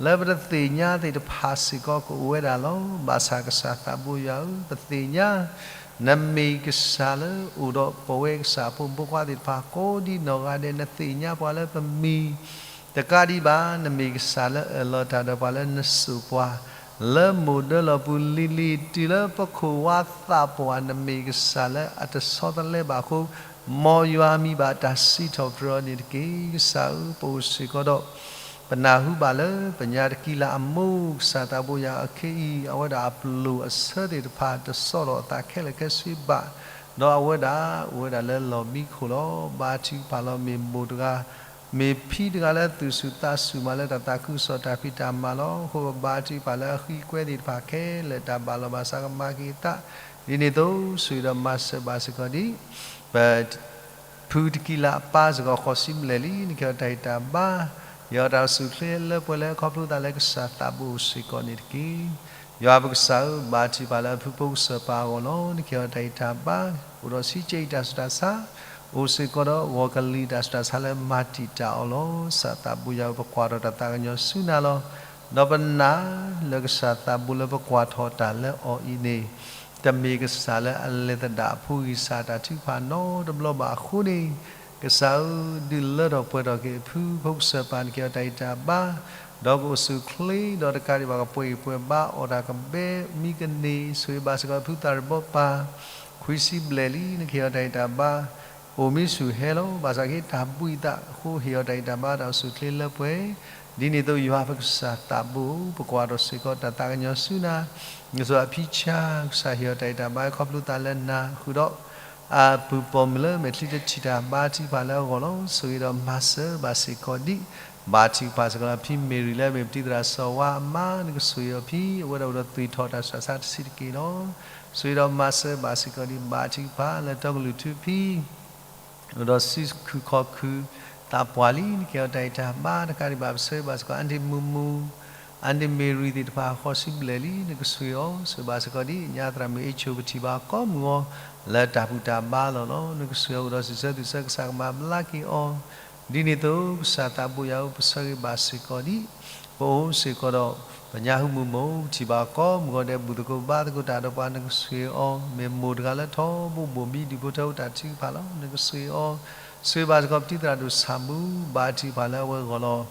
လၢပတသ့ၣ်ညါသ့ၣ်တဖၣ်စ့ၢ်ကီးကအိၣ်ဝဲဒၣ်လီၤ. ဘၣ်ဆၣ်ကစၢ်သးဘိယွၤဧၢ, ပသ့ၣ်ညါ နမ့ၢ်ကစၢ်လၢအိၣ်ဒီးပဝဲကစၢ်ဖိမုၣ်ဖိခွါသ့ၣ်တဖၣ် ကိးဒံနီၢ်ဂၤဒဲး နသ့ၣ်ညါပှၤလၢပမံၤ တကးဒံးဘၣ် နမ့ၢ်ကစၢ်လၢအၢၣ်လီၤတၢ်ဒီးပှၤလၢနစိာ်ပှၤ လၢမိၢ်ဒၢလီၢ်ပူၤလံၤလံၤ တုၤလၢပခိၣ်ဝါသးပှၢ် နမ့ၢ်ကစၢ်လၢအတဆီတလဲဘၣ်အဃိ မ်ယွၤမံၤဘၣ်တၢ်စံးထီၣ်ပတြၢၤအီၤန့ၣ်တက့ၢ်. ကစၢ်ဧၢ, ပအိၣ်စ့ၢ်ကီးဒီး ပနၢ်ဟူဘၣ်လၢ ပညါတကံလၤအမိၢ် ကစၢ်သးဘိယွၤအခဲအံၤ အဝဲဒၣ်အပျိၢ်အဆၢသ့ၣ်တဖၣ် တဆီၣ်လီၤအသးခဲလၢာ်ခဲဆ့ဘၣ်, ဒီးအဝဲဒၣ်အိၣ်ဝဲဒၣ်လၢလီၢ်မံခိၣ်လီၤ. ဘါထုကဖၣ်လီၤ. မ့ၢ်မိၢ်တဂၤ မ့ၢ်ဖံတဂၤလၢသူၣ်ဆူၣ်သးဆူၣ်မးလၢတၢ်သးခုကစီၣ်တၢ်ဖံးတၢ်မၤလီၤ. အဃိပဘါထုကဖၣ်လၢအဃံအကွဲသ့ၣ်တဖၣ်ခဲလၢာ် တၢ်ဘၣ်လီၤဘၣ်စးကမၤက့ၤအသး ဒ်န့ၣ်အသိး ဆိၣ်ဂ့ၤဒီးမၤစၢၤဘၣ်စ့ၢ်ကီးဒံး ပ ဖုတကံလၤအပၢ်စ့ၢ်ကီး ဃိးဆံဘျဲၣ်လံ နကဟ့ၣ်အီၤတၢ်ဂံၢ်တၢ်ဘါ, ဟ့ၣ်အီၤတၢ်အိၣ်ဆူၣ်အိၣ်ချ့လၢပှဲၤလၢခီဖျိသးလၢကစၢ်သးဘိစ့ၢ်ကီးန့ၣ်တက့ၢ်. ယွၤပကစၢ်ဧၢ, ဘါထုကဖၣ်လၢအဖုဖိကစၢၢ်ပၢ်အဂီၢ်လီၤ. နကဟ့ၣ်အီၤတၢ်ဂံၢ်တၢ်ဘါ, အိၣ်ဒီးဆံးကဲအံၤတၢ်ဆူးတၢ်ဆါ, အိၣ်စ့ၢ်ကီးဒီးဂီၤကလံၤတၢ်ဆူးတၢ်ဆါလၢမၤတံာ်တာ်အီၤလီၤ. ကစၢ်သးဘိယွၤဧၢ, ပကွၢ်ထီၣ်တၢ်သးကညီၤဆူနၤလီၤ. ဒီးပနာ်လၢကစၢ်သးဘိလၢပကွၢ်ထီၣ်တၢ်လၢအီၤအံၤန့ၣ် တမ့ၢ်ကစၢ်လၢအလဲၤသဒၣ်အဖိဂံၢ်စၢ်တၢ်ထုကဖၣ်နီတဘျီဘၣ်အဃိန့ၣ်, ကစၢ်ဧၢ, ဒုးလၢထီၣ်ပှဲၤထီၣ်က့ၤအဖုဖိကစၢၢ်ပၢ် နကဟ့ၣ်အီၤတၢ်ဂံၢ်တၢ်ဘါ, ဒီးကအိၣ်ဆူၣ်အိၣ်ချ့ ဒီးတကးဒံးဘၣ်ကပှဲၤဂံၢ်ပှဲၤဘါအီၣ်တၢ်ကဘဲမံကန့ၢ် ဆိၣ်ဂ့ၤဘၣ်စ့ၢ်ကီးဖုသးရဘီပၢ် ခွံဆံဘျဲၣ်လံ နကဟ့ၣ်အီၤတၢ်ဂံၢ်တၢ်ဘါ, အိၣ်မံဆူၣ်ဟဲလီၤ. ဘၣ်ဆၣ်က့ၤတၢ်ဘှံးသးအဃိ ဟ့ၣ်အီၤတၢ်ဂံၢ်တၢ်ဘါ တၢ်အိၣ်ဆူၣ်အိၣ်ချ့လၢပှဲၤ ဒ်န့ၣ်အသိး ယွၤပကစၢ်သးဘိ, ပကွၢ်ထီၣ်စ့ၢ်ကီးတၢ်သးကညီၤဆူနၤ, နစိၤအဖံဆါ, ကစၢ်ဟ့ၣ်အီၤတၢ်ဂံၢ်တၢ်ဘါခီဖျိသးလၢနၤ, ဃုာ်ဒီးအပုၢ်ပိာ်မုၣ်လၢမဲာ်ချံတထံၣ်တၢ်ဘါထုကဖၣ်လၢအဂီၢ်လီၤ. ဆိၣ်ဂ့ၤဒီးမၤစၢၤဘၣ်စ့ၢ်ကီးဒံး, ဘါထုကဖၣ်စ့ၢ်ကီးလၢဖံမ့ၢ်ရံလၢအမ့ၢ်ပတံၤသရၣ်စီၤဝါအမါ, နကဆိၣ်ဂ့ၤအီၤဖံ, အဝဲဒၣ်အိၣ်ဒီးသွံၣ်ထီၣ်တၢ်ဆူးတၢ်ဆါတဆံးတက့ၢ်လီၤ. ဆိၣ်ဂ့ၤဒီးမၤစၢၤဘၣ်စ့ၢ်ကီးဒံး, ဘါထုကဖၣ်လၢတီကလုာ်ထူဖံ အိၣ်ဒီးစုခုၣ်ခီၣ်ခုၣ်သးပှၢ်လံ, နကဟ့ၣ်အီၤတၢ်ဂံၢ်တၢ်ဘါ, တကးဒံးဘၣ်ပဆၢဂ့ၤဘၣ်စ့ၢ်ကီး အၣ်ဒ့ၣ်မူမူ, အၣ်ဒ့ၣ်မ့ၢ်ရံသ့ၣ်တဖၣ် ဃီၤဆံဘျဲၣ်လံ, နကဆိၣ်ဂ့ၤအီၤ, ဆိၣ်ဂ့ၤဘၣ်စ့ၢ်ကီးဒံး, ညါသရၣ်မုၣ်အ့ၣ်ဆိၣ် ပထံၣ်ဘၣ်ကိးမုၢ်ဂီၤ လၢတၢ်ဘူၣ်တၢ်ဘါလီၢ်လီၤ. နကဆိၣ်ဂ့ၤအီၤအိၣ်ဒီးစံးဆၢသူၣ်ဆၢကစၢ်ကမၤဘျါက့ၤအီၤ, ဒ်န့ၣ်အသိး ကစၢ်သးဘိယွၤဧၢ, ပဆၢဂ့ၤဘၣ်စ့ၢ်ကီးဒံး, ပအိၣ်စ့ၢ်ကီးဒီး ပညါဟူမုၢ်မိၢ် ပထံၣ်ဘၣ်ကိးမုၢ်ဂီၤဒဲးဘူၣ်သကိးဘါသကိးတၢ်ဒီးပှၤ နကဆိၣ်ဂ့ၤအီၤ, မ့ၢ်မိၢ်တဂၤလၢထီဘိဘိၣ်ဘံဒူၣ်ဖိထၢဖိတၢ်ထုကဖၣ်လီၤ. နကဆိၣ်ဂ့ၤအီၤ, ဆိၣ်ဂ့ၤဘၣ်စ့ၢ်ကီးပတံၤသရၣ်ဒိၣ်ဆၣ်မူ, ဘါထုကဖၣ်လၢအဝဲအဂီၢ်လီၤ.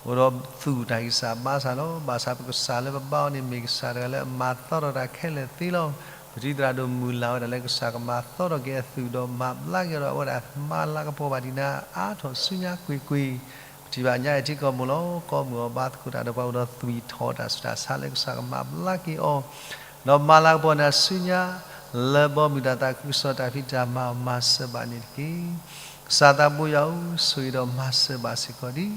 အိၣ်ဒီးသူၣ်တၢ်ဂံၢ်စၢ်ဘါစၢ်လီၤ. ဘၣ်ဆၣ်ပကစၢ်လၢပဘါအီၤန့ၣ် မ့ၢ်ကစၢ်တဂၤလၢအမၤသီထီၣ်တၢ်ခဲလၢာ်သ့လီၤ. ပတံၤသရၣ်ဒိၣ်မုၢ်လၢ်ဝဲဒၣ်လၢကစၢ်ကမၤသီထီၣ်က့ၤအသူၣ်ဒီးမၤဘျါက့ၤအီၤဒီး အဝဲဒၣ်မၤလၤကပီၤဘၣ်ဒံးနၤ အါထီၣ်ဆူညါကွ့ၢ်ကွ့ၢ်, ပထံၣ်ဘၣ်ညါအံၤထံကီၢ်မိၢ်လီၤ. ကိးမုၢ်ဂီၤဘါသကိးတၢ်ဒီးပှၤအိၣ်ဒီးသွံၣ်ထီၣ်တၢ်ဆူးတၢ်ဆါလၢကစၢ်ကမၤဘျါက့ၤအီၤ, ဒီးမၤလၤကပီၤနၤဆူညါ လၢဘီမုၢ်တၢ်သးခုကစီၣ်တၢ်ဖံးတၢ်မၤအီၤ မၤစၢၤဘၣ်န့ၣ်တက့ၢ်. ကစၢ်သးဘိယွၤဧၢ, ဆိၣ်ဂ့ၤဒီးမၤစၢၤဘၣ်စ့ၢ်ကီးဒံး,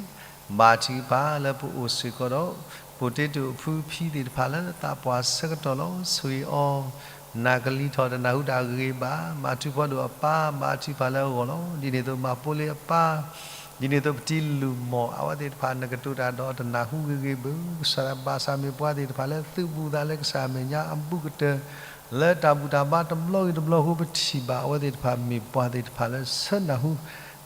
ဘါထုကဖၣ်လၢပအိၣ်စ့ၢ်ကီးဒီး ပိၤတ့တိၣ်အဖုဖံသ့ၣ်တဖၣ်လၢသးပှၢ်ဆၢကတီၢ်လီၤ. ဆိၣ်ဂ့ၤအီၤ, နၢ်ကလံၤထီၣ်တနၢ်ဟူတၢ်ဂ့ၢ်ဘၣ်, မၤထူဖီဒိၣ်အပၢ် ဘါထုကဖၣ်လၢအဂီၢ်လီၤ. ဒ်န့ၣ်အသိးမၤဖိလ့အပၢ်, ဒ်န့ၣ်အသိးပတံၤလူၢ်မီၢ် အဝဲသ့ၣ်တဖၣ် နကတိၤတၢ်ဒီးတနၢ်ဟူဂ့ၤဂ့ၤဘၣ်, ကစၢ်ဘၣ်ဆၣ်မ့ၢ်ပှၤသ့ၣ်တဖၣ်လၢ သုးဘူးသးလၢကစၢ်အမဲာ်ညါအဘူးကတၢၢ် လၢတၢ်ဘူၣ်တၢ်ဘါတဘျီဂ့ၤတဘျီအဃိ ပထံၣ်ဘၣ်အဝဲသ့ၣ်တဖၣ် မ့ၢ်ပှၤသ့ၣ်တဖၣ်လၢဆၢနၢ်ဟူ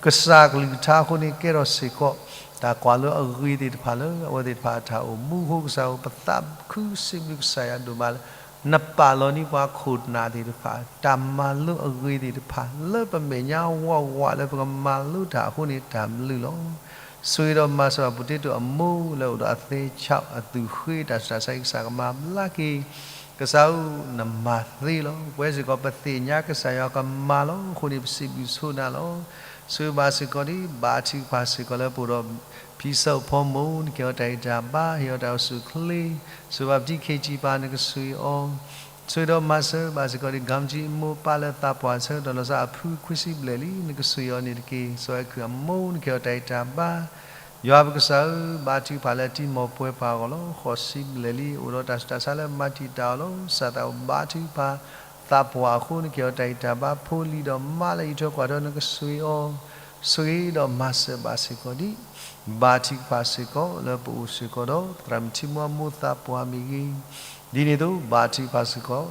ကစၢ်ကလုၢ်ကထါအဃိန့ၣ် ကဲထီၣ်စ့ၢ်ကီး တၢ်ကွၢ်လိအဂ့ၤသ့ၣ်တဖၣ်လၢ အဝဲသ့ၣ်တဖၣ်အတၢ်အိၣ်မူအဃိ ကစၢ်ဧၢ ပသးခုစံးဘျုးကစၢ်ယွၤဒိၣ်မးလၢ နပာ်လီၤန့ၢ်ပှၤခိၣ်နၢ်သ့ၣ်တဖၣ် တၢ်မၤလိအဂ့ၤသ့ၣ်တဖၣ် လၢပမဲာ်ညါဝးဝးလၢပကမၤလိတၢ်အဃိန့ၣ် တၢ်ဘျုးလီၤ. ဆိၣ်ဂ့ၤဒီးမၤစၢၤဘၣ် ပူၤတ့တိၣ်အမိၢ်လၢအိၣ်ဒီးအသဲဆးအသူၣ်ဃ့ တၢ်ဆူးတၢ်ဆါအံၤ ကစၢ်ကမၤဘျါက့ၤ, ကစၢ်ဧၢ နမၤသ့လီၤ. ပဝဲစ့ၢ်ကီး ပသ့ၣ်ညါကစၢ်ယွၤကမၤလီၤ. အဃိန့ၣ် ပစံးဘျုးဆိနၤလီၤ. ဆိၣ်ဂ့ၤဘၣ်စ့ၢ်ကီးဒံး ဘါထုကဖၣ်စ့ၢ်ကီးလၢပအိၣ်ဒီး ဖံဆၢဖိမိၢ် နကဟ့ၣ်အီၤတၢ်ဂံၢ်တၢ်ဘါ ဟ့ၣ်အီၤတၢ်အိၣ်ဆူၣ်အိၣ်ချ့, ဆိၣ်ဂ့ၤဘၣ်ပတံၤခ့ဆံပၢ် နကဆိၣ်ဂ့ၤအီၤ ဆိၣ်ဂ့ၤဒီးမၤစၢၤဘၣ်စ့ၢ်ကီးဒံး ကၠံကၠံအမိၢ်ပၢ်လၢသးပှၢ်ဆၢကတီၢ်လီၤဆီ အဖုခွံဆံဘျဲၣ်လံ နကဆိၣ်ဂ့ၤအီၤန့ၣ်တက့ၢ်. စီၤအဲၣ်ခုၣ်အမိၢ် နကဟ့ၣ်အီၤတၢ်ဂံၢ်တၢ်ဘါ, ယွၤပကစၢ်ဧၢ, ဘါထုကဖၣ်လၢတံၤမီၢ်ပှဲၤပှၤအဂီၢ်လီၤ. ဃိးဆံဘျဲၣ်လံ အိၣ်ဒီးတၢ်ဆူးတၢ်ဆါလၢမၤတံာ်တာ်အီၤလီၤ. ကစၢ်သးအိၣ်ဘါထုကဖၣ် သးပှၢ်အဃိ နကဟ့ၣ်အီၤတၢ်ဂံၢ်တၢ်ဘါ ဖိလံၤဒီးမါလၢအအံးထွဲကွၢ်ထွဲ နကဆိၣ်ဂ့ၤအီၤ ဆိၣ်ဂ့ၤဒီးမၤစၢၤဘၣ်စ့ၢ်ကီးဒံး ဘါထုကဖၣ်စ့ၢ်ကီး လၢပအိၣ်စ့ၢ်ကီးဒီး သရၣ်မုၣ်ထံမူအမိၢ်သးပှၢ်မ့ၢ်ဂ့ၤ, ဒ်န့ၣ်အသိး ဘါထုကဖၣ်စ့ၢ်ကီး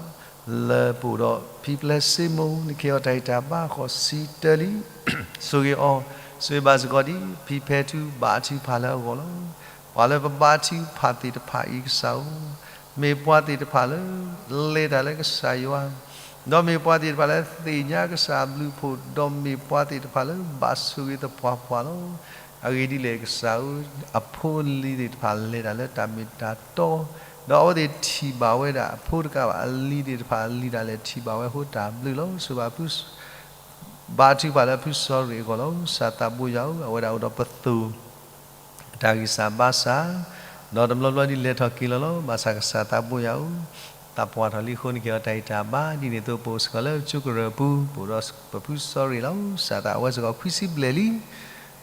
လၢပအိၣ်ဒီးဖံပျဲၢ်စ့မိၢ် နကဟ့ၣ်အီၤတၢ်ဂံၢ်တၢ်ဘါ ဃိးဆံတၢလံ ဆိၣ်ဂ့ၤအီၤ ဆိၣ်ဂ့ၤဘၣ်စ့ၢ်ကီးဒံး ဖံဖဲထူ ဘါထုကဖၣ်လၢအဂီၢ်လီၤ. ပှၤလၢပဘါထုကဖၣ်သ့ၣ်တဖၣ်အံၤ ကစၢ်ဧၢ, မ့ၢ်ပှၤသ့ၣ်တဖၣ်လၢ လဲၤတၢ်လၢကစၢ်ယွၤ, ဒီးမ့ၢ်ပှၤသ့ၣ်တဖၣ်လၢသ့ၣ်ညါကစၢ်အဘျုးအဖှိၣ်, ဒီးမ့ၢ်ပှၤသ့ၣ်တဖၣ်လၢဘၣ်ဆိၣ်ဂ့ၤသပှၢ်ပှၢ်လီၤ. အဂ့ၢ်ဒ်လဲၣ်ကစၢ်ဧၢ, အဖိအလံၤသ့ၣ်တဖၣ်လဲၤတၢ်လၢတၢ်မ့ၢ်တၢ်တီ, ဒီးအဝဲသ့ၣ်ထံၣ်ဘၣ်ဝဲဒၣ် အဖိတကးဘၣ် အလံၤသ့ၣ်တဖၣ် အလံၤဒၣ်လဲာ်ထံၣ်ဘၣ်ဝဲအဃိတၢ်ဘျုးလီၤ. ဆိၣ်ဂ့ၤဘၣ်ဖု ဘါထုကဖၣ်လၢဖုစီၤရ့ၣ်အဂီၢ်လီၤ. ကစၢ်သးဘိယွၤဧၢ, အဝဲဒၣ်အိၣ်ဒီးပသိၣ် တၢ်ဂံၢ်စၢ်ဘါစၢ်, ဒီးတဘျီဘျီဒ်လဲၤထီၣ်က့ၤလီၤလီၤ. ဘၣ်ဆၣ်ကစၢ်သးဘိယွၤဧၢ, သးပှၢ်ထီၣ်လံအဃိ နကဟ့ၣ်အီၤတၢ်ဂံၢ်တၢ်ဘါ, ဒ်န့ၣ်အသိးပအိၣ်စ့ၢ်ကီးလၢကၠိကရၢၢ်ပူၤ, ပအိၣ်ဒီးပဖုစီၤရ့ၣ်လီၤ. ကစၢ်သးအဝဲစ့ၢ်ကီးခွံဆံဘျဲၣ်လံ,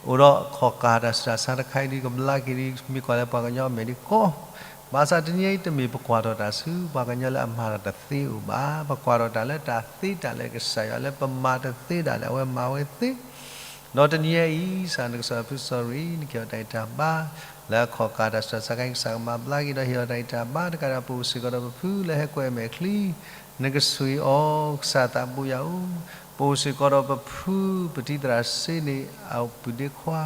အိၣ်ဒီးခီၣ်ကၢ်တၢ်ဆူးတၢ်ဆါတခါအံၤဒ် ကဘျါက့ၤဒ် မ့ၢ်ကွၢ်လၢပှၤကညီအမဲာ်ဒ်ကီ, ဘၣ်ဆၣ်တနံၤအံၤတမ့ၢ်ပကွၢ်ထီၣ်တၢ်ဆူ ပှၤကညီလၢအမၤတၢ်တသ့အိၣ်ဘၣ်, ပကွၢ်ထီၣ်တၢ်လၢတၢ်သ့တၢ်လၢကစၢ်ယွၤလၢပမၤတသ့ဒၣ်လဲာ် အဝဲမၤဝဲသ့ ဒီးတနံၤအံၤ စးနကစၢ်ဖုစီၤရ့ၣ် နကဟ့ၣ်အီၤတၢ်ဂံၢ်တၢ်ဘါ, လၢအခီၣ်ကၢ်တၢ်ဆူးတၢ်ဆါတခါအံၤ ကစၢ်ကမၤဘျါက့ၤဒီးဟ့ၣ်အီၤတၢ်ဂံၢ်တၢ်ဘါ, တကးဒံးပအိၣ်စ့ၢ်ကီးဒီးပဖုလၢ ဟဲကွဲးအမဲာ်ချံ, နကဆိၣ်ဂ့ၤအီၤ ကစၢ်သးဘိယွၤဧၢ, ပအိၣ်စ့ၢ်ကီးဒီးပဖု ပတံၤသရၣ်စ့န့ၣ် အပုၢ်ဒ့ခွါ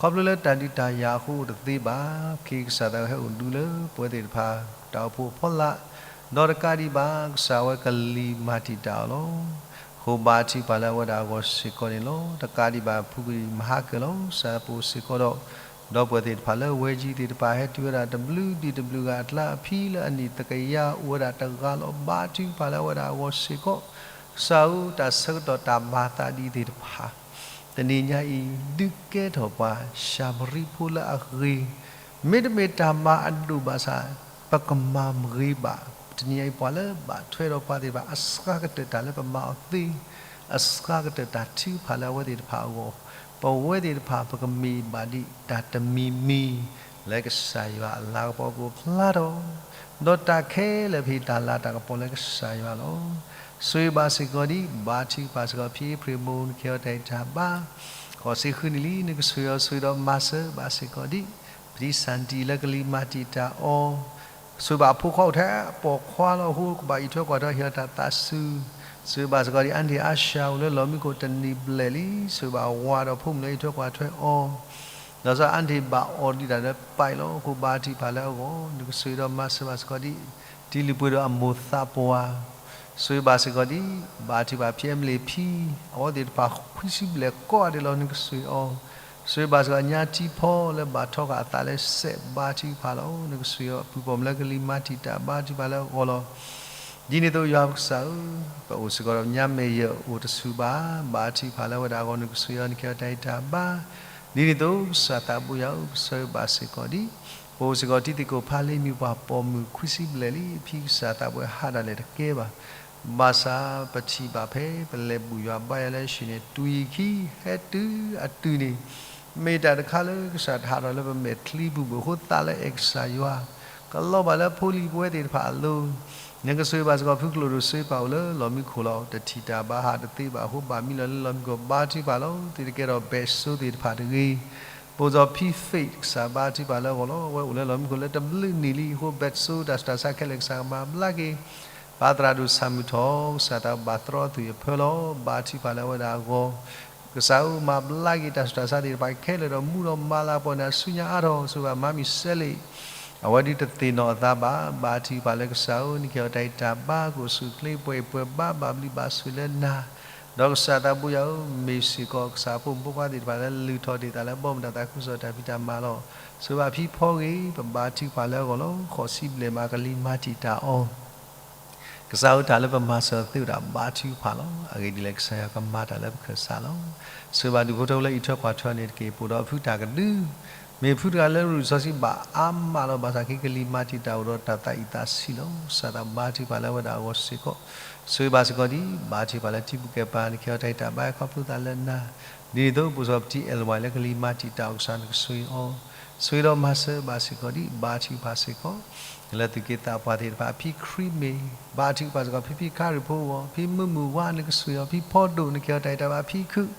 ခီဖျိလၢတၢ်ဒုးတၢ်ယၤအဃိတသ့ဘၣ်, က့ၤကစၢ်သးဝဲဟဲအိၣ်ဒူလၢပဝဲသ့ၣ်တဖၣ် တၢ်အိၣ်ဖှိၣ်အဖီလာ်, ဒီးတကးဒံးဘၣ် ကစၢ်ဝဲကလံၤမၤတံာ်တာ်အီၤလီၤ. ဃိးဘါထုကဖၣ်လၢအဝဲဒၣ်အဂီၢ်စ့ၢ်ကီးန့ၣ်လီၤ. တကးဒံးဘၣ် ဖုကလံၤမၤဟါကၢၤလီၤ. ကစၢ်ပအိၣ်စ့ၢ်ကီးဒီး ဒီပုၢ်ဝဲၢ်သ့ၣ်တဖၣ်လၢဝဲကၠံသ့ၣ်တဖၣ် ဟဲတုၤဝဲဒၣ်တဘျုးဒံးတဘျုးဂၤအကျါ အဖံလၢအနံၣ်သကယၤအိၣ်ဝဲဒၣ်တဂၤလီၤ. ဘါထုကဖၣ်လၢအဝဲဒၣ်အဂီၢ်စ့ၢ်ကီး, ကစၢ်ဧၢ တၢ်ဆၢကတီၢ်တၢ်မၤသးဒ်အံၤသ့ၣ်တဖၣ် တနံၤညါအံၤ ဒုးကဲထီၣ်ပှၤၡၤမရံဖိလၢအဂ့ၤ, မ့တမ့ၢ်တၢ်မၤအဒိၣ်ဘၣ်ဆၣ် ပကမၤမ့ၢ်ဂ့ၤဘၣ်. တနံၤအံၤပှၤလၢဘၣ်ထွဲဒီးပှၤသ့ၣ်တဖၣ် အစှၤကတၢၢ်တၢ်လၢပမၤအီၤသ့, အစှၤကတၢၢ်တၢ်ထုကဖၣ်လၢအဝဲသ့ၣ်တဖၣ်အဂီၢ်, ပဝဲသ့ၣ်တဖၣ်ပကမ့ၢ်ဘၣ်ဒ်တၢ်တမံၤမံၤ လၢကစၢ်ယွၤအလၤကပီၤကအိၣ်ဖျါထီၣ်, ဒီးတၢ်ခဲလၢာ်ပဟ့ၣ်တၢ်လၤတၢ်ကပီၤလၢကစၢ်ယွၤလီၤ. ဆိၣ်ဂ့ၤဘၣ်စ့ၢ်ကီးဒံး ဘါထုကဖၣ်စ့ၢ်ကီး ဖံဖရ့ၣ်မိၢ် နကဟ့ၣ်အီၤတၢ်ဂံၢ်တၢ်ဘါ ဃိးဆံဃုနံၣ်လံ နကဆိၣ်ဂ့ၤအီၤ ဆိၣ်ဂ့ၤဒီးမၤစၢၤဘၣ်စ့ၢ်ကီးဒံး ဖံစၣ်တံၢ်လၢကလံၤမၤတံာ်တာ်အီၤ, ဆိၣ်ဂ့ၤဘၣ်အဖိခွါအိၣ်ထဲအပိာ်ခွါလီၤ အဃိကဘၣ်အံးထွဲကွၢ်ထွဲဟ့ၣ်အီၤတၢ်သးစူၤ, ဆိၣ်ဂ့ၤဘၣ်စ့ၢ်ကီးဒံး အါန့ၢ်အါၡၤ အိၣ်လၢလီၢ်မံခိၣ်တနံၤဘျဲၣ်လံ, ဆိၣ်ဂ့ၤဘၣ်ဝၤဒီးဖိမုၣ်လၢအံးထွဲကွၢ်ထွဲအီၤ ဒီးစီၤအါန့ၢ်ဘၣ်အီၣ်ဒံးတၢ်လၢပာ်လီၤ အဃိဘါထုကဖၣ်လၢအဂီၢ် နကဆိၣ်ဂ့ၤဒီးမၤစၢၤဘၣ်စ့ၢ်ကီးဒံး တံၤလုၢ်ပှ့ၤဒီးအမိၢ်သးပှၢ် ဆိၣ်ဂ့ၤဘၣ်စ့ၢ်ကီးဒံး ဘါထုကဖၣ် ဖံအဲမလ့ၣ်ဖံ အဝဲသ့ၣ်တဖၣ်ခွံဆံဘျဲၣ်ကိးဂၤဒဲးလီၤ နကဆိၣ်ဂ့ၤအီၤ, ဆိၣ်ဂ့ၤဘၣ်စ့ၢ်ကီးညါထံဖီ လၢဘၣ်ထီဃာ်အသးလၢစဲး ဘါထုကဖၣ်လီၤ နကဆိၣ်ဂ့ၤအီၤ အပုၢ်ပိာ်မုၣ်လၢကလံၤမၤတံာ်တာ် ဘါထုကဖၣ်လၢအဂီၢ်လီၤ. ဒ်န့ၣ်အသိးယွၤပကစၢ်ဧၢ, ပအိၣ်စ့ၢ်ကီးဒီးညါမဲာ်ယဲၢ်အိၣ်တဆူၣ်ဘၣ်, ဘါထုကဖၣ်လၢအဝဲဒၣ်အဂီၢ် နကဆိၣ်ဂ့ၤအီၤ နကဟ့ၣ်အီၤတၢ်ဂံၢ်တၢ်ဘါ ဒ်န့ၣ်အသိးကစၢ်သးဘိယွၤဧၢ, ပဆၢဂ့ၤဘၣ်စ့ၢ်ကီးဒံး ပအိၣ်စ့ၢ်ကီးတံၤသကိးဖးလ့မံၤပှၤပိာ်မုၣ်ခွံဆံဘျဲၣ်လံ, ဖံကစၢ်သးဘိဟးတၢ်လဲၣ်တကဲဘၣ်. ဘၣ်ဆၣ်ပထံၣ်ဘၣ်ဖဲပလဲၤဘူၣ်ယွၤဘါယွၤလၢအဟံၣ်န့ၣ် တုၤအံၤခံ ဟဲတုၤအတုၤန့ၣ် မ့ၢ်တၢ်တခါလၢကစၢ်တဟးထီၣ်လၢပမဲာ်ချံပူၤဘၣ်အဃိ သးလၢအဲၣ်ကစၢ်ယွၤ ကလီၤဘၣ်လၢဖိလံၤပဝဲသ့ၣ်တဖၣ်အလိၤ နကဆိၣ်ဂ့ၤဘၣ်စ့ၢ်ကီးဖုကျိၣ်ဒိၣ်စ့ပာ်အိၣ်လၢလီၢ်မံခိၣ်လီၤ. တထံၣ်တၢ်ဘၣ်ဟးတသ့ဘၣ်အဃိ ဘၣ်မံလီၤလၢလီၢ်မံခိၣ် ဘါထုကဖၣ်လီၤ. သုတကဲထီၣ်ဘဲးစိသ့ၣ်တဖၣ်တဂ့ၤ. ပအိၣ်စီၤဖံ faith ကစၢ်ဘါထုကဖၣ်လၢအဂီၢ်လီၤ. အဝဲအိၣ်လၢလီၢ်မံခိၣ်လၢတဘျုးနံၣ်လံအဃိ ဘဲးစိတၢ်ဆူးတၢ်ဆါခဲလၢာ်ကစၢ်ကမၤဘျါက့ၤ ပၢ်သရၣ်ဒိၣ်ဆၣ်မုၢ်ထီၣ် ကစၢ်သးဘိဘၣ်သြီအသွံၣ်အဖၢလီၤ. ဘါထုကဖၣ်လၢအဝဲဒၣ်အဂီၢ် ကစၢ်ဧၢ မၤဘျါက့ၤတၢ်ဆူးတၢ်ဆါသ့ၣ်တဖၣ်ခဲလၢာ်ဒီး မူဒီးမၤလၤကပီၤန့ၣ် အဆူညါအါထီၣ် ဆိၣ်ဂ့ၤဘၣ်မါမံၤစဲလ့ၣ် အဝဲဒုးတသ့ၣ်နီၣ်အသးဘၣ်. ဘါထုကဖၣ်လၢကစၢ်ဧၢ နကဟ့ၣ်အီၤတၢ်ဂံၢ်တၢ်ဘါ ကအိၣ်ဆူၣ်အိၣ်ချ့ ပှဲၤအံၤပှဲၤဘါ ဘၣ်ဘျုးဘၣ်ဆိၣ်လၢနၤ ဒီးကစၢ်သးဘိယွၤဧၢ မ့ၢ်စ့ၢ်ကီးကစၢ်ဖိမုၣ်ဖိခွါသ့ၣ်တဖၣ်လၢလုၢ်ထီၣ်ဒံးသးလၢဘီမုၢ်တၢ်သးခုကစီၣ်တၢ်ဖံးတၢ်မၤလီၤ. ဆိၣ်ဂ့ၤဘၣ်ဖံဖီဂ့ၤ ပဘါထုကဖၣ်လၢအဂီၢ်လီၤ. ဃိးဆံဘျဲၣ်မးကလံၤမၤတံာ်တာ်အီၤ ကစၢ်ဧၢ တၢ်လၢပမၤစၢၤအီၤသ့ဝဲဒၣ် ဘါထုကဖၣ်လီၤ. အဂ့ၢ်ဒ်လဲၣ် ကစၢ်ယွၤကမၤတၢ်လၢပခၢၣ်စးလီၤ. ဆိၣ်ဂ့ၤဘၣ်ဒူၣ်ဖိထၢဖိလၢအံးထွဲကွၢ်ထွဲန့ၣ်တက့ၢ်. ပအိၣ်ဒီးဖုတၢ်ကဒု မ့ၢ်ဖုတဂၤလၢရူၢ်စီဆှံဘၣ်အါမးလီၤ. ဘၣ်ဆၣ်က့ၤကလံၤမၤတံာ်တာ်အိၣ်ဒီးတၢ်သးအံၣ်သးဆံးလီၤ. ကစၢ်သးဘါထုကဖၣ်လၢအဝဲဒၣ်အဂီၢ်စ့ၢ်ကီး ဆိၣ်ဂ့ၤဘၣ်စ့ၢ်ကီးဒံး ဘါထုကဖၣ်လၢထံပူၤကဲပၤ နကဟ့ၣ်အီၤတၢ်ဂံၢ်တၢ်ဘါအခီဖျိသးလၢနၤ ဒ်န့ၣ်အသိး ပအိၣ်စီၤပတံအဲၣ်ဝဲလၢကလံၤမၤတံာ်တာ်အီၤ ကစၢ်နကဆိၣ်ဂ့ၤအီၤ ဆိၣ်ဂ့ၤဒီးမၤစၢၤဘၣ်စ့ၢ်ကီးဒံး ဘါထုကဖၣ်စ့ၢ်ကီး လၢသုးက့သးပှၢ်သ့ၣ်တဖၣ် အဖံခရံာ်မ့ၢ် ဘါထုကဖၣ်စ့ၢ်ကီး ဖံဖံခါရံၣ်ဖိဝီၤ ဖံမုၢ်မုၢ်ဝါ နကဆိၣ်ဂ့ၤအီၤ ဖံဖီဒိၣ် နကဟ့ၣ်အီၤတၢ်ဂံၢ်တၢ်ဘါ ဖံခုၣ်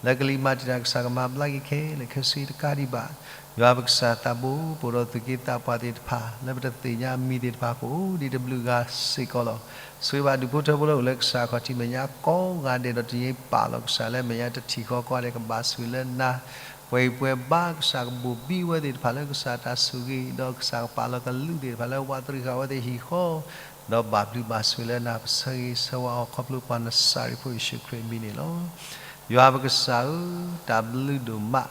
လၢကလံၤမၤတံာ်တာ် ကစၢ်ကမၤဘျါက့ၤခဲလၢာ်ခဲဆ့တကးဒံးဘၣ် ယွၤပကစၢ်သးဘိ ပအိၣ်ဒီးသုးက့သးပှၢ်သ့ၣ်တဖၣ် လၢပတသ့ၣ်ညါအမံၤသ့ၣ်တဖၣ် ကအိၣ်ဒံးတဘျုးဂၤစ့ၢ်ကီးလီၤ. ဆိၣ်ဂ့ၤဘၣ်ဒူၣ်ဖိထၢဖိလၢအိၣ်လၢကစၢ်အခီၣ်ထံးမဲာ်ညါကိးဂၤဒဲးဒီး တနံၤအံၤပာ်လီၤကစၢ်လၢမဲာ်ညါတထံၣ်ဃီကိးဂၤဒဲး ကဘၣ်ဆိၣ်ဂ့ၤလၢနၤ ပှဲၤအံၤပှဲၤဘါ ကစၢ်ကဘိၣ်ဘံဝဲသ့ၣ်တဖၣ်လၢကစၢ်တၢ်ဆိၣ်ဂ့ၤ ဒီးကစၢ်ကပာ်လီၤကလုာ်သ့ၣ်တဖၣ်လၢဝးတရံးဃာ်ဝဲသ့ၣ်ဟံၣ်ဃီ ဒီးဘၣ်ဘျုးဘၣ်ဆိၣ်ဂ့ၤလၢနၤ ပဆၢဂ့ၤဆၢဝါအီၤခီဖျိပှၤနစၤရ့းဖိယ့ၣ်ၡူးခရံာ်အမံၤန့ၣ်လီၤ. ယွၤပကစၢ်ဧၢ, တၢ်ဘျုးဒိၣ်မး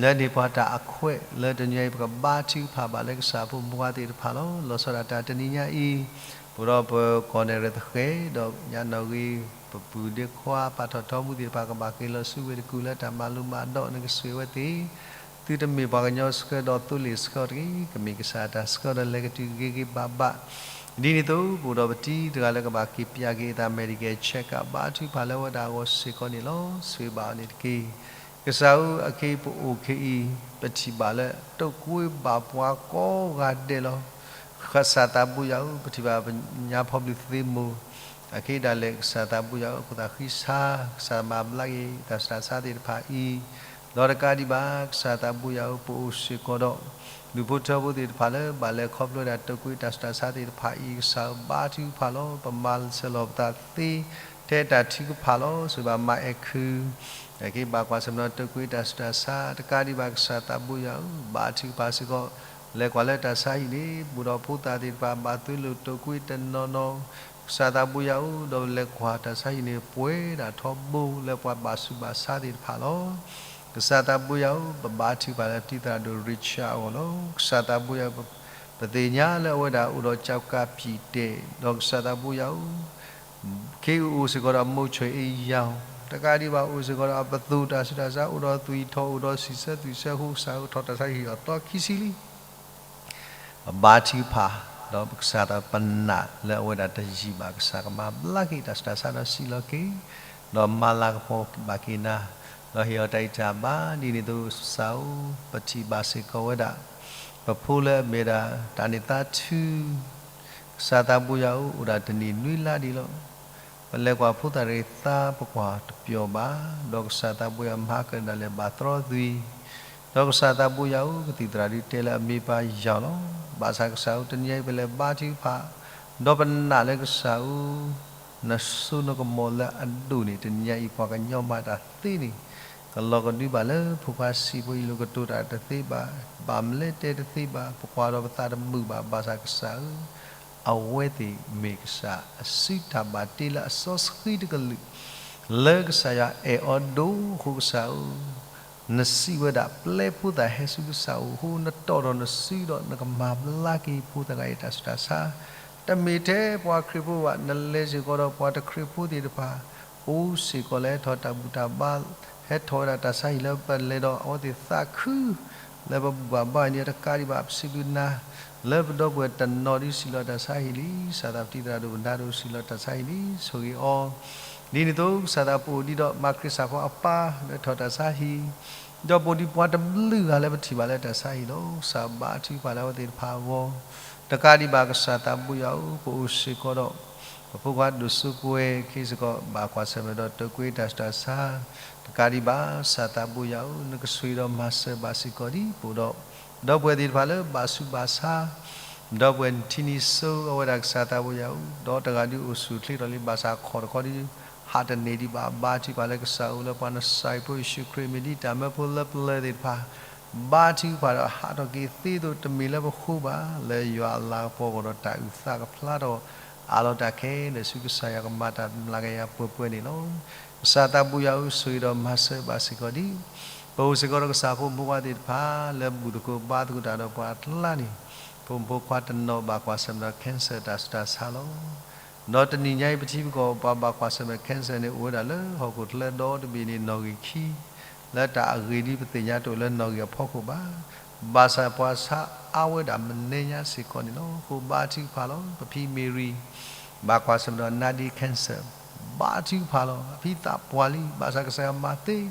လၢန့ၢ်ပှၤတၢ်အခွဲး လၢတနံၤအံၤပကဘါထုကဖၣ်ဘၣ်လၢကစၢ်ဖိမုၣ်ဖိခွါသ့ၣ်တဖၣ်လီၤ. လီၤဆီဒၣ်တၢ်တနံၤညါအံၤ ပအိၣ်ဒီးပကီၢ်နဲၣ်ရဲၣ်သဃဲၤ ဒီးညါနီၣ်ဂံၢ် ပပုၢ်ဒ့ခွါ ပာ်ထီၣ်ထီမူသ့ၣ်တဖၣ် ကဘၣ်က့ၤလီၤဆူဝ့ၢ်တကူၣ်လၢတၢ်မၤလိမၤဒိး နကဆိၣ်ဂ့ၤဝဲသ့ၣ် သုတမ့ၢ်ပှၤကညီဆှၢဒီးသိလ့ၣ်ဆှၢအီၤတဂ့ၤ, ကမ့ၢ်ကစၢ်တၢ်ဆှၢဒီးလဲၤကတုၤဂ့ၤဂ့ၤဘၣ်ဘၣ်. ဒ်န့ၣ်အသိး ပအိၣ်ဒီးပတံၤတဂၤလၢကဘၣ်က့ၤပၠးက့ၤအသး medical check up ဘါထုကဖၣ်လၢအဝဲဒၣ်အဂီၢ်စ့ၢ်ကီးန့ၣ်လီၤ. ဆိၣ်ဂ့ၤဘၣ်အီၤန့ၣ်တက့ၢ်. ကစၢ်ဧၢ, အခဲအံၤပအိၣ်ခဲအံၤ ပထံၣ်ဘၣ်လၢတိာ်ကွံာ်ဘၣ်ပှၤကိးဂၤဒဲးလီၤ. ကစၢ်သးဘိယွၤဧၢ, ပထံၣ်ဘၣ်ပညါဖီဘျုးသ့မိၢ် အခဲဒၣ်လဲာ် ကစၢ်သးဘိယွၤဧၢ, အခိၣ်သးဃံဆါ, ကစၢ်မၤဘျါက့ၤ တၢ်ဆူးတၢ်ဆါသ့ၣ်တဖၣ်အံၤ, ဒီးတကးဒံးဘၣ် ကစၢ်သးဘိယွၤဧၢ, ပအိၣ်စ့ၢ်ကီးဒီး ဒူၣ်ဖိထၢဖိသ့ၣ်တဖၣ်လၢ ဘၣ်လဲၤခီဖျိဝဲဒၣ်တိာ်ကွံာ်တၢ်ဆူးတၢ်ဆါသ့ၣ်တဖၣ်အံၤ, ကစၢ်ဧၢ, ဘါထုကဖၣ်လီၤ. ပမၤစၢၤလီၤပသးသ့ ထဲတၢ်ထုကဖၣ်လီၤ. ဆိၣ်ဂ့ၤဘၣ်မါအဲၣ်ခုၣ် အခဲဘၣ်ကွၢ်ဆၢၣ်မဲာ်ဒီးတိာ်ကွံာ်တၢ်ဆူးတၢ်ဆါ, တကးဒံးဘၣ် ကစၢ်သးဘိယွၤဧၢ, ဘါထုကဖၣ်စ့ၢ်ကီး လဲၤကွၢ်လၢတၢ်ဆါဟံၣ်န့ၣ် ပအိၣ်ဒီးဖိသၣ်သ့ၣ်တဖၣ် ဘၣ်သွံလိာ်တိာ်ကွံာ်တနီၤနီၤ, ကစၢ်သးဘိယွၤဧၢ, ဒီးလဲၤကွၢ်တၢ်ဆါဟံၣ်န့ၣ် ပှဲၤဒၣ်ထီဘိ လၢပှၤဘၣ်ဆူးဘၣ်ဆါသ့ၣ်တဖၣ်လီၤ. ကစၢ်သးဘိယွၤဧၢ, ပဘါထုကဖၣ်လၢပတံၤသရၣ်ဒိၣ် Richard အဂီၢ်လီၤ. ကစၢ်သးဘိယွၤဧၢ, ပသ့ၣ်ညါလၢအဝဲဒၣ်အိၣ်ဒီးကၠီကၣ်ပံၣ်တဲာ်, ဒီးကစၢ်သးဘိယွၤဧၢ, ခဲအံၤအိၣ်စ့ၢ်ကီးဒီး မိတ်ဆွေ အယံၤ, တကးဒံးဘၣ် အိၣ်စ့ၢ်ကီးဒီးအပသိၣ်တၢ်ဆူးတၢ်ဆါ, အိၣ်ဒီးသွံၣ်ထီၣ်, အိၣ်ဒီးစံးဆၢသွံၣ်ဆၢအဃိ ကစၢ်ဧၢ, ထီၣ်တၢ်ဆါဟံၣ်အသီခံဆံလံ. ဘါထုကဖၣ်, ဒီးပကစၢ်သးပနာ်လၢအဝဲဒၣ်တယံာ်ဘၣ် ကစၢ်ကမၤဘျါက့ၤတၢ်ဆူးတၢ်ဆါဒီးစံးလီၤက့ၤ, ဒီးမၤလၤကပီၤဘၣ်က့ၤနၤ, ဒီးဟ့ၣ်အီၤတၢ်အံၣ်တၢ်ဘါဒ်န့ၣ်အသိး ကစၢ်ဧၢ, ပထံၣ်ဘၣ်စ့ၢ်ကီးဝဲဒၣ် ပဖိလၢအမ့ၢ်ဒၣ်တၢ်န့ၢ်သါထု ကစၢ်သးဘိယွၤဧၢ, အိၣ်ဒၣ်တနံၣ်နွံလါဒံးလီၤ. ပလဲၤကွၢ်ဖိသၣ်တဂ့ၤသါ ပကွၢ်တပျီၢ်ဘၣ်, ဒီးကစၢ်သးဘိယွၤမၤကဒါလဲာ်ဘၣ်သရီသွံၣ်, ဒီးကစၢ်သးဘိယွၤဧၢ, ကသံၣ်သရၣ်ဒုးတဲလၢအမ့ၢ်ပၢ်ယွၤလီၤ. ဘၣ်ဆၣ်ကစၢ်ဧၢ, တနံၤညါအံၤပလဲၤဘါထုကဖၣ်, ဒီးပနာ်လၢကစၢ်ဧၢ နစိနကမီၤလၢအဒိၣ်န့ၣ် တနံၤညါအံၤပှၤကညီမၤတၢ်သ့န့ၣ် ကလီၤကဒုဘၣ်လၢဖိခွါစံးဖိအံၤ လိာ်ကတိၤတၢ်တသ့ဘၣ်, ဘၣ်မလဲၤတဲတသ့ဘၣ်, ပကွၢ်ဒီးပသးတမုာ်ဘၣ်, ဘၣ်ဆၣ်ကစၢ်ဧၢ, အဝဲသ့ၣ်မ့ၢ်ကစၢ်အစုတၢ်ဘၣ်တ့လၢအစီဆှံတကလုာ်, လၢကစၢ်ယွၤအဲၣ်အီၤဒိၣ်အဃိကစၢ်ဧၢ, နစံးဝဲဒၣ် ပျဲဖိသၣ်ဟဲဆူကစၢ်အအိၣ်အဃိ နတီၢ်ဒီးနစုဒီးနကမၤဘျါက့ၤဖိသၣ်တဂၤအံၤတၢ်ဆူးတၢ်ဆါ, တမ့ၢ်ထဲပှၤခရံာ်ဖိဘၣ်, နလဲၤစ့ၢ်ကီးဒီးပှၤတခရံာ်ဖိသ့ၣ်တဖၣ် အိၣ်စ့ၢ်ကီးလၢဟဲထီၣ်တၢ်ဘူၣ်တၢ်ဘါ, ဟဲထီၣ်ဝဲဒၣ်တၢ်ဆါဟံၣ်လၢပလဲၤဒီးအဝဲသ့ၣ်သးခု လၢပဘူၣ်ဘၣ်ဘါအံၤန့ၣ် တကးဒံးဘၣ် ပစံးဘျုးနၤ လၢပဒီပုၢ်ဝဲၢ်တနီၤဒုးစံးလီၤတၢ်ဆါဟံၣ်လံ, ကစၢ်သးပတံၤသရၣ်ဒိၣ်ပနၤဒိၣ်စံးလီၤတၢ်ဆါဟံၣ်လံ, ဆိၣ်ဂ့ၤအီၤ, ဒ်န့ၣ်အသိး ကစၢ်သးပအိၣ်ဒံးဒီးမၤခရံာ်စၢ်ဖိအပၢ်လၢထီၣ်တၢ်ဆါဟံၣ် ဒီးပအိၣ်ဒံးပှၤတဘျုးဂၤလၢပထံၣ်ဘၣ်လၢတၢ်ဆါဟံၣ်လီၤ. ကစၢ်ဘါထုကဖၣ်လၢအဝဲသ့ၣ်တဖၣ်အဂီၢ်, တကးဒံးဘၣ်ကစၢ်သးဘိယွၤဧၢ, ပအိၣ်စ့ၢ်ကီးဒီး ပဖိခွါဒိၣ်စိကွဲၤခံစ့ၢ်ကီး ဘၣ်ကွၢ်ဆၢၣ်မဲာ်ဒီးတၢ်ကွဲးတၢ်ဆူးတၢ်ဆါ, တကးဒံးဘၣ် ကစၢ်သးဘိယွၤဧၢ, နကဆိၣ်ဂ့ၤဒီးမၤစၢၤဘၣ်စ့ၢ်ကီးဒံး ပအိၣ်ဒီး ဒီပုၢ်ဝဲၢ်သ့ၣ်တဖၣ်လၢဘၣ်ဆူးဘၣ်ဆါ ဒီပုၢ်ဝဲၢ်ထံနံၤစိအဝဲဒၣ်ကစၢ်သးဘိယွၤဧၢ, ဒီးတဂၤဒုးအိၣ်ဆူၣ်အိၣ်ချ့ထီၣ်လံ ဘၣ်ဆၣ်ခီၣ်တခီဒုး ဟးတန့ၢ်ဒံးဘၣ်, ဘါထုကဖၣ်လၢကစၢ်အိၣ်လၢပှၤနစၢ်ဖိယ့ၣ်ၡူးခရံာ်မ့ၢ်ဒ်တၢ်မၢဖိလၢပျၢၤသ့ၣ်တဖၣ်, ဘါထုကဖၣ်ဒီးဟးထီၣ်က့ၤသ့သိး တမ့ၢ်လၢပဃိဘၣ်, လၢယွၤအလၤကပီၤအဂီၢ်ဒီးတၢ်အုၣ်သးကဖျါထီၣ် အးလီၤတၢ်ခဲလၢာ်ဆူကစၢ်ယွၤကမၤတၢ်မျးကယၤပှဲၤပှဲၤန့ၣ်လီၤ. ကစၢ်သးဘိယွၤဧၢ, ဆိၣ်ဂ့ၤဒီးမၤစၢၤဘၣ်စ့ၢ်ကီးဒံး ပအိၣ်စ့ၢ်ကီးဒီးကစၢ်ဖိမုၣ်ဖိခွါသ့ၣ်တဖၣ် လၢဘူၣ်သကိးဘါသကိးတၢ်ဒီးပှၤအကျါန့ၣ်, ဖိမုၣ်ဖိခွါတနီၤဘၣ်ကွၢ်ဆၢၣ်မဲာ်ဒီး cancer တၢ်ဆူးတၢ်ဆါလီၤ. ဒီးတနံၤညါအံၤပထံပကီၢ် ပှၤဘၣ်ကွၢ်ဆၢၣ်မဲာ် cancer န့ၣ် အိၣ်ဝဲဒၣ်လၢဟီၣ်ခိၣ်ချၢဒီတဘ့ၣ်န့ၣ် နီၣ်ဂံၢ်ခံ, လၢတၢ်အဂ့ၢ်ဒ်ပသ့ၣ်ညါတအိၣ်လၢနီၣ်ဂံၢ်အဖီခိၣ်ဘၣ်. ဘၣ်ဆၣ်ပှၤဆါအါဝဲဒၣ်မနုၤညါစ့ၢ်ကီးန့ၣ်လီၤ. အဃိဘါထုကဖၣ်လီၤ. ပဖံမ့ၤရံ ဘၣ်ကွၢ်ဆၢၣ်မဲာ်ဒီး နာဒံ cancer, ဘါထုကဖၣ်လီၤ. အဖံသးပှၢ်လံ, ဘၣ်ဆၣ်ကစၢ်ယွၤမၤသ့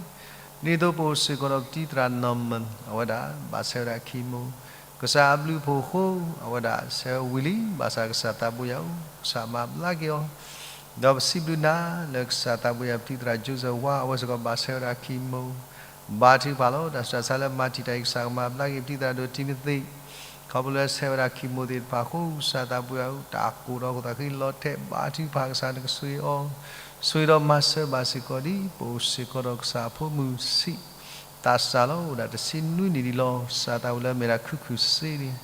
ဒ်သိးပအိၣ်စ့ၢ်ကီးဒီးပတံၤသရၣ် Norman, အဝဲဒၣ်ဘၣ်ဆဲးဝဲဒၣ် chemo, ကစၢ်အဘျုးအဖှိၣ်အဃိ အဝဲဒၣ်ဆဲးဝဲဝံၤလံ, ဘၣ်ဆၣ်ကစၢ်သးဘိယွၤဧၢ, ကစၢ်မၤဘျါက့ၤအီၤ, ဒီးပစံးဘျုးနၤလၢကစၢ်သးဘိယွၤ ပတံၤသရၣ် Joseph ဝါ အဝဲစ့ၢ်ကီးဘၣ်ဆဲးဝဲဒၣ် chemo, ဘါထုကဖၣ်လီၤ. တၢ်ဆူးတၢ်ဆါလၢမၤတံာ်တာ်အံၤ ကစၢ်ကမၤဘျါက့ၤ ပတံၤသရၣ်ဒိၣ် Timothy, ခီဖျိလၢဆဲးဝဲဒၣ် chemo သ့ၣ်တဖၣ်အဃိ ကစၢ်သးဘိယွၤဧၢ, တၢ်ကိၢ်ဒီးခိၣ်သးဃံလီၤထဲး ဘါထုကဖၣ်ကစၢ်နကဆိၣ်ဂ့ၤအီၤ, ဆိၣ်ဂ့ၤဒီးမၤစၢၤဘၣ်စ့ၢ်ကီးဒံး ပအိၣ်စ့ၢ်ကီးဒီးကစၢ်အဖိမုၣ်ဆံး သးစၢ်လီၤ. အိၣ်ဒၣ်တဆံနွံနံၣ်ဒံးလီၤ. ကစၢ်သးဝံၤလၢအမ့ၢ်ဒၣ်ခုခုစ့န့ၣ်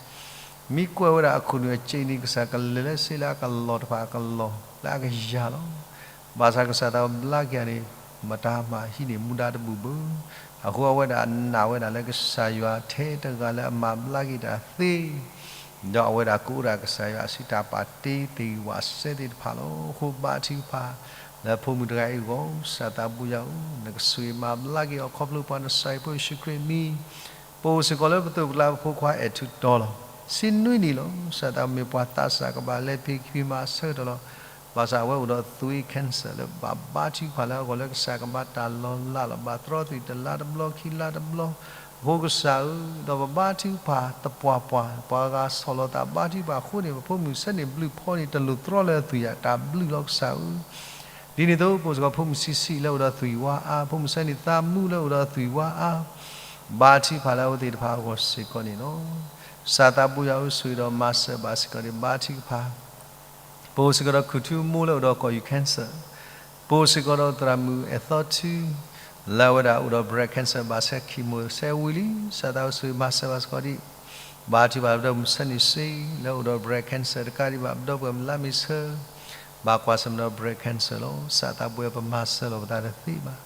မ့ၢ်ကွဲးဝဲဒၣ်အခိၣ်နူာ်အစ့န့ၣ် ကစၢ်ကလဲၤလၢစ့လၢအကလီၢ်တဖၣ်အကလီၢ် လၢအကယၤလီၤ. ဘၣ်ဆၣ်ကစၢ်သးဘိဘျါက့ၤအီၤန့ၣ် မတၤမၤဟံးန့ၢ်မူဒါတဘူၣ်ဘၣ်. အဃိအဝဲဒၣ်နာ်ဝဲဒၣ်လၢကစၢ်ယွၤထဲတဂၤလၢအမၤဘျါက့ၤတၢ်သ့ ဒီးအဝဲဒၣ်ကအိၣ်ဒၣ်ကစၢ်ယွၤအစုတၢ်ပာ်တ့သ့ၣ်ဂံၢ်ဝးစဲသ့ၣ်တဖၣ်လီၤ. အဃိဘါထုကဖၣ်လၢဖိမုၣ်တဂၤအံၤအဂီၢ်, ကစၢ်သးဘိယွၤဧၢ, နကဆိၣ်ဂ့ၤမၤဘျါက့ၤအီၤ ခီဖျိပှၤနစၢ်ဖိယ့ၣ်ၡူးခရံာ်မံၤ ပအိၣ်စ့ၢ်ကီးလၢပသိးပကျါ ပဖိခွါအဲၣ်ထူတီၤလီၤ. ဆံနွံနံၣ်လီၤ. ကစၢ်သးမ့ၢ်ပှၤသးစၢ်ကဘၣ်လဲၤဖံးခံဖံးမၤအဆၢကတီၢ်လီၤ. ဘၣ်ဆၣ်အဝဲအိၣ်ဒီးသွံၣ် cancer လၢဘၣ်ဘါထုကဖၣ်လၢအဂီၢ်လၢကစၢ်ကဘၣ်တၢ်လီၤလးလီၤ. ဘၣ်သရီသွံၣ်တလါတဘျီခံလါတဘျီ အဃိကစၢ်ဧၢ, ဒီးပဘါထုကဖၣ်သပှၢ်ပှၢ် ပှၤဂၤဆီၣ်လီၤသးဘါထုကဖၣ်အဃိန့ၣ် ပဖိမုၣ်ဆၢန့ၣ်ဘျုးဖီန့ၣ် တလိၣ်သရီလၢအသွံၣ်ယၤ တၢ်ဘျုးလီၤကစၢ်ဧၢ. ဒ်န့ၣ်အသိး ပအိၣ်စ့ၢ်ကီးဖိမုၣ်ဆံးဆံးလၢအိၣ်ဒီးသွံၣ်ဝါအါ, ဖိမုၣ်ဆၢန့ၣ်သးမူလၢအိၣ်ဒီးသွံၣ်ဝါအါ, ဘါထုကဖၣ်လၢအဝဲသ့ၣ်တဖၣ်အဂီၢ်စ့ၢ်ကီးန့ၣ်လီၤ. ကစၢ်သးဘိယွၤဧၢ, ဆိၣ်ဂ့ၤဒီးမၤစၢၤဘၣ်စ့ၢ်ကီးန့ၣ် ဘါထုကဖၣ် ပအိၣ်စ့ၢ်ကီးဒီးခုၣ်ထူမိၢ်လၢအိၣ်ဒီးကီၢ်ယူၢ် cancer, ပအိၣ်စ့ၢ်ကီးဒီးသရၣ်မုၣ်အဲၣ်သီထူ လၢအဝဲဒၣ်အိၣ်ဒီး breast cancer ဘၣ်ဆဲး chemo ဆဲးဝံၤလံ, ကစၢ်သးဧၢ ဆိၣ်ဂ့ၤမၤစၢၤဘၣ်စ့ၢ်ကီးဒံး, ဘါထုကဖၣ်လၢပဒီပုၢ်မုၣ်ဆၢန့ၣ်စ့ လၢအိၣ်ဒီး breast cancer တကးဒံးဘၣ် ပဒီပုၢ်ဝဲၢ်မုၣ်လါမ့ၤဆၢ ဘၣ်ကွၢ်ဆၢၣ်မဲာ်ဒီး breast cancer လီၤ. ကစၢ်သးဘိယွၤ ပမၤစၢၤလီၤပသးတသ့ဘၣ်.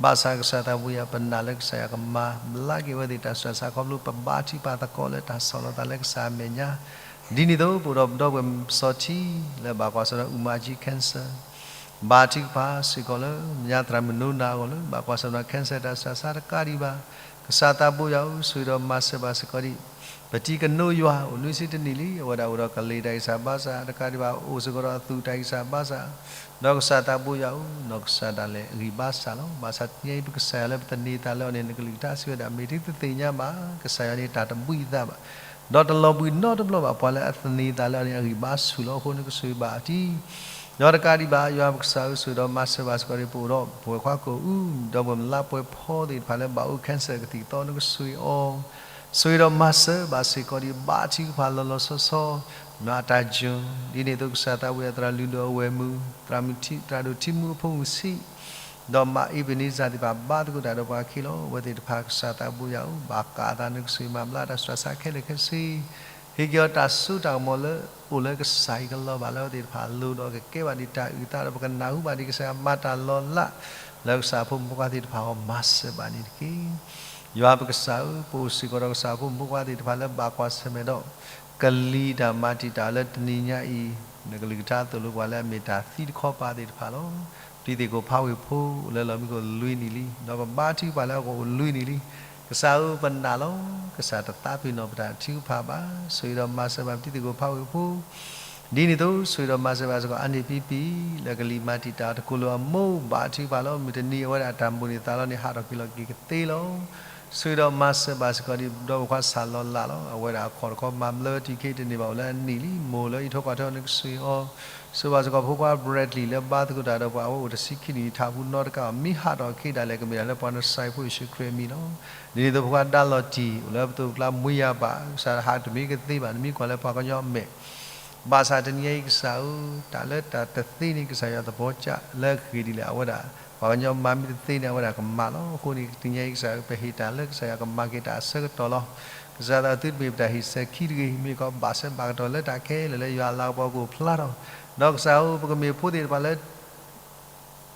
ဘၣ်ဆၣ်ကစၢ်သးဘိယွၤ ပနာ်လၢကစၢ်ယွၤကမၤဘျါက့ၤဝဲသ့ၣ်တၢ်ဆူးတၢ်ဆါခီဖျိ ပဘါထုကဖၣ်သကိးလၢတၢ်ဆီၣ်လီၤသးလၢကစၢ်အမဲာ်ညါ, ဒ်န့ၣ်အသိး ပအိၣ်ဒီးပဒီပုၢ်ဝဲၢ်မုၣ်စီၤထံ လၢဘၣ်ကွၢ်ဆၢၣ်ဒီး အူမၤကၠံ cancer, ဘါထုကဖၣ်စ့ၢ်ကီးလၢ မဲာ်ညါသရၣ်မုၣ်နိနၤအဂီၢ်လၢ ဘၣ်ကွၢ်ဆၢၣ်မဲာ်ဒီး cancer တၢ်စှၤဆါတကးဒံးဘၣ်, ကစၢ်သးဘိယွၤဧၢ, ဆိၣ်ဂ့ၤဒီးမၤစၢၤဘၣ်စ့ၢ်ကီးဒံး, ပတံၤကနိယွၤ အိၣ်နွံဆံတနံၣ်လံ, အဝဲဒၣ်အိၣ်ဒီးကလ့ၤတၢ်ဂံၢ်စၢ်ဘါစၢ်တကးဒံးဘၣ်, အိၣ်စ့ၢ်ကီးဒီးအသူၣ်တၢ်ဂံၢ်စၢ်ဘါစၢ်, ဒီးကစၢ်သးဘိယွၤဧၢ, နီၢ်ကစၢ်ဒၣ်လဲာ်အဂံၢ်ဘါစၢ်လီၤ. ဘၣ်ဆၣ်တနံၤအံၤ ပကစၢ်ယွၤလၢပသန့ၤသးလၢအီၤန့ၣ် နကလုၢ်ကထါစံးဝဲဒၣ် မ့ၢ်ဒ်သုသ့ၣ်ညါဘၣ်, ကစၢ်ယွၤန့ၣ်တၢ်တဘှံးအသးဘၣ် ဒီးတလီၤဘှံးနီတဘျီဘၣ်, ပှၤလၢအသန့ၤသးလၢအီၤန့ၣ် အဂံၢ်ဘါဆူၣ်လီၤ. အဃိန့ၣ်ကဆိၣ်ဂ့ၤဘၣ်အီၤတကးဒံးဘၣ်, ယွၤပကစၢ်ဧၢ, ဆိၣ်ဂ့ၤဒီးမၤစၢၤဘၣ်စ့ၢ်ကီးဒံး ပအိၣ်ဒီးပဝဲၢ်ခွါကအိၣ်အူ, ဒီးပှၤမုၢ်လါပှဲၤဖီသ့ၣ်တဖၣ်လၢဘၣ်အိၣ် cancer ကသံၣ်ကသီ နကဆိၣ်ဂ့ၤအီၤ, ဆိၣ်ဂ့ၤဒီးမၤစၢၤဘၣ်စ့ၢ်ကီးဒံး, ဘါထုကဖၣ်လီၤလီၤဆီဆီ, မၤတၢ်ယိၤ, ဒ်န့ၣ်အသိးကစၢ်သးဘိယွၤ သရၣ်လုၢ်ဒိၣ်အဝဲၢ်မုၣ်, သရၣ်ဒိၣ်ထံမူအဖိမုၣ်ဆံး, ဒီးမါအ့းဘ့းနံစၢ်သ့ၣ်တဖၣ် ဘါသကိးတၢ်ဒီးပှၤအခံလီၤ. အဝဲသ့ၣ်တဖၣ်ကစၢ်သးဘိယွၤဧၢ, ဘၣ်ဃးအသး နကဆိၣ်ဂ့ၤမၤဘျါတၢ်စှၤဆါခဲလၢာ်ခဲဆ့, ဟ့ၣ်က့ၤအီၤတၢ်စိတၢ်ကမီၤလၢအိၣ်လၢကစၢ်အံၤကလီၤဘၣ်လၢအဝဲသ့ၣ်တဖၣ်အလိၤ, ဒီးကကဲဘၣ်ဒံးတၢ်အုၣ်သးဒီး ပကနၢ်ဟူဘၣ်ဒံးကစၢ်ယွၤမၤတၢ်လီၤလး လၢကစၢ်အဖိမုၣ်ဖိခွါသ့ၣ်တဖၣ်အဂီၢ်, မၤစၢၤဘၣ်န့ၣ်တက့ၢ်. ယွၤပကစၢ်ဧၢ, ပအိၣ်စ့ၢ်ကီးဒီးကစၢ်အဖိမုၣ်ဖိခွါသ့ၣ်တဖၣ်လၢဘၣ်ကွၢ်ဆၢၣ်မဲာ်ဒီး ကလံၤတၢ်မၤတံာ်တာ်လၢတနံၤညါအံၤ, နကလုၢ်ကထါသိၣ်လိပှၤလၢအမ့ၢ်တၢ်သံတခီပၤသ့ၣ်တဖၣ်လီၤ. ပတံၤသကိးဖးဝ့ၢ်ဖိ အိၣ်လၢလီၢ်မံခိၣ်လွံၢ်နံၣ်လံ, ဒီးပဘါထုကဖၣ်လၢအဂီၢ်အိၣ်လွံၢ်နံၣ်လံ. ကစၢ်ဧၢပနာ်လီၤ, ကစၢ်တသးပ့ၤနီၣ်ပတၢ်ထုကဖၣ်ဘၣ်, ဆိၣ်ဂ့ၤဒီးမၤစၢၤဘၣ်ပတံၤသကိးဖးဝ့ၢ်ဖိ, ဒ်န့ၣ်အသိး ဆိၣ်ဂ့ၤဒီးမၤစၢၤဘၣ်စ့ၢ်ကီး အါန့ၢ်ပံပံၤ လၢကလံၤမၤတံာ်တာ်တကိးလိာ်အမိၢ်, ဘါထုကဖၣ်လီၤ. မုၢ်တနံၤအဝဲဒၣ်တၢ်မိၣ်န့ၢ်သးလီၤန့ၣ် ဟးထီၣ်က့ၤလီၤက့ၤကသ့လီၤ. ဆိၣ်ဂ့ၤဒီးမၤစၢၤဘၣ်စ့ၢ်ကီးဒံး ဒီးပှၤခွါစၢ်လီၤလးလီၤ. အဝဲဒၣ်အခီၣ်တခီမၤဘျၢတံၢ်က့ၤတန့ၢ်ဘၣ် အိၣ်လၢအနံၣ်လံ, မိၢ်လၢအံးထွဲကွၢ်ထွဲအီၤ နကဆိၣ်ဂ့ၤအီၤ, ဆိၣ်ဂ့ၤဘၣ်စ့ၢ်ကီးဖိခွါ Bradley လၢဘါသကိးတၢ်ဒီးပှၤ အဝဲအိၣ်တဆံခံနံၣ် ထးဖူနီတကးဘၣ်, မ့ၢ်ဟးထီၣ်က့ၤဒၣ်လဲာ် ကမ့ၢ်ဒၣ်လၢပှၤနစဲးဖိယ့ၣ်ၡူးခရံာ်အမံၤလီၤ. ဒ်န့ၣ်အသိးဖိခွါဒါလီၤတံၢ် အိၣ်လၢပသိးပကျါ မွံယၤဘး, ကစၢ်ဟးတမ့ၢ်ကသ့ဘၣ်, နမ့ၢ်ကွၢ်လၢပှၤကညီအမဲာ် ဘၣ်ဆၣ်တနံၤအံၤကစၢ်ဧၢ, တၢ်လၢတၢ်တသ့န့ၣ် ကစၢ်ယွၤသဘီကၢ်လၢအဂ့ၢ်ဒ်လဲၣ်, အဝဲဒၣ် ပှၤကညီမၤမ့ၢ်တသ့န့ၣ် အဝဲဒၣ်ကမၤလီၤ. အဃိန့ၣ် တနံၤအံၤကစၢ်ဧၢ, ပဟ့ၣ်တၢ်လၢကစၢ်ယွၤကမၤက့ၤတၢ်အဆၢကတီၢ်လီၤ. ကစၢ်သးသုတမ့ၢ်ပတၢ်ဟ့ၣ်စဲၤခံတဂ့ၤ, မ့ၢ်ကီးဘၣ်ဆၢဘၣ်ကတီၢ်လၢတၢ်ခဲလၢာ်လၢယွၤအလၤကပီၤကအိၣ်ဖျါထီၣ်, ဒီးကစၢ်ဧၢ, ပကမ့ၢ်ဖိသ့ၣ်တဖၣ်လၢ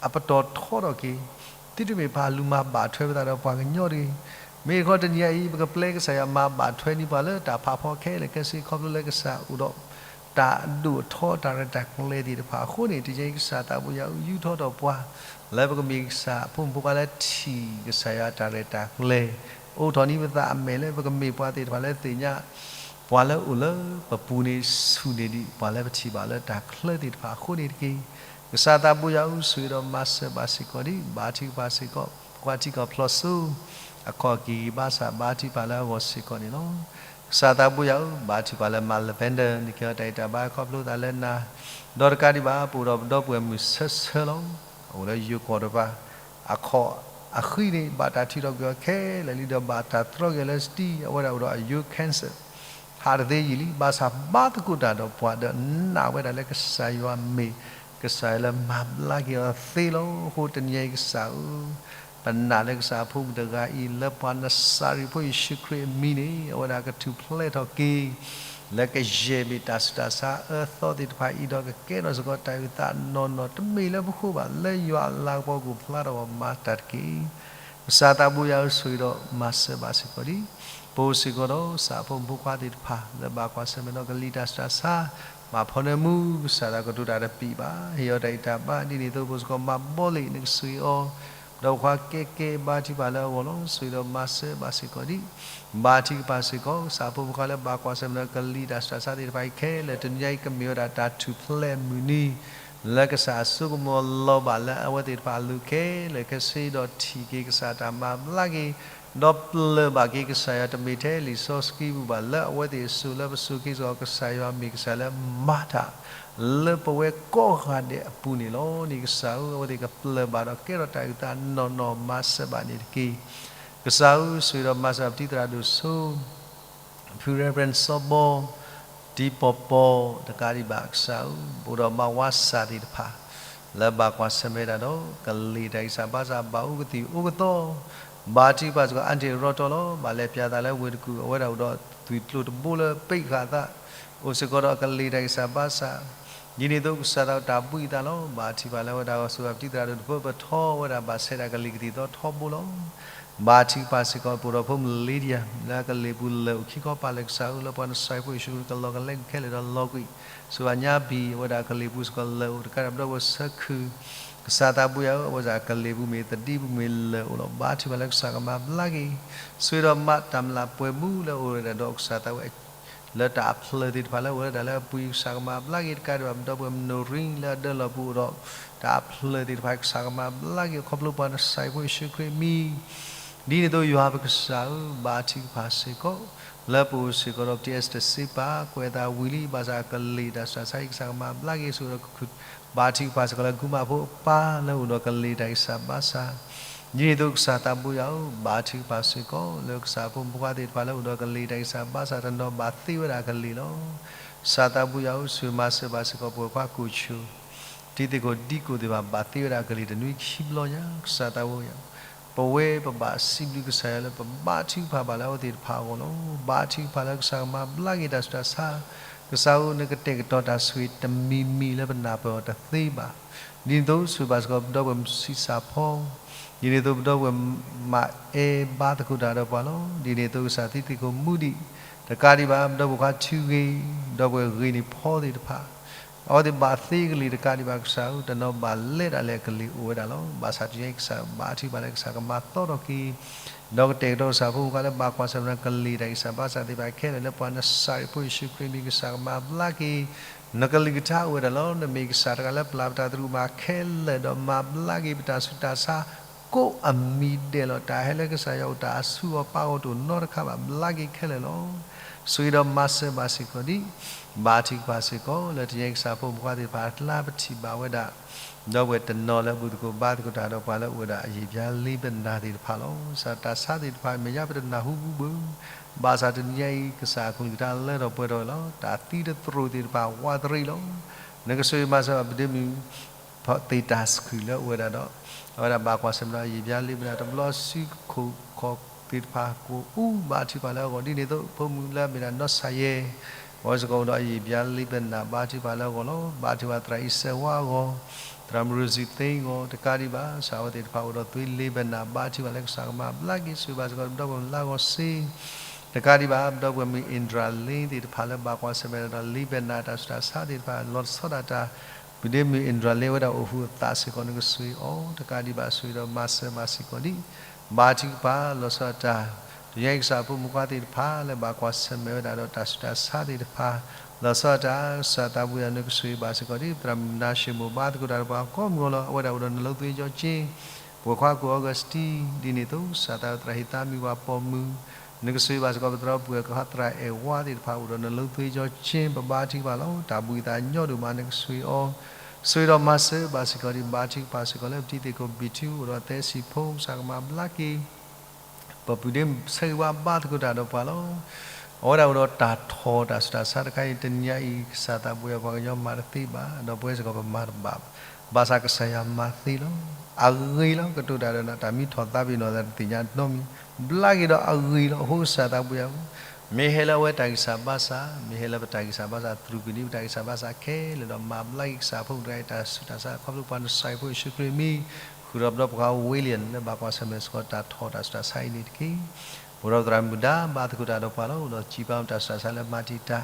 အပတီၢ်ထီထီၣ်က့ၤ, သုတမ့ၢ်ပှၤလူၤမၤဘၣ်ထွဲပသးဒီးပှၤကညီတဂ့ၤ. မ့ၢ်တခီတနံၤအံၤ ပကပျဲကစၢ်ယွၤမၤဘၣ်ထွဲန့ၢ်ပှၤလၢတၢ်ဖးဖီခဲလၢာ်ခဲဆ့ ခီဖျိလၢကစၢ်အိၣ်ဒီး တၢ်အဒိၣ်အထီတၢ်ရဲၣ်တၢ်ကျဲၤသ့ၣ်တဖၣ်အဃိန့ၣ်, တနံၤအံၤကစၢ်သးဘိယွၤဧၢ, ယူးထီၣ်ဒီးပှၤ လၢပကမ့ၢ်ကစၢ်အဖိမုၣ်ဖိခွါလၢထံၣ်ကစၢ်ယွၤတၢ်ရဲၣ်တၢ်ကျဲၤ, အိးထီၣ်န့ၢ်ပသးအမဲာ်လၢပကမ့ၢ်ပှၤသ့ၣ်တဖၣ်လၢသ့ၣ်ညါ ပှၤလၢအိၣ်လၢပပူၤန့ၣ် ဆူၣ်န့ၢ်ဒံးပှၤလၢပထံၣ်ဘၣ်လၢတၢ်ချၢသ့ၣ်တဖၣ်အဃိန့ၣ်တက့ၢ်. ကစၢ်သးဘိယွၤဧၢ, ဆိၣ်ဂ့ၤဒီးမၤစၢၤဘၣ်စ့ၢ်ကီးဒံး, ဘါထုကဖၣ်စ့ၢ်ကီး ပှၤထံကီၢ်ဖျိစိ အခီၣ်က့ၤဂံၢ်ဘါစၢ် ဘါထုကဖၣ်လၢအဂီၢ်စ့ၢ်ကီးန့ၣ်လီၤ. ကစၢ်သးဘိယွၤဧၢ, ဘါထုကဖၣ်လၢမါ Lavender န့ၣ် ကဲထီၣ်တၢ်ဂံၢ်တၢ်ဘါခီဖျိသးလၢနၤ, ဒီးတကးဒံးဘၣ် ပအိၣ်ဒီးပဒီပုၢ်ဝဲၢ်မုၣ်ဆၢဆၢလီၤ. အအိၣ်လၢယိၤကီၢ်တဖၣ် အခီၣ်အဃံန့ၣ် ဘၣ်တၢ်ထုးထီၣ်ကွံာ်အီၤခဲလၢာ်လံ ဒီးဘၣ်တၢ်တြီက့ၤအီၤလၢစတံ, အဝဲဒၣ်အိၣ်ဒီးအယိၤ cancer ဟးတသ့ယံာ်လံ, ဘၣ်ဆၣ်ဘါသကိးတၢ်ဒီးပှၤဒီးနာ်ဝဲဒၣ်လၢကစၢ်ယွၤမ့ၢ် ကစၢ်လၢမၤဘျါက့ၤအီၤသ့လီၤ. အဃိတနံၤအံၤကစၢ်ဧၢ, ပနာ်လၢကစၢ်အဖိမုၣ်တဂၤအံၤ လၢပှၤနစၤရ့းဖိယ့ၣ်ၡူးခရံာ်အမံၤန့ၣ် အဝဲဒၣ်ကထူၣ်ဖျဲးထီၣ်က့ၤ လၢကယဲၢ်ဘ့ၣ်တၢ်ဆူးတၢ်ဆါအၢသီသ့ၣ်တဖၣ်အံၤ ဒီးကကဲထီၣ်စ့ၢ်ကီးတၢ်အုၣ်သးနီၢ်နီၢ် တမ့ၢ်လၢပဃိဘၣ် လၢယွၤအလၤကပီၤကအိၣ်ဖျါထီၣ်အီၤမၤတၢ်တက့ၢ်. ကစၢ်သးဘိယွၤဧၢ, ဆိၣ်ဂ့ၤဒီးမၤစၢၤဘၣ်စ့ၢ်ကီးဒံး, ပအိၣ်စ့ၢ်ကီးဒီးကစၢ်အဖိမုၣ်ဖိခွါသ့ၣ်တဖၣ် လၢဘၣ်ကွၢ်ဆၢၣ်မဲာ်ဒီးကလံၤတၢ်ဆူးတၢ်ဆါ, မၤဖီနၢမူ ကစၢ်သးကတိၤတၢ်တပံာ်ဘၣ်, ဟ့ၣ်အီၤတၢ်ဂံၢ်တၢ်ဘါ, ဒ်န့ၣ်အသိးပအိၣ်စ့ၢ်ကီးမၤဘီလ့ၣ် နကဆိၣ်ဂ့ၤအီၤ, ဒီးပှၤကဲကဲဘါထုကဖၣ်လၢအဂီၢ်လီၤ. ဆိၣ်ဂ့ၤဒီးမၤစၢၤဘၣ်စ့ၢ်ကီးဒံး, ဘါထုကဖၣ်စ့ၢ်ကီး ကစၢ်အဖိမုၣ်ဖိခွါလၢဘၣ်ကွၢ်ဆၢၣ်မဲာ်ဒီးကလံၤတၢ်ဆူးတၢ်ဆါသ့ၣ်တဖၣ်အံၤခဲလၢာ် တနံၤညါအံၤကမ့ၢ်ဝဲဒၣ်တၢ်ထူၣ်ဖျဲးမုၢ်နံၤ လၢကစၢ်အစိကမီၤလီၤဘၣ်လၢအဝဲသ့ၣ်တဖၣ်အလိၤခဲလၢာ်ခဲဆ့ ဒီးထံၣ်က့ၤကစၢ်တၢ်မၤဘျါက့ၤ, ဒီးပျၢၢ်ဘၣ်က့ၤကစၢ်ယွၤတမ့ၢ်ထဲလံာ်စီဆှံပူၤဘၣ် လၢအဝဲသ့ၣ်အစိၤလၢပစိၤက့ၤစ့ၢ်ကီး ကစၢ်ယွၤမ့ၢ်ကစၢ်လၢမၤတၢ် လၢပဝဲကိးဂၤဒဲးအပူၤန့ၣ်လီၤ. န့ၣ်ကစၢ်ဧၢ, အဝဲသ့ၣ်ကပျၢၢ်ဘၣ်ဒီးကဲထီၣ်တၢ်အုၣ်သးနီၢ်နီၢ် မၤစၢၤဘၣ်န့ၣ်တက့ၢ်. ကစၢ်ဧၢ, ဆိၣ်ဂ့ၤဒီးမၤစၢၤပတံၤသရၣ်ဒိၣ်စိ ဖု Reverend စီၤဘီ တံၤပီၤပီၤ တကးဒံးဘၣ်ကစၢ်ဧၢ, ပအိၣ်ဒီးမါဝါစၢ်သ့ၣ်တဖၣ် လၢဘၣ်ကွၢ်ဆၢၣ်မဲာ်တၢ်ဒီး ကလံၤတၢ်ဂံၢ်စၢ်ဘါစၢ် ဘၣ်အိၣ်ကသံၣ်အိၣ်ကသီ, ဘါထုကဖၣ်စ့ၢ်ကီး အါတ့ၢ်ရီတီလီၤ. ဘၣ်လဲၤပၠးသးလၢဝ့ၢ်တကူၣ် အဝဲဒၣ်အိၣ်ဒီးသွံၣ်ကျိၤတဘိလၢပ့းဃာ်အသး, အိၣ်စ့ၢ်ကီးဒီးကလံၤတၢ်ဂံၢ်စၢ်ဘါစၢ်, ဒ်န့ၣ်အသိးကစၢ်သးတၢ်ဘှံးအသးလီၤ. ဘါထုကဖၣ်လၢအဝဲဒၣ်ဂီၢ် ဆိၣ်ဂ့ၤပတံၤသရၣ်ဒိၣ်တဖၣ်ပထီ အဝဲဒၣ်ဘၣ်ဆဲးတၢ်ကလံၤကသံၣ်သီထီဘိလီၤ. ဘါထုကဖၣ်စ့ၢ်ကီး ပအိၣ်ဒီးဖိမုၣ် Lydia လၢအကလံၤပူၤလၢာ်အိၣ်ခံခီ ပၢ်လၢကစၢ်ဧၢ လၢပှၤနစၢ်အဖိယ့ၣ်ၡူးခရံာ်ကလီကလဲ ကခဲလၢာ်ဒီးလီၤကွံာ်, စူၢ်ဘၣ်ညါဘံၣ် အဝဲဒၣ်အကလံၤပူၤစ့ၢ်ကီးလၢာ်အိၣ် တကးဒံးဘၣ်ဒီပုၢ်ဝဲၢ်ဆၢခုၣ်, ကစၢ်သးပူၤယၤဧၢ အဝဲဒၣ်အကလံၤပူၤမ့ၢ်သဒံပူၤမ့ၢ်လၢာ်အိၣ်လီၤ. ဘါထုကဖၣ်လၢကစၢ်ကမၤဘျါက့ၤ, ဆိၣ်ဂ့ၤဒီးမးတၢ်မျၢ်ပှဲၤမူလၢအအိၣ်ဝဲဒၣ်ဒီးကစၢ်သးဝဲ လၢတၢ်အဖျၢၣ်သ့ၣ်တဖၣ်လၢအအိၣ်ဝဲဒၣ်လၢအပူၤ ကစၢ်ကမၤဘျါက့ၤ တကးဒံးဘၣ် ပဒီပုၢ်ဝဲၢ်မုၣ် Noreen လၢအဒၢလီၤပူၤအိၣ်ဒီး တၢ်အဖျၢၣ်သ့ၣ်တဖၣ် ကစၢ်ကမၤဘျါက့ၤ ခီဖျိပှၤနစၢ်ဖိယ့ၣ်ၡူးခရံာ်အမံၤ ဒ်န့ၣ်အသိးယွၤပကစၢ်ဧၢ ဘါထုကဖၣ်စ့ၢ်ကီး လၢပအိၣ်စ့ၢ်ကီးဒီး ပတံအၢၣ်တစ့ပာ် ကွဲးအသးဝံၤလံ ဘၣ်ဆၣ်အကလံၤတၢ်ဆူးတၢ်ဆါအံၤ ကစၢ်ကမၤဘျါက့ၤ ဆိၣ်ဂ့ၤဒီး ဘါထုကဖၣ်စ့ၢ်ကီးလၢကုမၤဖိအပၢ်လၢအိၣ်ဒီးကလံၤတၢ်ဂံၢ်စၢ်ဘါစၢ်, ဒ်န့ၣ်အသိးကစၢ်သးပူၤယၤဧၢ ဘါထုကဖၣ်စ့ၢ်ကီး လၢကစၢ်ဖိမုၣ်ဖိခွါသ့ၣ်တဖၣ်လၢအိၣ်ဒီးကလံၤတၢ်ဂံၢ်စၢ်ဘါစၢ် တနီၤဘၣ်သ့ဝဲဒၣ်အကလံၤလီၤ. ကစၢ်သးပူၤယၤဧၢ ဆိၣ်ဂ့ၤမၤစၢၤဘၣ်စ့ၢ်ကီး ပဝဲခွါကိၣ်ဆိၣ် တံၤသကိးဒံကိၣ်သ့ၣ်တဖၣ် ဘၣ်သ့ဝဲဒၣ်အကလံၤတနွံခံဘျီညါ ကစၢ်သးပူၤယၤဧၢ ပဝဲပဘၣ်စံးဘျုးကစၢ်ယွၤလၢပဘါထုကဖၣ်ဘၣ်လၢအဝဲသ့ၣ်တဖၣ်အဂီၢ်လီၤ. ဘါထုကဖၣ်လၢကစၢ်ကမၤဘျါက့ၤတၢ်ဆူးတၢ်ဆါ, ကစၢ်ဧၢ နကတဲာ်ကတီၤတၢ်ဆိၣ်ဂ့ၤတမံၤမံၤလၢပနၢ်ပၢၢ်အီၤတသ့ဘၣ်. ဒ်န့ၣ်အသိးဆိၣ်ဂ့ၤဘၣ်စ့ၢ်ကီးပဒီပုၢ်ဝဲၢ်ဆံးစၢ်ဖီ, ဒ်န့ၣ်အသိးပဒီပုၢ်ဝဲၢ်မးအဲၣ်ဘါသကိးတၢ်ဒီးပှၤလီၤ. ဒ်န့ၣ်အသိးကစၢ်တံၤသကိးမူဒံး, တကးဒံးဘၣ် ပဒီပုၢ်ဝဲၢ်ခွါထူဂ့ၤ, ဒီပုၢ်ဝဲၢ်ဂ့ၤန့ၢ်ဖီသ့ၣ်တဖၣ် အဝဲသ့ၣ်ဘၣ်သ့အကလံၤတကးဒံးဘၣ်ကစၢ်ဧၢ တနီၤဘၣ်လဲၤဒၣ်လဲာ်အကလံၤအိၣ်ဝဲဒၣ်လီၤ. ဘၣ်ဆၣ်တနံၤအံၤကစၢ်ဘါထုကဖၣ်လၢကစၢ်ကမၤသီထီၣ်က့ၤ, ဒီးကတဲာ်ကတီၤကစၢ်ဖိမုၣ်ဖိခွါလၢဘၣ်ကွၢ်ဆၢၣ်မဲာ်ဒီးကလံၤတၢ်ဂံၢ်စၢ်ဘါစၢ်သ့ၣ်တဖၣ်ခဲလၢာ်လၢပှၤနစၢ်ရံၣ်ဖိယ့ၣ်ၡူးခရံာ်မံၤ ကစၢ်ကမၤဘျါက့ၤ နကလုၢ်ကထါအိၣ်ဝဲဒၣ်လီၤ. နမ့ၢ်ကစၢ်တဂၤလၢပျၢ်ပတၢ်သရူးမၤခဲလၢာ်ဒီးမၤဘျါက့ၤပတၢ်ဆူးတၢ်ဆါ ကိးအမံၤဒဲးလီၤ. တၢ်ဟဲလၢကစၢ်ယွၤအိၣ်တၢ်အဆူအီၤပာ်အီၤတအိၣ်နီတခါဘၣ် ဘျါက့ၤခဲလၢာ်လီၤ. ဆိၣ်ဂ့ၤဒီးမၤစၢၤဘၣ်စ့ၢ်ကီးဒံး, ဘါထုကဖၣ်စ့ၢ်ကီး လၢတနံၤအံၤကစၢ်ဖိမုၣ်ဖိခွါသ့ၣ်တဖၣ်အကျါပထံၣ်ဘၣ်ဝဲဒၣ် ဒီပုၢ်ဝဲၢ်တနီၤလၢအဘူးသကိးဘါသကိးတၢ်ဒီးပှၤလၢအိၣ်ဝဲဒၣ်အယံာ်ပျါလံပနၢ်သ့ၣ်တဖၣ်လီၤ. ကစၢ်တၢ်ဆါသ့ၣ်တဖၣ်မဲာ်ညါပတနၢ်ဟူဘူးဘၣ်. ဘၣ်ဆၣ်တနံၤအံၤကစၢ်အကလုၢ်ကထါလၢထီၣ်ပှဲၤထီၣ်ဝဲလီၤ. တၢ်သံတသရိာ်သ့ၣ်တဖၣ်ဝးတရံးလီၤ. နကဆိၣ်ဂ့ၤမၤစၢၤဘၣ်ပဒ့မုၣ် ဖသ့ၣ်တၢ်စခုၣ်လၢအိၣ်ဝဲဒၣ်ဒီး အဝဲဒၣ်ဘၣ်ကွၢ်ဆၢၣ်မဲာ်ဒီးအယံာ်ပျါလံပနၢ်တဘျီစုခိၣ်ခီၣ်သ့ၣ်တဖၣ်ကိးအူဘါထုကဖၣ်လၢအဂီၢ် ဒ်န့ၣ်အသိးဖိမုၣ်လၢအမ့ၢ်ဒၣ်နီၢ်ဆၣ်ယဲၢ် အဝဲစ့ၢ်ကီးအိၣ်ဒီးအယံာ်ပျါလံပနၢ်ဘါထုကဖၣ်လၢအဂီၢ်လီၤ. ဘါထုကဖၣ်သရၣ်အံၤစဲးဝါအဂီၢ်, သရၣ်မုၣ်ရူစံသ့အဂီၢ် တကးဒံးဘၣ် ကစၢ်အဝဲသ့ၣ်တဖၣ်အိၣ်ဒီးသွံလံပနၢ်ဘါထုကဖၣ်လၢ ကစၢ်ကမၤဘျါက့ၤဆိၣ်ဂ့ၤဘၣ်စ့ၢ်ကီး ပဒီပုၢ်ဝဲၢ်လၢအဂီၢ်စ့ၢ် တကးဒံးဘၣ် ပဒီပုၢ်ဝဲၢ်မုၣ်အ့ၣ်ဒြာ်လ့သ့ၣ်တဖၣ်လၢဘၣ်ကွၢ်ဆၢၣ်မဲာ်ဒီးလံပနၢ်တၢ်ဆူးတၢ်ဆါသ့ၣ်တဖၣ် လီၤဆီဒၣ်တၢ် ပဒ့မုၣ်အ့ၣ်ဒြာ်လ့ဝဲဒၣ်အိၣ်ဟူးအသးစ့ၢ်ကီး နကဆိၣ်ဂ့ၤအီၤ တကးဒံးဘၣ်ဆိၣ်ဂ့ၤဒီးမၤစၢၤဘၣ်စ့ၢ်ကီးဒံး ဘါထုကဖၣ်လီၤဆီဒၣ်တၢ် တနံၤအံၤကစၢ်ဖိမုၣ်ဖိခွါသ့ၣ်တဖၣ်လၢဘၣ်ကွၢ်ဆၢၣ်မဲာ်ဝဲဒၣ်ဒီးတၢ်ဆူးတၢ်ဆါသ့ၣ်တဖၣ် လီၤဆီဒၣ်တၢ် ကစၢ်သးပူၤယၤ နကဆိၣ်ဂ့ၤဘၣ်စ့ၢ်ကီးဒံး ပသရၣ်မုၣ်မနၤၡ့မိၢ်ဘါသကိးတၢ်ဒီးပှၤကိးမုၢ်ဂီၤလီၤ အဝဲဒၣ်အိၣ်ဒီးနလိသ့ကၠီကၠ့ ပဝဲခွါကိၣ်အီကူးစတံ ဒ်န့ၣ်အသိး ကစၢ်သရၣ်ဟ့ၣ်သးမံၤပှၤပိာ်မုၣ် နကဆိၣ်ဂ့ၤဘၣ်စ့ၢ်ကီး ပသရၣ်ပှဲၤကဟၣ်သရၣ်အဲၣ်ဝါသ့ၣ်တဖၣ်အိၣ်ဒီးနလိသ့ကၠီကၠ့ ပဘါထုကဖၣ်လီၤ တၢ်ဘှံးသးညီဒိၣ်မး နကဆိၣ်ဂ့ၤအီၤ ဆိၣ်ဂ့ၤဒီးမၤစၢၤဘၣ်စ့ၢ်ကီးဒံး ဘါထုကဖၣ်စ့ၢ်ကီးလၢပတံၤသကိးဘံၣ်ထူ အိၣ်ဒီးသဲစံၣ်ဖိ ကစၢ်ကမၤဘျါက့ၤ ပပုၢ်ဒ့မုၣ်ဆၢဂ့ၤဝါဘါသကိးတၢ်ဒီးပှၤလီၤ. အဝဲဒၣ်အိၣ်ဒီးတၢ်ထီၣ်တၢ်ဆူးတၢ်ဆါတခါအံၤ တနံၤအံၤ ကစၢ်သးပူၤယၤ ပှၤကညီမၤတသ့ဘၣ် ဒီးပဝဲစ့ၢ်ကီးပမၤတဘၣ်ဘၣ်. ဘၣ်ဆၣ်ကစၢ်ယွၤမၤသ့လီၤ. အဂ့ၤလီၤ ကတိၤတၢ်ဒီးနၤ တၢ်မ့ၢ်ထီၣ်သးပ့ၤနီၣ်သးတသ့ၣ်ညါနီတမံၤ ဘျါက့ၤဒီးအဂ့ၤလီၤ အဃိကစၢ်သးပူၤယၤဧၢ မ့ၢ်ဟဲလၢအဝဲတၢ်ဂံၢ်စၢ်ဘါစၢ် မ့ၢ်ဟဲလၢပတၢ်ဂံၢ်စၢ်ဘါစၢ် သရူးကွံာ်န့ၢ်ပတၢ်ဂံၢ်စၢ်ဘါစၢ်ခဲလၢာ်ဒီး မၤဘျါက့ၤကစၢ်ဖိမုၣ်တဂၤအံၤ တၢ်ဆူးတၢ်ဆါ ခီဖျိပှၤနစၢ်အဖိယ့ၣ်ၡူးခရံာ်မံၤ ဃုာ်ဒီးပဒီပုၢ်ဝဲၢ်ခွါ William လၢဘၣ်ကွၢ်ဆၢၣ်မဲာ်စ့ၢ်ကီးတၢ်ထီၣ်တၢ်ဆူးတၢ်ဆါအံၤန့ၣ်တက့ၢ်. ပအိၣ်ဒီးပသရၣ်မုၣ်ဒါ ဘါသကိးတၢ်ဒီးပှၤလီၤ အိၣ်ဒီးစံးပာ်တၢ်ဆူးတၢ်ဆါလၢမၤတံာ်တာ်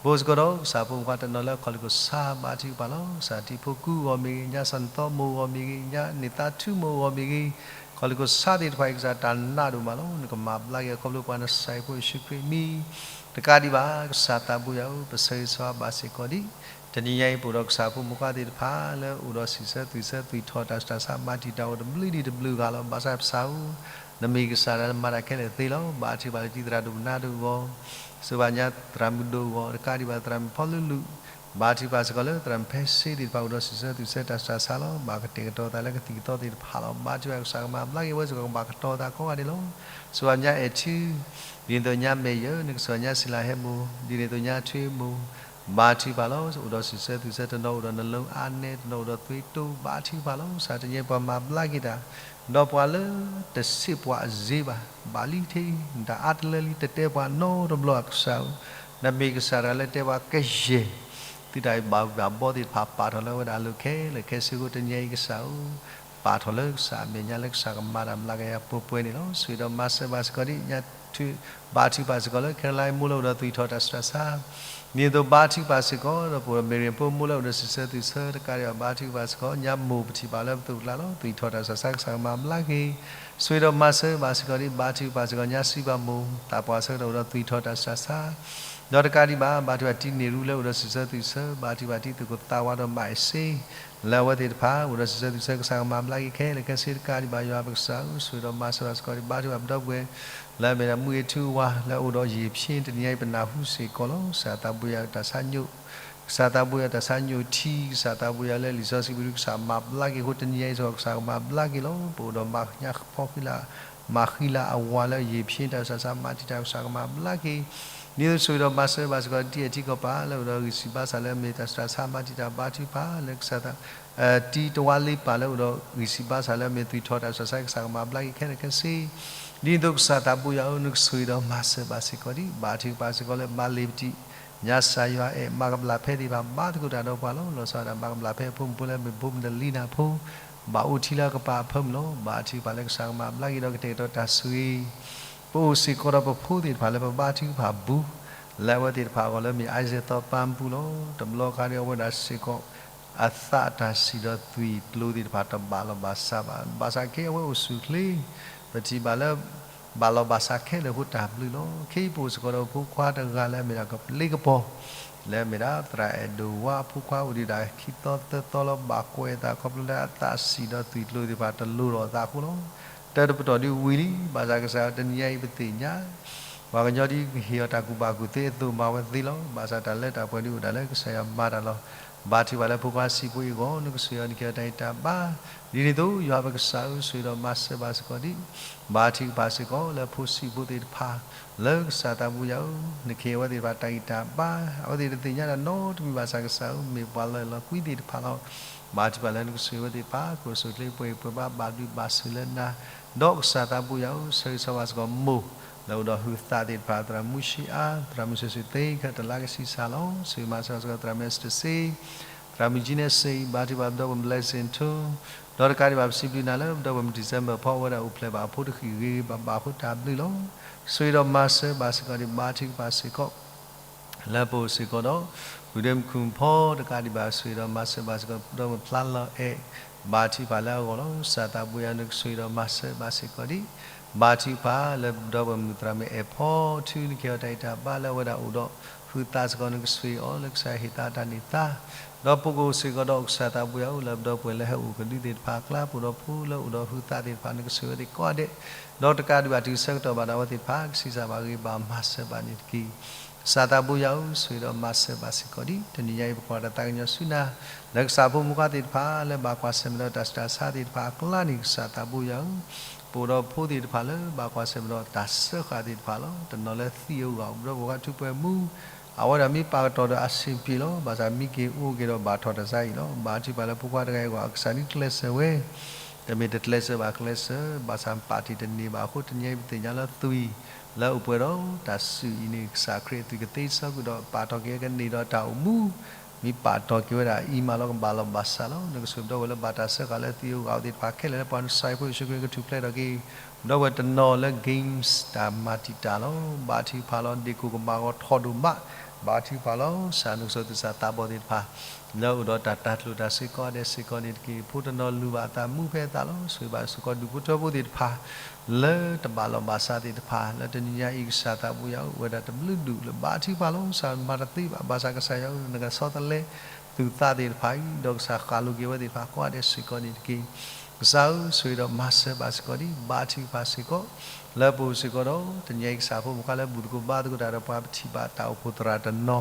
ပအိၣ်စ့ၢ်ကီးဒီးကစၢ်ဖိမုၣ်ခွါတနီၤလၢခီၣ်လ့ၣ်ခိၣ်ဆါ ဘါထုကဖၣ်လီၤ. ကစၢ်တံၤဖိကူအဂီၢ်မ့ၢ်ဂ့ၤ, ညါစီၤနသီမိၢ်အဂီၢ်မ့ၢ်ဂ့ၤ, ညါန့ၢ်သးထူမိၢ်အဂီၢ်မ့ၢ်ဂ့ၤ, ခီၣ်လ့ၣ်ခိၣ်ဆါသ့ၣ်တဖၣ်အံၤ ကစၢ်တၢ်နးဒိၣ်မးလီၤ. နကမၤဘျါက့ၤအခီဖျိပှၤနစၢ်အဖိယ့ၣ်ၡူးခရံာ်မံၤ တကးဒံးဘၣ် ကစၢ်သးပူၤယၤဧၢ ပဆၢဂ့ၤဆၢဝါဘၣ်စ့ၢ်ကီးဒံး တနံၤညါအံၤ ပအိၣ်ဒီးကစၢ်ဖိမုၣ်ခွါသ့ၣ်တဖၣ်လၢအိၣ်ဒီးစံးဆၢသွံၣ်ဆၢ သွံၣ်ထီၣ်တၢ်ဆူးတၢ်ဆါ မၤတံာ်တာ်အိၣ်တဘျုးဒံးတဘျုးဂၤလီၤ. ဘၣ်ဆၣ်ပစၢ်ဧၢ, နမ့ၢ်ကစၢ်တဂၤလၢမၤတၢ်ခဲလၢာ်သ့လီၤ. ဘါထုကဖၣ်လၢတံၤသရၣ်ဒိၣ်ပနါဒိၣ်အဂီၢ်, စူၢ်ဘၣ်ညါသရၣ်မုၣ်ဒိၣ်အဂီၢ်, တကးဒံးဘၣ်သရၣ်မုၣ်ဖီလူလူ, ဘါထုကဖၣ်စ့ၢ်ကီးလၢသရၣ်မုၣ်ဖဲစ့သ့ၣ်တဖၣ်အိၣ်ဒီးစံးဆၢသွံၣ်ဆၢတၢ်ဆူးတၢ်ဆါလီၤ. ဘၣ်ကတဲာ်ကတီၤသးလၢကသံၣ်ကသီသ့ၣ်တဖၣ်လီၤ. ဘါထုကဖၣ်ကစၢ်ကမၤဘျါက့ၤဝဲစ့ၢ်ကီး ကဘၣ်ကတီၤသးကိးဂၤဒဲးလီၤ. စူၢ်ဘၣ်ညါအဲၣ်ထူ ဒ်န့ၣ်အသိးညါမဲာ်ယၢၢ် နကစူၢ်ဘၣ်ညါစံလၤဟဲမိၢ် ဒ်န့ၣ်အသိးညါထွ့မိၢ် ဘါထုကဖၣ်လီၤ. အိၣ်ဒီးစံးဆၢသွံၣ်ဆၢ တနီၤအိၣ်ဒီးနလိအါနဲ တနီၤအိၣ်ဒီးသွံၣ်တိ ဘါထုကဖၣ်လီၤ. ကစၢ်တနံၤအံၤပှၤမၤဘျါက့ၤတၢ် ဒီးပှၤလၢတစံးပှၤအစ့ဘၣ် ဘၣ်လံထဲ တၢ်အါတလၢလံ တတဲပှၤနီတဘျီ ကစၢ်ဧၢ, နမ့ၢ်ကစၢ်တဂၤလၢတဲပှၤကယဲၢ် သုတၢ်ဘၣ်ဝံၤဘၣ်ဘီသ့ၣ်တဖၣ်ပာ်ထီၣ်လၢအဝဲဒၣ်အလိၤခဲလၢာ်ခဲဆ့အဃိ တနံၤအံၤကစၢ်ဧၢ ပာ်ထီၣ်လၢကစၢ်အမဲာ်ညါလၢကစၢ်ကမၤတၢ်မျးကယၤပှဲၤပှဲၤန့ၣ်လီၤ. ဆိၣ်ဂ့ၤဒီးမၤစၢၤဘၣ်စ့ၢ်ကီးဒ်ညါထု, ဘါထုကဖၣ်စ့ၢ်ကီးလၢ Caroline မိၢ်လၢအိၣ်ဒီးသွံၣ်ထီၣ်တၢ်ဆူးတၢ်ဆါ, ဒ်သိးဘါထုကဖၣ်စ့ၢ်ကီးဒီးပှၤ Marian ဖိမိၢ်လၢအိၣ်ဒီးစံးဆၢသွံၣ်ဆၢတကးဒံးဘၣ် ဘါထုကဖၣ်စ့ၢ်ကီး ညါမိၢ်ပထံၣ်ဘၣ်လၢပသိးပကျါလီၤ. သွံၣ်ထီၣ်တၢ်ဆူးတၢ်ဆါကစၢ်ကမၤဘျါက့ၤ, ဆိၣ်ဂ့ၤဒီးမၤစၢၤဘၣ်စ့ၢ်ကီးဒ် ဘါထုကဖၣ်စ့ၢ်ကီး ညါစံးဘၣ်မိၢ် သးပှၢ်ဆၢကတီၢ်အိၣ်ဒီးသွံၣ်ထီၣ်တၢ်ဆူးတၢ်ဆါ ဒီးတကးဒံးဘၣ် ဘါထုကဖၣ်တံၤန့ၢ်ရူလၢအိၣ်ဒီးစံးဆၢသွံၣ်ဆၢ, ဘါထုကဖၣ်တံၤသူၣ်ကိၢ်သးဝးဒီးမၤအ့ၣ်စ့ လၢအဝဲသ့ၣ်တဖၣ် အိၣ်ဒီးစံးဆၢသွံၣ်ဆၢကစၢ်ကမၤဘျါက့ၤခဲလၢာ်ခဲဆ့တကးဒံးဘၣ် ယွၤပကစၢ်ဧၢ, ဆိၣ်ဂ့ၤဒီးမၤစၢၤဘၣ်စ့ၢ်ကီးဒ် ဘါထုကဖၣ်ပဒီပုၢ်ဝဲၢ် လၢအမ့ၢ်ဒၣ်မုၢ်အ့ၣ်ထူအဝၤ လၢအအိၣ်ဒီးယံာ်ဖျ့ တနံၤညါအံၤပနၢ်ဟူစ့ၢ်ကီးလီၤ. ကစၢ်သးဘိယွၤတၢ်ဆါညိး ကစၢ်သးဘိယွၤတၢ်ဆါညိးထံ, ကစၢ်သးဘိယွၤလၢလံာ်စီဆှံပူၤ ကစၢ်မၤဘျါက့ၤအဃိ တနံၤညါအံၤစ့ၢ်ကီး ကစၢ်ကမၤဘျါက့ၤလီၤ. ပအိၣ်ဒီးမၤညါဖီဃံလၤ မၤဃံလၤအဝၤလၢယံာ်ဖျ့တၢ်ဆူးတၢ်ဆါ မၤတံာ်တာ်ကစၢ်ကမၤဘျါက့ၤ, ဒ်သိးဆိၣ်ဂ့ၤဒီးမၤစၢၤဘၣ်စ့ၢ်ကီး တံၤအထံကီၢ်ပၤလၢအိၣ်ဒီးဂံၢ်ဆံးဘါစၢ်လၢအမ့ၢ်တၢ်ဆူးတၢ်ဆါ မၤတံာ်တာ်ဘါထုကဖၣ်လၢကစၢ်သး တံၤတဝါလ့ပၢ်လၢအိၣ်ဒီးဂံၢ်ဆံးဘါစၢ်လၢအမ့ၢ်သွံၣ်ထီၣ်တၢ်ဆူးတၢ်ဆါ ကစၢ်ကမၤဘျါက့ၤခဲလၢာ်ခဲဆ့, ဒ်သိးကစၢ်သးဘိယွၤဧၢ နကဆိၣ်ဂ့ၤဒီးမၤစၢၤဘၣ်စ့ၢ်ကီးဒ် ဘါထုကဖၣ်စ့ၢ်ကီးလၢမၤလ့ၤပတံၢ် ညါစၢ်ယွၤအဲၣ် မၤကဘျၣ်ဖဲသ့ၣ်တဖၣ် ဘါသကိးတၢ်ဒီးပှၤလီၤ. လီၤဆီဒၣ်တၢ်မၤကဘျၣ်ဖဲအဖိမုၣ်ဖိလၢအမ့ၢ်ဘိမုၣ်တလံနၢ်ဖိ ဘၣ်အိၣ်ထံလၢအကပၤအဖၢမုၢ်လီၤ. ဘါထုကဖၣ်လၢကစၢ်ကမၤဘျါက့ၤဒီးကတဲာ်ကတီၤတၢ်ဆိၣ်ဂ့ၤ ပအိၣ်စ့ၢ်ကီးဒီးပဖိသ့ၣ်တဖၣ်လၢပဘါထုကဖၣ်ဘူး လၢအဝဲသ့ၣ်တဖၣ်အဂီၢ်လၢမ့ၢ် Isaac သီပၢ်ပူၤလီၤ. တဘျီခါဒ်အဝဲဒၣ်စ့ၢ်ကီး အသးတၢ်စံၣ်ဒီးသွံၣ်ကျိၤသ့ၣ်တဖၣ်တဘၣ်လီၤဘၣ်စးဘၣ်. ဘၣ်ဆၣ်ခဲအံၤအဝဲအိၣ်ဆူၣ်ချ့ ပထံၣ်ဘၣ်လၢ ဘၣ်လီၤဘၣ်စးခဲလၢာ်အဃိတၢ်ဘျုးလီၤ. ခဲအံၤပအိၣ်စ့ၢ်ကီးဒီးဖိခွါတဂၤလၢအမ့ၢ်ဒၣ်ကပျ့ကပီၤ လၢအမ့ၢ်ဒၣ်သရၣ်အဲၣ်ဒိးဝါအဖိခွါ အိၣ်ဒံးဒၣ်ခံသီသၢသီလီၤ. ဘၣ်ကွဲးအသးခီဖျိလၢအသးစံၣ်ဒီးသွံၣ်ကျိၤသ့ၣ်တဖၣ်တလိၤထီၣ်အသးအဃိလီၤ. တၢ်တပတီၢ်ဒ်ဝံၤလံ ဘၣ်ဆၣ်ကစၢ်တနံၤညါအံၤ ပသ့ၣ်ညါ ပှၤကညီဒ်ကဟ့ၣ်အီၤတၢ်ကူၣ်ဘၣ်ကူၣ်သ့အသိးမၤဝဲသ့လီၤ. ဘၣ်ဆၣ်တၢ်လၢတၢ်ပှဲၤဒ်အိၣ်ဒၣ်လၢကစၢ်ယွၤမၤတၢ်လီၤ. ဘါထုကဖၣ်လၢဖိခွါစံးဖိအံၤအဂီၢ် နကဆိၣ်ဂ့ၤအီၤ နကဟ့ၣ်အီၤတၢ်ဂံၢ်တၢ်ဘါ ဒ်န့ၣ်အသိး ယွၤပကစၢ်ဧၢ ဆိၣ်ဂ့ၤဒီးမၤစၢၤဘၣ်စ့ၢ်ကီးဒ် ဘါထုကဖၣ်စ့ၢ်ကီးလၢဖိစံးဖိသ့ၣ်တဖၣ် လၢကစၢ်သးဘိယွၤဧၢ နကဟ့ၣ်အဝဲသ့ၣ်တဖၣ်တၢ်ဂံၢ်တၢ်ဘါ အဝဲသ့ၣ်တသ့ၣ်ညါတၢ်နီတမံၤဘၣ်ဆၣ်ကစၢ်ဧၢ မ့ၢ်ပှၤလီၤအဲၣ်လီၤကွံသ့ၣ်တဖၣ်လီၤ. ဘါထုကဖၣ်လၢနကဆိၣ်ဂ့ၤအဝဲသ့ၣ်တဖၣ် ကအိၣ်ဆူၣ်ချ့ပှဲၤပှဲၤဘၣ် ဘၣ်ဘျုးဘၣ်ဆိၣ်လၢနၤ ဒီးကစၢ်သးဘိယွၤဧၢ ဆၢဂ့ၤဆၢဝါစ့ၢ်ကီးမိၢ် လၢအိၣ်ဒီးဟုးသးသ့ၣ်တဖၣ် သရၣ်မုၢ်ၡ့အါ သရၣ်မုၢ်စီၤစုၤသ့ ခဲတလါကဆံးစၢ်လီၤ. ဆၢဂ့ၤမၤစၢၤစ့ၢ်ကီး သရၣ်မဲစတစ့ သရၣ်မုၢ်ကၠံနဲစ့ ဘါထုကဖၣ်ပဒီပုၢ်ဝဲၢ် blessing ထူ ဒီးတကးဒံးဘၣ် ပစံးဘျုးနၤလၢပဒီပုၢ်ဝဲၢ် December ဖီဝဲဒၣ်အိၣ်ဖျဲၣ်ဘၣ်အဖိတဃံၢ်ဂ့ၤဂ့ၤဘၣ်ဘၣ်အဃိတၢ်ဘျုးလီၤ. ဆိၣ်ဂ့ၤဒီးမၤစၢၤဘၣ်စ့ၢ်ကီးဒ်ဘါထုကဖၣ်စ့ၢ်ကီး လၢပအိၣ်စ့ၢ်ကီးဒီး ဝံၤဒ့မုၣ်ခုၣ်ဖီတကးဒံးဘၣ် ဆိၣ်ဂ့ၤဒီးမၤစၢၤဘၣ်စ့ၢ်ကီး ပဒီပုၢ်ဝဲၢ်ဖျါလီၤအဲၣ် ဘါထုကဖၣ်လၢအဂီၢ်လီၤ. ကစၢ်သးဘိယွၤ နကဆိၣ်ဂ့ၤဒီးမၤစၢၤဘၣ်စ့ၢ်ကီးဒ် ဘါထုကဖၣ်လၢပဒီပုၢ်ဝဲၢ်မုၣ်သရၣ်မုၣ်အဲၣ်ဖီထူ နကဟ့ၣ်အီၤတၢ်ဂံၢ်တၢ်ဘါလၢအဝဲဒၣ်အိၣ်ဒီးဟုးသးစ့ၢ်ကီး နကဆိၣ်ဂ့ၤအီၤလၢကစၢ်ဟ့ၣ်သါတၢ်န့ၢ်သါ ဒီးပကအိၣ်စ့ၢ်ကီးဒီးကစၢ်သးဘိယွၤဧၢ လၢပဒီပုၢ်ဝဲၢ်လၢဟဲအိၣ်ကဒုသ့ၣ်တဖၣ်အကျါ ပအိၣ်ဒီးဖိလၢအိၣ်ဒီးဟုးသးသ့ၣ်တဖၣ် နကဆိၣ်ဂ့ၤအဝဲသ့ၣ်ကိးဂၤဒဲး ဒီးတကးဒံးဘၣ်တုၤဆၢကတီၢ်ဘၣ်ဒီးအဝဲသ့ၣ်တဖၣ် ကဆံးစၢ်ဘၣ်ဂ့ၤဘၣ်မၤစၢၤဘၣ်န့ၣ်တက့ၢ်. ကစၢ်သးဘိယွၤဧၢ ဆိၣ်ဂ့ၤဒီးမၤစၢၤဘၣ်စ့ၢ်ကီးဒ် တနံၤညါအံၤ ပကွၢ်တၢ်သးကညီၤဆူနၤ လၢကစၢ်ဖိမုၣ်ခွါသ့ၣ်တဖၣ် လၢဘၣ်ကွၢ်ဆၢၣ်မဲာ်ဒီးတၢ်ဆူးတၢ်ဆါသ့ၣ်တဖၣ်အကျါန့ၣ် ကစၢ်သးဘိယွၤဧၢ ပအိၣ်ဒီးဖိသ့ၣ်တဖၣ်လၢဘၣ်ကွၢ်ဆၢၣ်မဲာ်ဒီးတၢ်စၢဃာ်သ့ၣ်တဖၣ်လီၤ. တနီၤလၢသံအဂၤအိၣ်ဒီးပှၤထူးပှဲၤမူ အဝဲဒၣ်မ့ၢ်ပာ်ကတီၢ်ဒီးအဆင်ပြေလီၤ. ဘၣ်ဆၣ်မ့ၢ်က့ၤအိၣ်က့ၤဒီးဘၣ်ထီၣ်တၢ်ဆါအံၤလီၤ. ဘါထုကဖၣ်လၢဖိခွါတဂၤအံၤအဂီၢ် အကစၢ်ဒ်ကျဲးစၢးဝဲ တမ့ၢ်တကျဲးစၢးဘၣ်ကျဲးစၢး ဘၣ်ဆၣ်ပာ်တ့ၢ်တန့ၢ်ဘၣ်အဃိ တနံၤအံၤပသ့ၣ်ညါလၢသွံၣ် လၢအိၣ်ပှဲၤဒီးတၢ်စူၢ်အံၤန့ၣ် ကစၢ်ခရံာ်အသွံၣ်ကသ့စီကွံာ်ဒီး ပာ်ထီၣ်က့ၤဝဲကန့ၢ်ဒီးတၢ်အိၣ်မူ မ့ၢ်ပာ်ထီၣ်က့ၤဝဲဒၣ်အံၤမးလီၤ ကဘၣ်လီၤဘၣ်စးလီၤ. နကဆိၣ်ဂ့ၤပဒီပုၢ်ဝဲၢ်လၢဘၣ်တၢ်စၢဃာ်လၢသံအဂၤအိၣ်သ့ၣ်တဖၣ်ခဲလၢာ်လၢပှၤနဆါဟံၣ်ဖိယ့ၣ်ၡူးခရံာ်ကထူၣ်ဖျဲးထီၣ်က့ၤ ပဒီပုၢ်ဝဲၢ်တနီၤလၢ games တၢ်မၤတံာ်တာ်လီၤ. ဘါထုကဖၣ်လီၤ ဒ့ၣ်ကိၢ်ကမၤဂီၤထီၣ်ဒိၣ်မး ဘါထုကဖၣ်လီၤ ကစၢ်နကစၢ်သူၣ်စၢ်သးဘီၣ်သ့ၣ်တဖၣ် လၢအိၣ်ဒီးတၢ်တၢ်ကျိၣ်တၢ်စ့ကိးဂၤဒဲးစ့ၢ်ကီးန့ၣ်တက့ၢ်. ဖိတနီၤလူၤဘၣ်အသးမူဖဲအသးလီၤ. ဆိၣ်ဂ့ၤဘၣ်စ့ၢ်ကီးဒူၣ်ဖိထၢဖိသ့ၣ်တဖၣ် လၢတဘၣ်လီၤဘၣ်စးသ့ၣ်တဖၣ် လၢတနံၤညါအံၤ ကစၢ်သးဘိယွၤဧၢ အိၣ်ဝဲဒၣ်တဘျုးဒူၣ်လၢဘါထုကဖၣ်လီၤ. ကစၢ်မၤတသ့ဘၣ် ဘၣ်ဆၣ်ကစၢ်ယွၤဧၢ နကဆီတလဲ သူၣ်သးသ့ၣ်တဖၣ်အံၤ ဒီးကစၢ်ဃၣ်လိၤက့ၤဝဲသ့ၣ်တဖၣ်ကိးဂၤဒဲးစ့ၢ်ကီးန့ၣ်တက့ၢ်. ကစၢ်ဧၢ ဆိၣ်ဂ့ၤဒီးမၤစၢၤဘၣ်စ့ၢ်ကီးဒ် ဘါထုကဖၣ်စ့ၢ်ကီး လၢပအိၣ်စ့ၢ်ကီးဒီး တနံၤအံၤကစၢ်ဖိမုၣ်ခွါလၢဘူၣ်သကိးဘါသကိးတၢ်ဒီးပှၤ ပထံၣ်ဘၣ်တၢ်အိၣ်ဖှိၣ်သရၣ်တနီၤ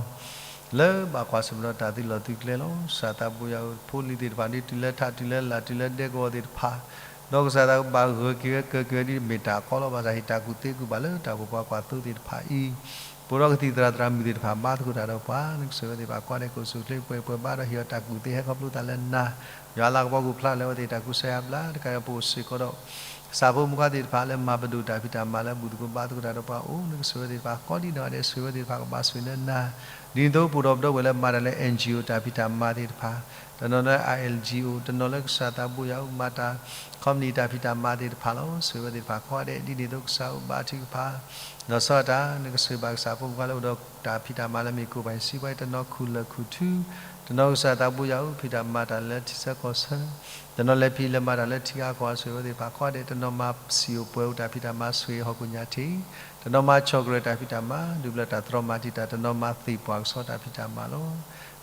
လၢဘၣ်ကွၢ်ဆၢၣ်မဲာ်ဒီးတၢ်သုးလီၢ်သုးကျဲလီၤ. ကစၢ်သးဘိယွၤဧၢ ဖိလံၤသ့ၣ်တဖၣ်ဒ်တုၤလၢထးတုၤလၢလာ် တုၤလၢဒဲကဝီၤသ့ၣ်တဖၣ် ဒီးကစၢ်သးဘိယွၤကဘၣ်ဂၢၢ်က့ၤဝဲကၢၤက့ၤဝဲဒ်မ့ၢ်တၢ်အကီလီၤ. ဘၣ်ဆၣ်ဟ့ၣ်တၢ်ကူၣ်သ့ကူၣ်ဘၣ်လၢတၢ်အိၣ်ဖှိၣ်ပှၤကွၢ်သိသ့ၣ်တဖၣ်အံၤ ပအိၣ်ဒီးကသံၣ်သရၣ်သရၣ်မုၣ်သ့ၣ်တဖၣ်ဘါသကိးတၢ်ဒီးပှၤ နကဆိၣ်ဂ့ၤဝဲသ့ၣ်တဖၣ်ကိးဂၤဒဲး ကအိၣ်ဆူၣ်ချ့ပှဲၤပှဲၤဘါဒီးဟ့ၣ်အီၤတၢ်ကူၣ်သ့ဟဲခီဖျိသးလၢနၤ ယွၤလၤကပီၤကအိၣ်ဖျါလၢအဝဲသ့ၣ်တၢ်ကူစါယါဘျါ တကးဒီးပအိၣ်စ့ၢ်ကီးဒီး ကစၢ်ဖိမုၣ်ခွါသ့ၣ်တဖၣ်လၢမၤပဒိၣ်တၢ်ဖံးတၢ်မၤလၢဘူၣ်သကိးဘါသကိးတၢ်ဒီးပှၤအိၣ် နကဆိၣ်ဂ့ၤဝဲသ့ၣ်တဖၣ်ကိးဒ်နီၢ်ဂၤဒဲး ဆိၣ်ဂ့ၤဝဲသ့ၣ်တဖၣ်ကဘၣ်ဆိၣ်ဂ့ၤလၢနၤ ဒ်န့ၣ်အသိး ပအိၣ်ဒီးပဒီပုၢ်ဝဲၢ်လၢမၤတၢ်လၢ N G O တၢ်ဖံးတၢ်မၤသ့ၣ်တဖၣ်, တနီၤလၢ I L G O, တနီၤလၢကစၢ်သးဘိယွၤအမၤတၢ် ခီပနံၣ်တၢ်ဖံးတၢ်မၤသ့ၣ်တဖၣ်လီၤ. ဆိၣ်ဂ့ၤဝဲသ့ၣ်တဖၣ်ကိးဂၤဒဲး, ဒ်န့ၣ်အသိးကစၢ်ဧၢ ဘါထုကဖၣ် ဒီးဆီၣ်တၢ် နကဆိၣ်ဂ့ၤဘၣ်ကစၢ်ဖိမုၣ်ဖိလၢအိၣ်ဒီးတၢ်ဖံးတၢ်မၤလၢမ့ၢ်ကိၢ်ပှၤစံးပှၤ တနီၤခူၣ်လၢာ်ခူၣ်ထူ, တနီၤကစၢ်သးဘိယွၤအဖံးတၢ်မၤတၢ်လၢ ထံဆၢကီၢ်ဆၢ, တနီၤလဲၤဖံးလဲၤမၤတၢ်လၢထံဂၤကီၢ်ဂၤ ဆိၣ်ဂ့ၤဝဲသ့ၣ်တဖၣ်ကိးဂၤဒဲး, တနီၤမၤစံာ်အိၣ်ပှဲၤအိၣ်တၢ်ဖံးတၢ်မၤ ဆိၣ်ဂ့ၤဟီၣ်ခိၣ်ညါထံး, တနီၤမၤဆီၣ်ကရၢၢ်တၢ်ဖံးတၢ်မၤ ဒုးဘျၢတၢ်တြီမၤတံာ်တာ်, တနီၤမၤသ့ၣ်ပှၢ်ကဆှီတၢ်ဖံးတၢ်မၤလီၤ.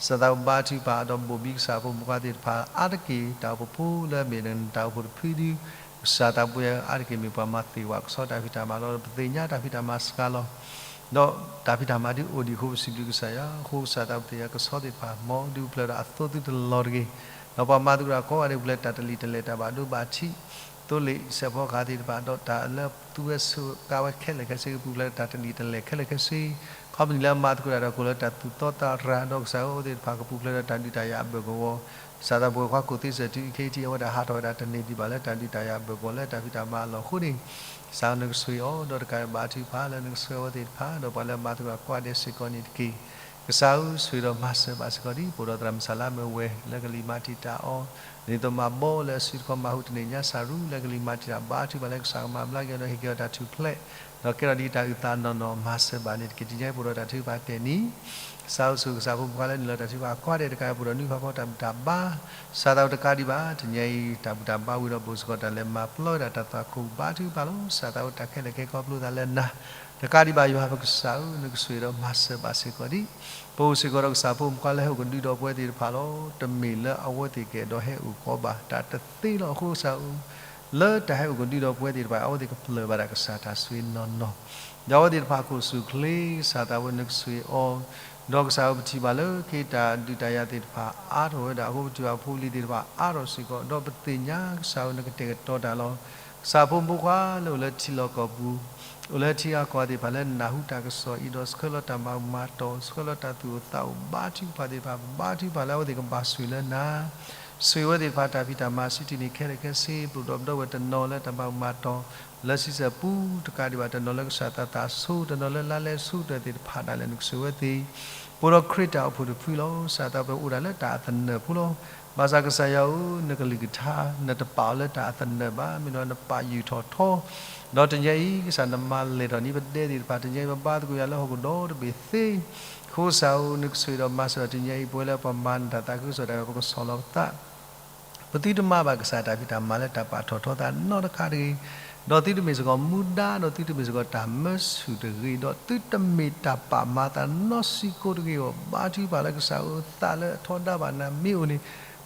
ကစၢ်သးဘိဘါထုကဖၣ်ဒီးဘိၣ်ဘံကစၢ်ဖိမုၣ်ဖိသ့ၣ်တဖၣ် အါတက့ၢ်တၢ်အိၣ်ဖှိၣ်ဖိလၢအမ့ၢ်နတၢ်အိၣ်ဖှိၣ်တဖုဒုး ကစၢ်သးဘိယွၤအါတက့ၢ် မ့ၢ်ပှၤမၤသ့ၣ်ပှၢ်ကဆှီတၢ်ဖံးတၢ်မၤလီၤ. ပသ့ၣ်ညါတၢ်ဖံးတၢ်မၤစှၤလီၤ, ဒီးတၢ်ဖံးတၢ်မၤဒုးအိၣ်ဒံးအဃိ ပစံးဘျုးကစၢ်ယွၤ, အဃိကစၢ်သးဘိသ့ၣ်ညါကဆီသ့ၣ်တဖၣ် မ်ဒုးပျၢၤဒီးအသိသုတလီၤတဂ့ၤ, ဒီးပှၤမၤသကိးတၢ်ကိးဂၤဒဲး ပူၤဖျဲးတၢ်တလံာ်တလဲၢ် တၢ်ဘၣ်ဒိဘၣ်ထံး, သိလ့ၣ်စဲးဖီကဟၣ်သ့ၣ်တဖၣ် ဒီးတၢ်လၢသူဝဲဆိးကါဝဲခဲလၢာ်ခဲဆ့ ကပူၤဖျဲးတၢ်တလံာ်တလဲၢ်ခဲလၢာ်ခဲဆ့, ခီပနံၣ်လၢအမၤသကိးတၢ်ဒီးကအိၣ်လၢတၢ်သူၣ်သီသးရၤ, ဒီးကစၢ်ဧၢ အဝဲသ့ၣ်တဖၣ်ကပူၤဖျဲးဒီးတၢ်ဒုးတၢ်ယၤအဘၢၣ်ကဝီၤ, ကစၢ်သးဘိပှၤခိၣ်သ့စၢၣ်ထူအံၤခဲအံၤထံး အဝဲဒၣ်ဟးထီၣ်ဝဲဒၣ်တန့ၢ်ဒံးဘၣ်လၢတၢ်ဒုးတၢ်ယၤအဘၢၣ်ကဝီၤလၢတၢ်ဖံးတၢ်မၤအလီၢ်အဃိန့ၣ်, ကစၢ်ဧၢ နကဆိၣ်ဂ့ၤအီၤ, ဒီးတကးဘၣ်ထုကဖၣ်လၢနကဆိၣ်ဂ့ၤအဝဲသ့ၣ်တဖၣ် ဒီးပှၤလၢအမၤသကိးတၢ်ကိးဂၤဒဲးစ့ၢ်ကီးန့ၣ်တက့ၢ်. ကစၢ်ဧၢ ဆိၣ်ဂ့ၤဒီးမၤစၢၤဘၣ်စ့ၢ်ကီးဒ် ပအိၣ်ဒီးသရၣ်မုၣ်စၢ်လါမၢ်ဝဲ လၢကလံၤမၤတံာ်တာ်အီၤ, ဒ်သိးမၤဘီလၢအစုတခီ မၤဟူးတနံၤညါ စၢ်ရူ လၢကလံၤမၤတံာ်တာ် ဘါထုကဖၣ်လၢကစၢ်ကမၤဘျါက့ၤအီၤဒီးဟ့ၣ်က့ၤအီၤတၢ်ထူၣ်ဖျဲး, ဒီးကဲထီၣ်ဒ်တၢ်အုၣ်သးနီၢ်နီၢ် မၤစၢၤဘၣ်န့ၣ်တက့ၢ်. တနံၤအံၤပအိၣ်ဒီးတၢ်ထုကဖၣ်တဲာ်နံၤ ကစၢ်ဧၢ ဆိၣ်ဂ့ၤကစၢ်ဖိမုၣ်ဖိလၢနုာ်လီၤတၢ်ထုကဖၣ်ကိးဂၤဒဲး တကးဘၣ်ပအိၣ်ဒီးနွံဖးဖီတၢ်ဘူၣ်တၢ်ဘါ, ကစၢ်သးဘိတကးဒံးဘၣ် တနံၤအံၤ တၢ်ဘူၣ်တၢ်ဘါဝံၤဒီး ဘူးစ့ၢ်ကီးတၢ်လဲၤမၤပျီဝဲဒၣ်တၢ်သွၣ်ခိၣ် ဘါထုကဖၣ်လီၤ. ကစၢ်သးဘိတၢ်ခဲလၢာ်ခဲဆ့ခီဖျိသးလၢနၤ, တကးဒံးဘၣ်ယွၤပကစၢ်ဧၢ နကဆိၣ်ဂ့ၤဒီးမၤစၢၤဘၣ်စ့ၢ်ကီးဒ် ပအိၣ်စ့ၢ်ကီးဒီးကစၢ်ဖိမုၣ်ဖိလၢဟဲအိၣ်ကဒုဒီးပဝဲသ့ၣ်တဖၣ်လီၤ. တမ့ၢ်လၢအဝဲသ့ၣ်ကအဲၣ်ဒိးဟဲအိၣ်ဃီဘၣ် တၢ်တသ့လီၤ. အဃိကစၢ်ဧၢ လၢတၢ်ဟဲအိၣ်ကဒုဒီးပဝဲသ့ၣ်တဖၣ် အဝဲသ့ၣ်ကပျၢ်ဘၣ်ဒၣ်ကစၢ်တၢ်ဆိၣ်ဂ့ၤနီၢ်နီၢ်, ဒီးအဝဲသ့ၣ်တဖၣ်ကအိၣ်ဆူၣ်အိၣ်ချ့ ကစၢ်သးဘိနကဆိၣ်ဂ့ၤအီၤ, ဒီးကစၢ်ဧၢ ပထံၣ်ဘၣ်လၢခဲအံၤတၢ်ဒုးတၢ်ယၤသ့ၣ်တဖၣ်အါထီၣ်ဝဲဒၣ်အဃိ ပထံၣ်ဘၣ်ဖိလံၤသ့ၣ်တဖၣ်အါထီၣ်စ့ၢ်ကီး ဒီးပသ့ၣ်ညါကစၢ်ဧၢ နကတဲာ်ကတီၤတၢ်လီၤ. ကစၢ်ဖိမုၣ်ဖိခွါလၢအိၣ်လၢထံလီၢ်ကီၢ်ပူၤ, အိၣ်လၢထံဂၤကီၢ်ဂၤသ့ၣ်တဖၣ်လၢနၢ်ဟူတၢ်ကစီၣ်အံၤ ဒီးဆှၢလီၤတၢ်မၤမၤတီၢ် ဆှၢလီၤတၢ်သူၣ်အိၣ်သးအိၣ် ဘါထုကဖၣ်သ့ၣ်တဖၣ် ပဘါထုကဖၣ်လၢအဝဲသ့ၣ်ကဘၣ်ဆိၣ်ဂ့ၤလၢနၤ ဆိၣ်ဂ့ၤဝဲသ့ၣ်တဖၣ်တၢ်ဖံးတၢ်မၤ စုတံၢ်န့ၢ်ခဲလၢာ်ခဲဆ့ ပအိၣ်ဒီးပဒီပုၢ်ဝဲၢ်တနီၤလၢတၢ်မၤမၤတီၢ် လၢဆံဆဲၣ်ပူၤ တကးဒံးဘၣ် တနီၤလၢကစၢ်သးသးဆိ တနီၤလၢလါလဲဆိကတၢၢ်သ့ၣ်တဖၣ်ဒၣ်လဲာ် နကဆိၣ်ဂ့ၤဝဲသ့ၣ်, ပအိၣ်ဒီးခရံာ်တၢ်အိၣ်ဖှိၣ်တဖုလီၤ. ကစၢ်သးဘိအိၣ်ဒၣ်လၢတၢ်အသနၢၣ်ဖိလီၤ. ဘၣ်ဆၣ်ကစၢ်ယွၤဧၢ နကလုၢ်ကထါ နတပာ်အီၤလၢတၢ်အသနၢၣ်ဘၣ်, မ့ၢ်ဒီးနပာ်ယုၢ်ထီၣ်ထီ ဒီးတနံၤအံၤ ကစၢ်နမၤလဲၢ်ထီၣ်န့ၢ်ပဒဲသ့ၣ်တဖၣ် တနံၤအံၤ ပဘါသကိးယွၤလၢဟီၣ်ခိၣ်ဒီတဘ့ၣ်သ့, အဃိကစၢ်ဧၢ နကဆိၣ်ဂ့ၤဒီးမၤစၢၤဒီး တနံၤအံၤ ပဝဲလၢပမၤနတၢ်သးခုကစီၣ်တၢ် ပကဆီၣ်လီၤပသး ပသုတမၤဘၣ်ကစၢ်တၢ်ဖံးတၢ်မၤလၢတၢ်ပာ်ထီၣ်ထီသးနီတခါတဂ့ၤ, ဒီးသုတမ့ၢ်စ့ၢ်ကီးမူဒါ ဒီးသုတမ့ၢ်စ့ၢ်ကီးတၢ်မၢဆူၣ်တဂ့ၤ, ဒီးသုတမ့ၢ်တၢ်ပာ်မၤသးနီတစံးကိးတဂ့ၤအီၤ, ဘါထုကဖၣ်လၢကစၢ်ဧၢ သးလၢအထီဒါဘၣ်နၤမ့ၢ်အိၣ်န့ၣ်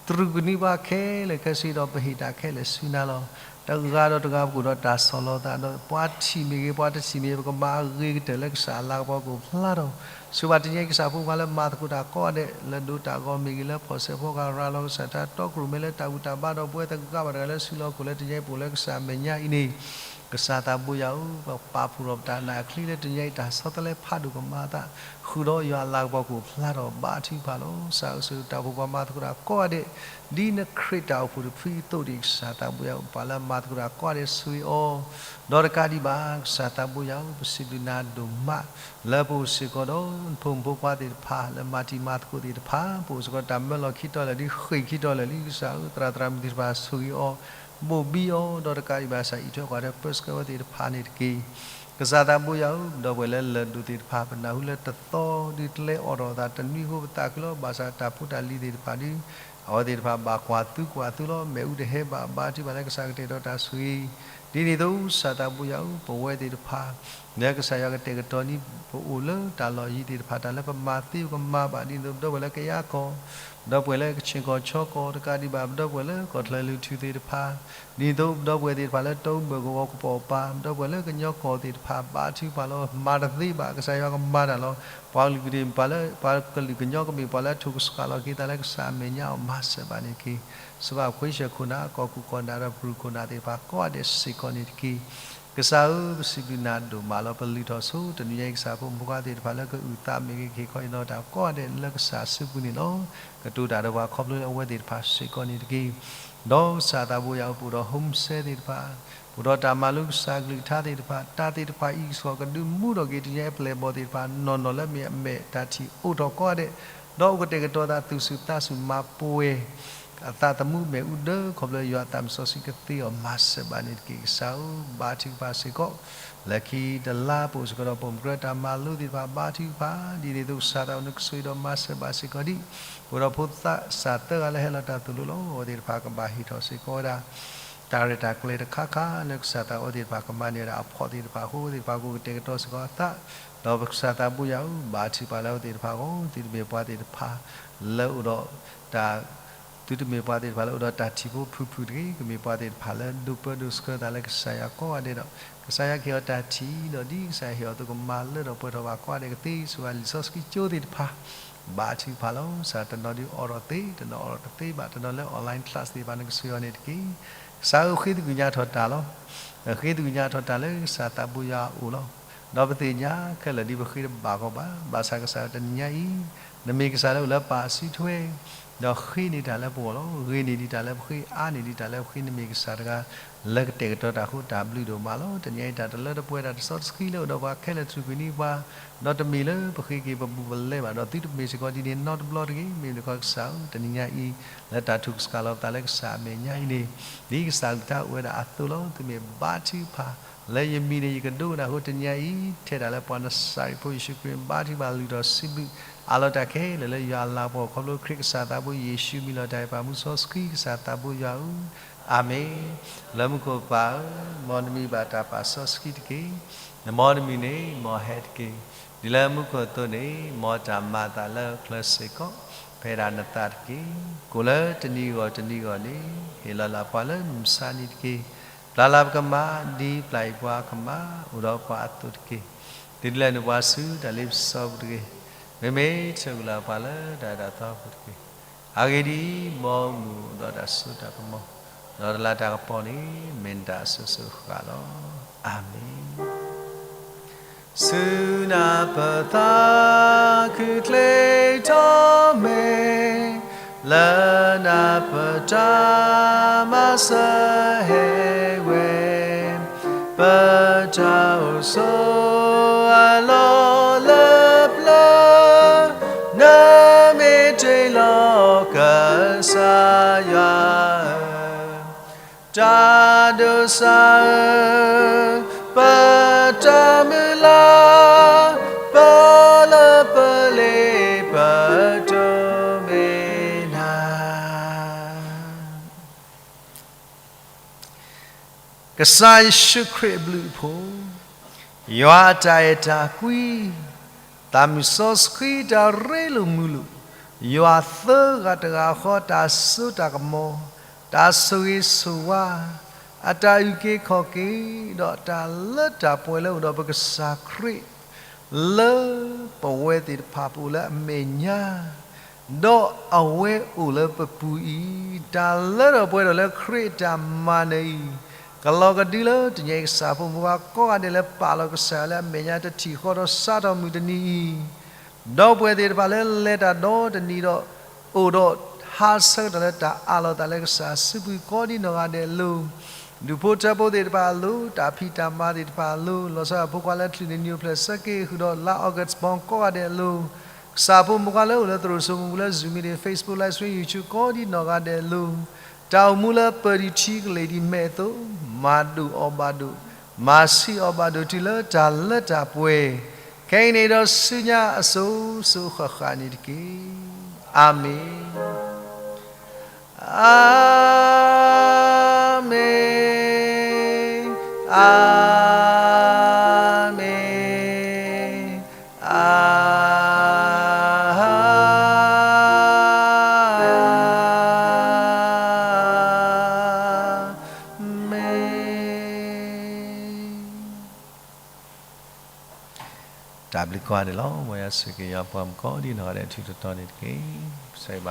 တြူာ်ကနံၤပှၤခဲလၢာ်ခဲဆ့ဒီး ပဟ့ၣ်တၢ်ခဲလၢာ်ဆူနၤလီၤ. တဂၤဒီးတဂၤပကအိၣ်ဒီးတၢ်ဆီၣ်လီၤသး ဒီးပှၤထံၣ်မ့ၢ်ဂ့ၤ ပှၤတထံၣ်မ့ၢ်ဂ့ၤ ပကမၤအဂ့ၤကတၢၢ်လၢကစၢ်အလၤကပီၤကအိၣ်ဖျါထီၣ်, ဆိၣ်ဂ့ၤဘၣ်တနံၤအံၤ ကစၢ်ဖိခွါလၢမၤသကိးတၢ်ကိးဂၤဒဲး လၢဒိးတၢ်ဂီၤမ့ၢ်ဂ့ၤ လၢဖီၣ်ဆဲးဖီကဟၣ်ရၤလီၤကစၢ်တၢ်တီ ကရူၢ်မဲလၢတၢ်ဘူၣ်တၢ်ဘါဒီးပဝဲတဂၤဘၣ်တဂၤလၢဆူလီၢ်ခိၣ်လၢတနံၤအံၤ ပအိၣ်လၢကစၢ်အမဲာ်ညါအံၤန့ၣ်, ကစၢ်သးဘိယွၤဧၢ ပပာ်ဖှိၣ်ထီၣ်ပတၢ်နာ်အချံလၢတနံၤအံၤ တၢ်ဆီတလဲဖးဒိၣ်ကမၤအသး, ဃုာ်ဒီးယွၤအလၤကပီၤကအိၣ်ဖျါထီၣ် ဘါထုကဖၣ်လီၤ. ကစၢ်ဧၢ ဆိၣ်ဂ့ၤတၢ်အိၣ်ဖှိၣ်ပှၤမၤသကိးတၢ်ကိးဂၤဒဲး ဒ်နခရံာ်တၢ်အိၣ်ဖှိၣ်တဖုအသိးဒံး ကစၢ်သးဘိယွၤဧၢ ပှၤလၢအမၤသကိးတၢ်ကိးဂၤဒဲးဆိၣ်ဂ့ၤအီၤ, ဒီးတကးဒံးဘၣ် ကစၢ်သးဘိယွၤဧၢ ပစံးဘျုးနၤဒိၣ်မး လၢပအိၣ်စ့ၢ်ကီးဒီး နဖိမုၣ်ဖိခွါသ့ၣ်တဖၣ် လၢမၤတံၤမၤသကိးသ့ၣ်တဖၣ် ပအိၣ်စ့ၢ်ကီးတၢ်မၢလီၢ်ခံတီၤလၢာ်လံ ဃ့ၢ်ခံတီၤလၢာ်လံ ကစၢ်ဧၢ သရၣ်သရၣ်မုၣ်သ့ၣ်တဖၣ်ဆိၣ်ဂ့ၤအီၤ ဘိၣ်ဘံအီၤ ဒီးတကးဒံးဘၣ် ကစၢ်အံးထွဲကွၢ်ထွဲပၢဆှၢဝဲသ့ၣ်တဖၣ်န့ၣ်တက့ၢ်. ကစၢ်သးဘိယွၤဧၢ ပဒီပုၢ်ဝဲၢ်လၢလၢၢ်ဒိၣ်သ့ၣ်တဖၣ် ပနၢ်ဟူလၢတသီဒုးကျဲအိးထီၣ်အသးတနွံအဃိ ပသးခုလီၤ. ဘၣ်ဆၣ်တၢ်ဖိတၢ်လံၤသ့ၣ်တဖၣ်ဒုး အဝဲသ့ၣ်တဖၣ်ဘၣ်ကွၢ်သူကွၢ်သ့လီၤ. မ့ၣ်အူတဟဲဘၣ် ဘါထုကဖၣ်လၢကစၢ်ကတဲာ်ကတီၤတၢ်ဆိၣ်ဂ့ၤ ဒ်န့ၣ်အသိး ကစၢ်သးဘိယွၤဧၢ ပဝဲသ့ၣ်တဖၣ် လၢကစၢ်ယွၤကတဲာ်ကတီၤန့ၢ် ပအိၣ်လၢတၢ်လီၢ်ယံၤသ့ၣ်တဖၣ် တၢ်လၢပမၤသ့ပကမၤဘၣ် ဒ်န့ၣ်အသိး ပဒီပုၢ်ဝဲၢ်လၢကယၤကီၢ်, ပဒီပုၢ်ဝဲၢ်လၢကခ့ၣ်ကီၢ်ခၠီကီၢ် တကးဒံးဘၣ် ပဒီပုၢ်ဝဲၢ်လၢကီၢ်ချၢလုၢ်ထူၣ်သ့ၣ်တဖၣ်, ဒ်န့ၣ်အသိး ပဒီပုၢ်ဝဲၢ်သ့ၣ်တဖၣ်လၢတၢ်အိၣ်ဘၢၣ်ကဝီၤကပိာ်ပၤ ပဒီပုၢ်ဝဲၢ်လၢကညီကီၢ်သ့ၣ်တဖၣ် ဘါထုကဖၣ်လီၤ. မၤတသ့ဘၣ် ကစၢ်ယွၤကမၤတၢ်လီၤ. ပှၤကလုာ်ကဒ့ၣ်ပှၤလၢ ပှၤကလုာ်ကညီကမ့ၢ်ပှၤလၢအထိၣ်ကစှၤလီၤက့ၤသးလၢကစၢ်အမဲာ်ညါအီၤ မၤစၢၤဘၣ်န့ၣ်တက့ၢ်. စံးဘၣ်ပဃ့ဆၢခိၣ်နၢ် ကီၢ်ခိၣ်ကီၢ်နၢ်ဒီးပရူၢ်ခိၣ်နၢ်သ့ၣ်တဖၣ် ကိးဂၤဒဲးစ့ၢ်ကီးန့ၣ်တက့ၢ်. ကစၢ်ဧၢ ပစံးဘျုးနၤဒိၣ်မးလီၤ. ပလုၢ်ထီၣ်ဆိ တနံၤညါအံၤ ကစၢ်ဖိမုၣ်ဖိခွါသ့ၣ်တဖၣ်လၢကအုၣ်သးမ့ၢ်ဂ့ၤ ကဟ့ၣ်ခီဟ့ၣ်နီၤတၢ်ကိးဂၤဒဲးလၢကစၢ်အစုပူၤန့ၣ်လီၤ. ကတိၤတၢ်ဒီးပှၤခီဖျိလၢအဝဲသ့ၣ်တဖၣ်စ့ၢ်ကီးန့ၣ်တက့ၢ်. ဒီးကစၢ်သးဘိယွၤဧၢ ပအိၣ်ဒီး home cell သ့ၣ်တဖၣ် အိၣ်ဒီးတၢ်မၤလိကစၢ်အကလုၢ်ကထါသ့ၣ်တဖၣ်, တၢ်သ့ၣ်တဖၣ်အံၤစ့ၢ်ကီး ကဒုးမူထီၣ်က့ၤတနံၤအံၤ ပျဲၢ်ဘီၣ်သ့ၣ်တဖၣ် နီၢ်နီၢ်လၢအမ့ၢ်အမဲာ်တၢ်ထံၣ်အိၣ်ထီၣ်ကိးဂၤဒဲး, ဒီးအိၣ်ကတဲာ်ကတီၤသးသူၣ်စူၤသးစူၤ မၤပှဲၤအသးသမူ မ့ၣ်အူဒၢ ခီဖျိယွၤအသးမုၢ်စီဆှံကသ့အီၤ မၤစၢၤဘၣ်န့ၣ်တက့ၢ်. ကစၢ်ဧၢ, ဘါထုကဖၣ်စ့ၢ်ကီး လၢခံတလါပအိၣ်စ့ၢ်ကီးဒီး ပိာ်မုၣ်ကရၢတၢ်မၤလိသ့ၣ်တဖၣ် ဘါထုကဖၣ် ဒ်န့ၣ်အသိး ကစၢ်သးအိၣ်နကဆိၣ်ဂ့ၤဒီးမၤစၢၤဘၣ်စ့ၢ်ကီးဒံး, ပအိၣ်ဒီးဖိသၣ်စၢ်သၢဂၤလၢဟဲလီၤတၢ်သိၣ်လိလီၤ အဝဲသ့ၣ်တဖၣ်ကဘၣ်ဟ့ၣ်ထီၣ်စ့ၢ်ကီးဝဲဒၣ် တၢ်ရဲၣ်တၢ်ကျဲၤတခါခါလၢကစၢ်သးအိၣ်သ့ၣ်တဖၣ် ကမၤန့ၢ်ဝဲဒၣ်အဖှီၣ်သ့ၣ်တဖၣ်အဃိ အဝဲသ့ၣ်တဖၣ်ကအိၣ်ကတဲာ်ကတီၤစ့ၢ်ကီးအသး, ဒီးပကစၢ်သးဘိယွၤဧၢ, ဘါထုကဖၣ်လၢအဝဲသ့ၣ်တဖၣ်အဂီၢ်, သုတမ့ၢ်ပှၤသ့ၣ်တဖၣ်လၢအိၣ်ဒီးတၢ် သုတမ့ၢ်ပှၤသ့ၣ်တဖၣ်လၢအိၣ်ဒီးတၢ်ထံၣ်ဖိဖုၣ်ဖုၣ်တဂ့ၤ, ကမ့ၢ်ပှၤသ့ၣ်တဖၣ်လၢဒိးပၢဒိးဆှၢသးလၢကစၢ်ယွၤကိးဂၤဒဲးဒီး ကစၢ်ယွၤကဟ့ၣ်အီၤတၢ်ထံၣ်ဒီး ဒ်ကစၢ်ယွၤဟ့ၣ်အီၤအသိးကမၤလၢထီၣ်ပှဲၤထီၣ်ဘၣ်ကိးဂၤဒဲးကသ့, ဆိၣ်ဂ့ၤလံာ်စီဆှံကၠိသ့ၣ်တဖၣ် ဘါထုကဖၣ်လီၤ. ကစၢ်တနီၤဒုးအိးထီၣ်သ့, တနီၤအိးထီၣ်တသ့ဘၣ်, တနီၤလၢ online class သ့ၣ်တဖၣ် နကဆိၣ်ဂ့ၤအီၤန့ၣ်တက့ၢ်. ကစၢ်ဧၢ, ဃ့သကွံၢ်ညါထီၣ်တၢ်လီၤ. ဃ့သကွံၢ်ညါထီၣ်တၢ်လၢကစၢ်သးဘိယွၤအအိၣ်လီၤ. ဒီးပသ့ၣ်ညါခဲလၢာ်ဒ်ပဃ့တဘၣ်ကီးဘၣ်, ဘၣ်ဆၣ်ကစၢ်တနံၤညါအံၤ နမ့ၢ်ကစၢ်လၢအိၣ်လၢပၢ်အစုထွဲ, ဒီးဃ့န့ၢ်တၢ်လၢပဂီၢ်လီၤ. ဂ့ၤန့ၢ်ဒံးတၢ်လၢပဃ့, အါန့ၢ်ဒံးတၢ်လၢပဃ့, နမ့ၢ်ကစၢ်တဂၤ လၢကတဲာ်ကတီၤတၢ်အဃိ တၢ်ဘျုးဒိၣ်မးလီၤ. တနံၤညါအံၤ တၢ်တလၢတပှဲၤ တၢ်တစီတဆှံလၢအိၣ်ဒီးပှၤခဲလၢာ် ထုးကွံာ်န့ၢ်ပှၤ, ဒီးတမ့ၢ်လၢပဃ့က့ၤပဘူးပလဲဘၣ်, ဒီးသုတမ့ၢ်စ့ၢ်ကီးဒ်န့ၣ်နီတဘျီတဂ့ၤ. မ့မ့ၢ်တခီကစၢ်ဧၢ, တနံၤညါအံၤ လၢတၢ်ထုးကစှၤလီၤပသးလၢကစၢ်အမဲာ်ညါအံၤန့ၣ်, ဒ်ကစၢ်အကလုၢ်ကထါအိၣ်ဝဲဒၣ်အသိးလီၤ. သုမ့ၢ်ဘါထုကဖၣ် လၢယမံၤန့ၣ် ယကဒိကနၣ်အဃိ တနံၤညါအံၤ ထဲဒၣ်လၢပှၤနစၤရ့းဖိယ့ၣ်ၡူးခရံာ် ဘါထုကဖၣ်လုၢ်ထီၣ်စံးဘျုးအးလီၤတၢ်ခဲလၢာ်လၢယွၤအလၤကပီၤ ခီဖျိခရံာ်ကစၢ်သးဘိယ့ၣ်ၡူး မံလီၤတၢ်အံၤ ပၢ်မူစီဆှံ ကစၢ်သးဘိယွၤဧၢ, အၤမ့ၣ်. လၢမူခိၣ်ပၢ်ဧၢ, မ်နမံၤဘၣ်တၢ်ပာ်စီဆှံတက့ၢ်. မ်နမုၢ်နံၤန့ၣ် မ်အဟဲတက့ၢ်. ဒ်လၢမူခိၣ်အသိးန့ၣ် မ်တၢ်မၤအသးလၢချၢစ့ၢ်ကီး ဖဲဒၣ်နသးတက့ၢ်. ကိၣ်လၢတနံၤဂီၢ်တနံၤဂီၢ်န့ၣ် ဟ့ၣ်လီၤလၢပှၤလၢမုၢ်မဆါနံၤတက့ၢ်. ပျၢ်လၢပကမၢ် ဒ်ပျၢ်အံၤပှၤကမၢ် အိၣ်ဒီးပှၤအသိးတက့ၢ်. သုတလဲၤနုာ်ပှၤဆူတၢ်လ့ပစီပူၤတဂ့ၤ. မ့မ့ၢ်ဆၢကလၢပှၤလၢတၢ်အၢတၢ်သီပူၤတက့ၢ်. အဂ့ၢ်ဒ်အံၤ, မ်မုၢ်အိၣ်ဒီးတၢ်စိတၢ်ကမီၤ, ဒီးတလၤတၢ်ကပီၤန့ၣ် မ့ၢ်နတၢ်အစိၤစိၤအဃၣ်လီၤ. အၤမ့ၣ်. ဆူနၢ်ပၢၢ်သးခုချ့ထီၣ်မဲာ်, လၢနၢ်ပၢၢ်တၢ်မၤစၢၤဟဲဝဲ, ပတၢ်အိၣ်ဆိးအလီၢ်လၢပျၢၤ, နမ့ၢ်တ့ၢ်လီၤကစၢ်ယွၤဧၢ, တၢ်ဒိးစၢ်ဧၢ, ပတၢ်မုၢ်လၢ်, ပလၢပလ့ပတိၢ်မ့ၢ်နၤ. ကစၢ်ယ့ၣ်ၡူးခရံာ်အဘျုးအဖှိၣ်, ယွၤအတၢ်အဲၣ်တၢ်ကွံ, သးမုၢ်စီဆှံတၢ်ရ့လိာ်မုာ်လိာ်, ယွၤသၢဂၤတဂၤဃီတၢ်စိတၢ်ကမီၤ, တၢ်ဆိၣ်ဂ့ၤဆိၣ်ဝါ, အတၢ်အုၣ်က့ၤခီၣ်က့ၤ, ဒီးတၢ်လၢတၢ်ပှဲၤလၢအိၣ်ဒီးပကစၢ်ခရံာ် လၢပဝဲသ့ၣ်တဖၣ်ပအိၣ်လၢအမဲာ်ညါ, ဒီးအဝဲအိၣ်လၢပပူၤအံၤ, တၢ်လၢထီၣ်ပှဲၤထီၣ်လၢခရံာ်အတၢ်မၤနၢၤအံၤ, ကလီၤကဒုလၢတနံၤအံၤ ကစၢ်ဖိမုၣ်ဖိခွါကိးဂၤဒဲးလၢပာ်လီၤကစၢ်လၢအမဲာ်ညါ တထံၣ်ဃီဒီးစးထီၣ်မုၢ်တနံၤအံၤ, ဒီးပဝဲသ့ၣ်တဖၣ်လၢလဲၤတၢ်ဒီတနံၤဒီး အိၣ်ဒီးဟးဆၢကတီၢ်လၢတၢ်အးလီၤသးလၢကစၢ်စုပူၤကိးဒံနီၢ်ဂၤဒဲးအလိၤ, ဒူၣ်ဖိထၢဖိသ့ၣ်တဖၣ်အလိၤ, တၢ်ဖံးတၢ်မၤသ့ၣ်တဖၣ်အလိၤ, လီၤဆီဒၣ်ဖိခွါလၢချုးန့ၣ် နံၣ်အိၣ်ဖျဲၣ်ဆၢက့ၤဃုာ်ဒီးလါ August ဘီကိးဂၤဒဲးအလိၤ, ကစၢ်ဖိမုၣ်ဖိခွါလၢအိၣ်လၢသရိာ်စိမိၤပူၤလၢ Zoom meeting, Facebook live stream, YouTube ကိးဒံနီၢ်ဂၤဒဲးအလိၤ, တၢ်အိၣ်မူလၢပၢၢ်ဒံးထံကလ့ၢ်ဒံးမဲာ်အသိး, မၤဒိၣ်အီၤဘၣ်ဒိၣ်, မၤဆံးအီၤဘၣ်ဒိၣ်တုၤလၢတၢ်လၢတၢ်ပှဲၤ, ခဲအံၤန့ၣ်ဒီးဆူညါအစိၤစိၤဃၣ်ဃၣ်န့ၣ်တက့ၢ်. အၤမ့ၣ်. အၤမ့ၣ်, အၤမ့ၣ်, အၤမ့ၣ်. တၢ်ဘျုးကိးဂၤဒဲးလီၤ. မ်ယွၤဆိၣ်ဂ့ၤက့ၤယွၤပှၤမုၣ်ကိးဒံနီၢ်ဂၤဒဲး ထူးထူးတီၤတီၤန့ၣ်တက့ၢ်. ဆၢဂ့ၤဘၣ်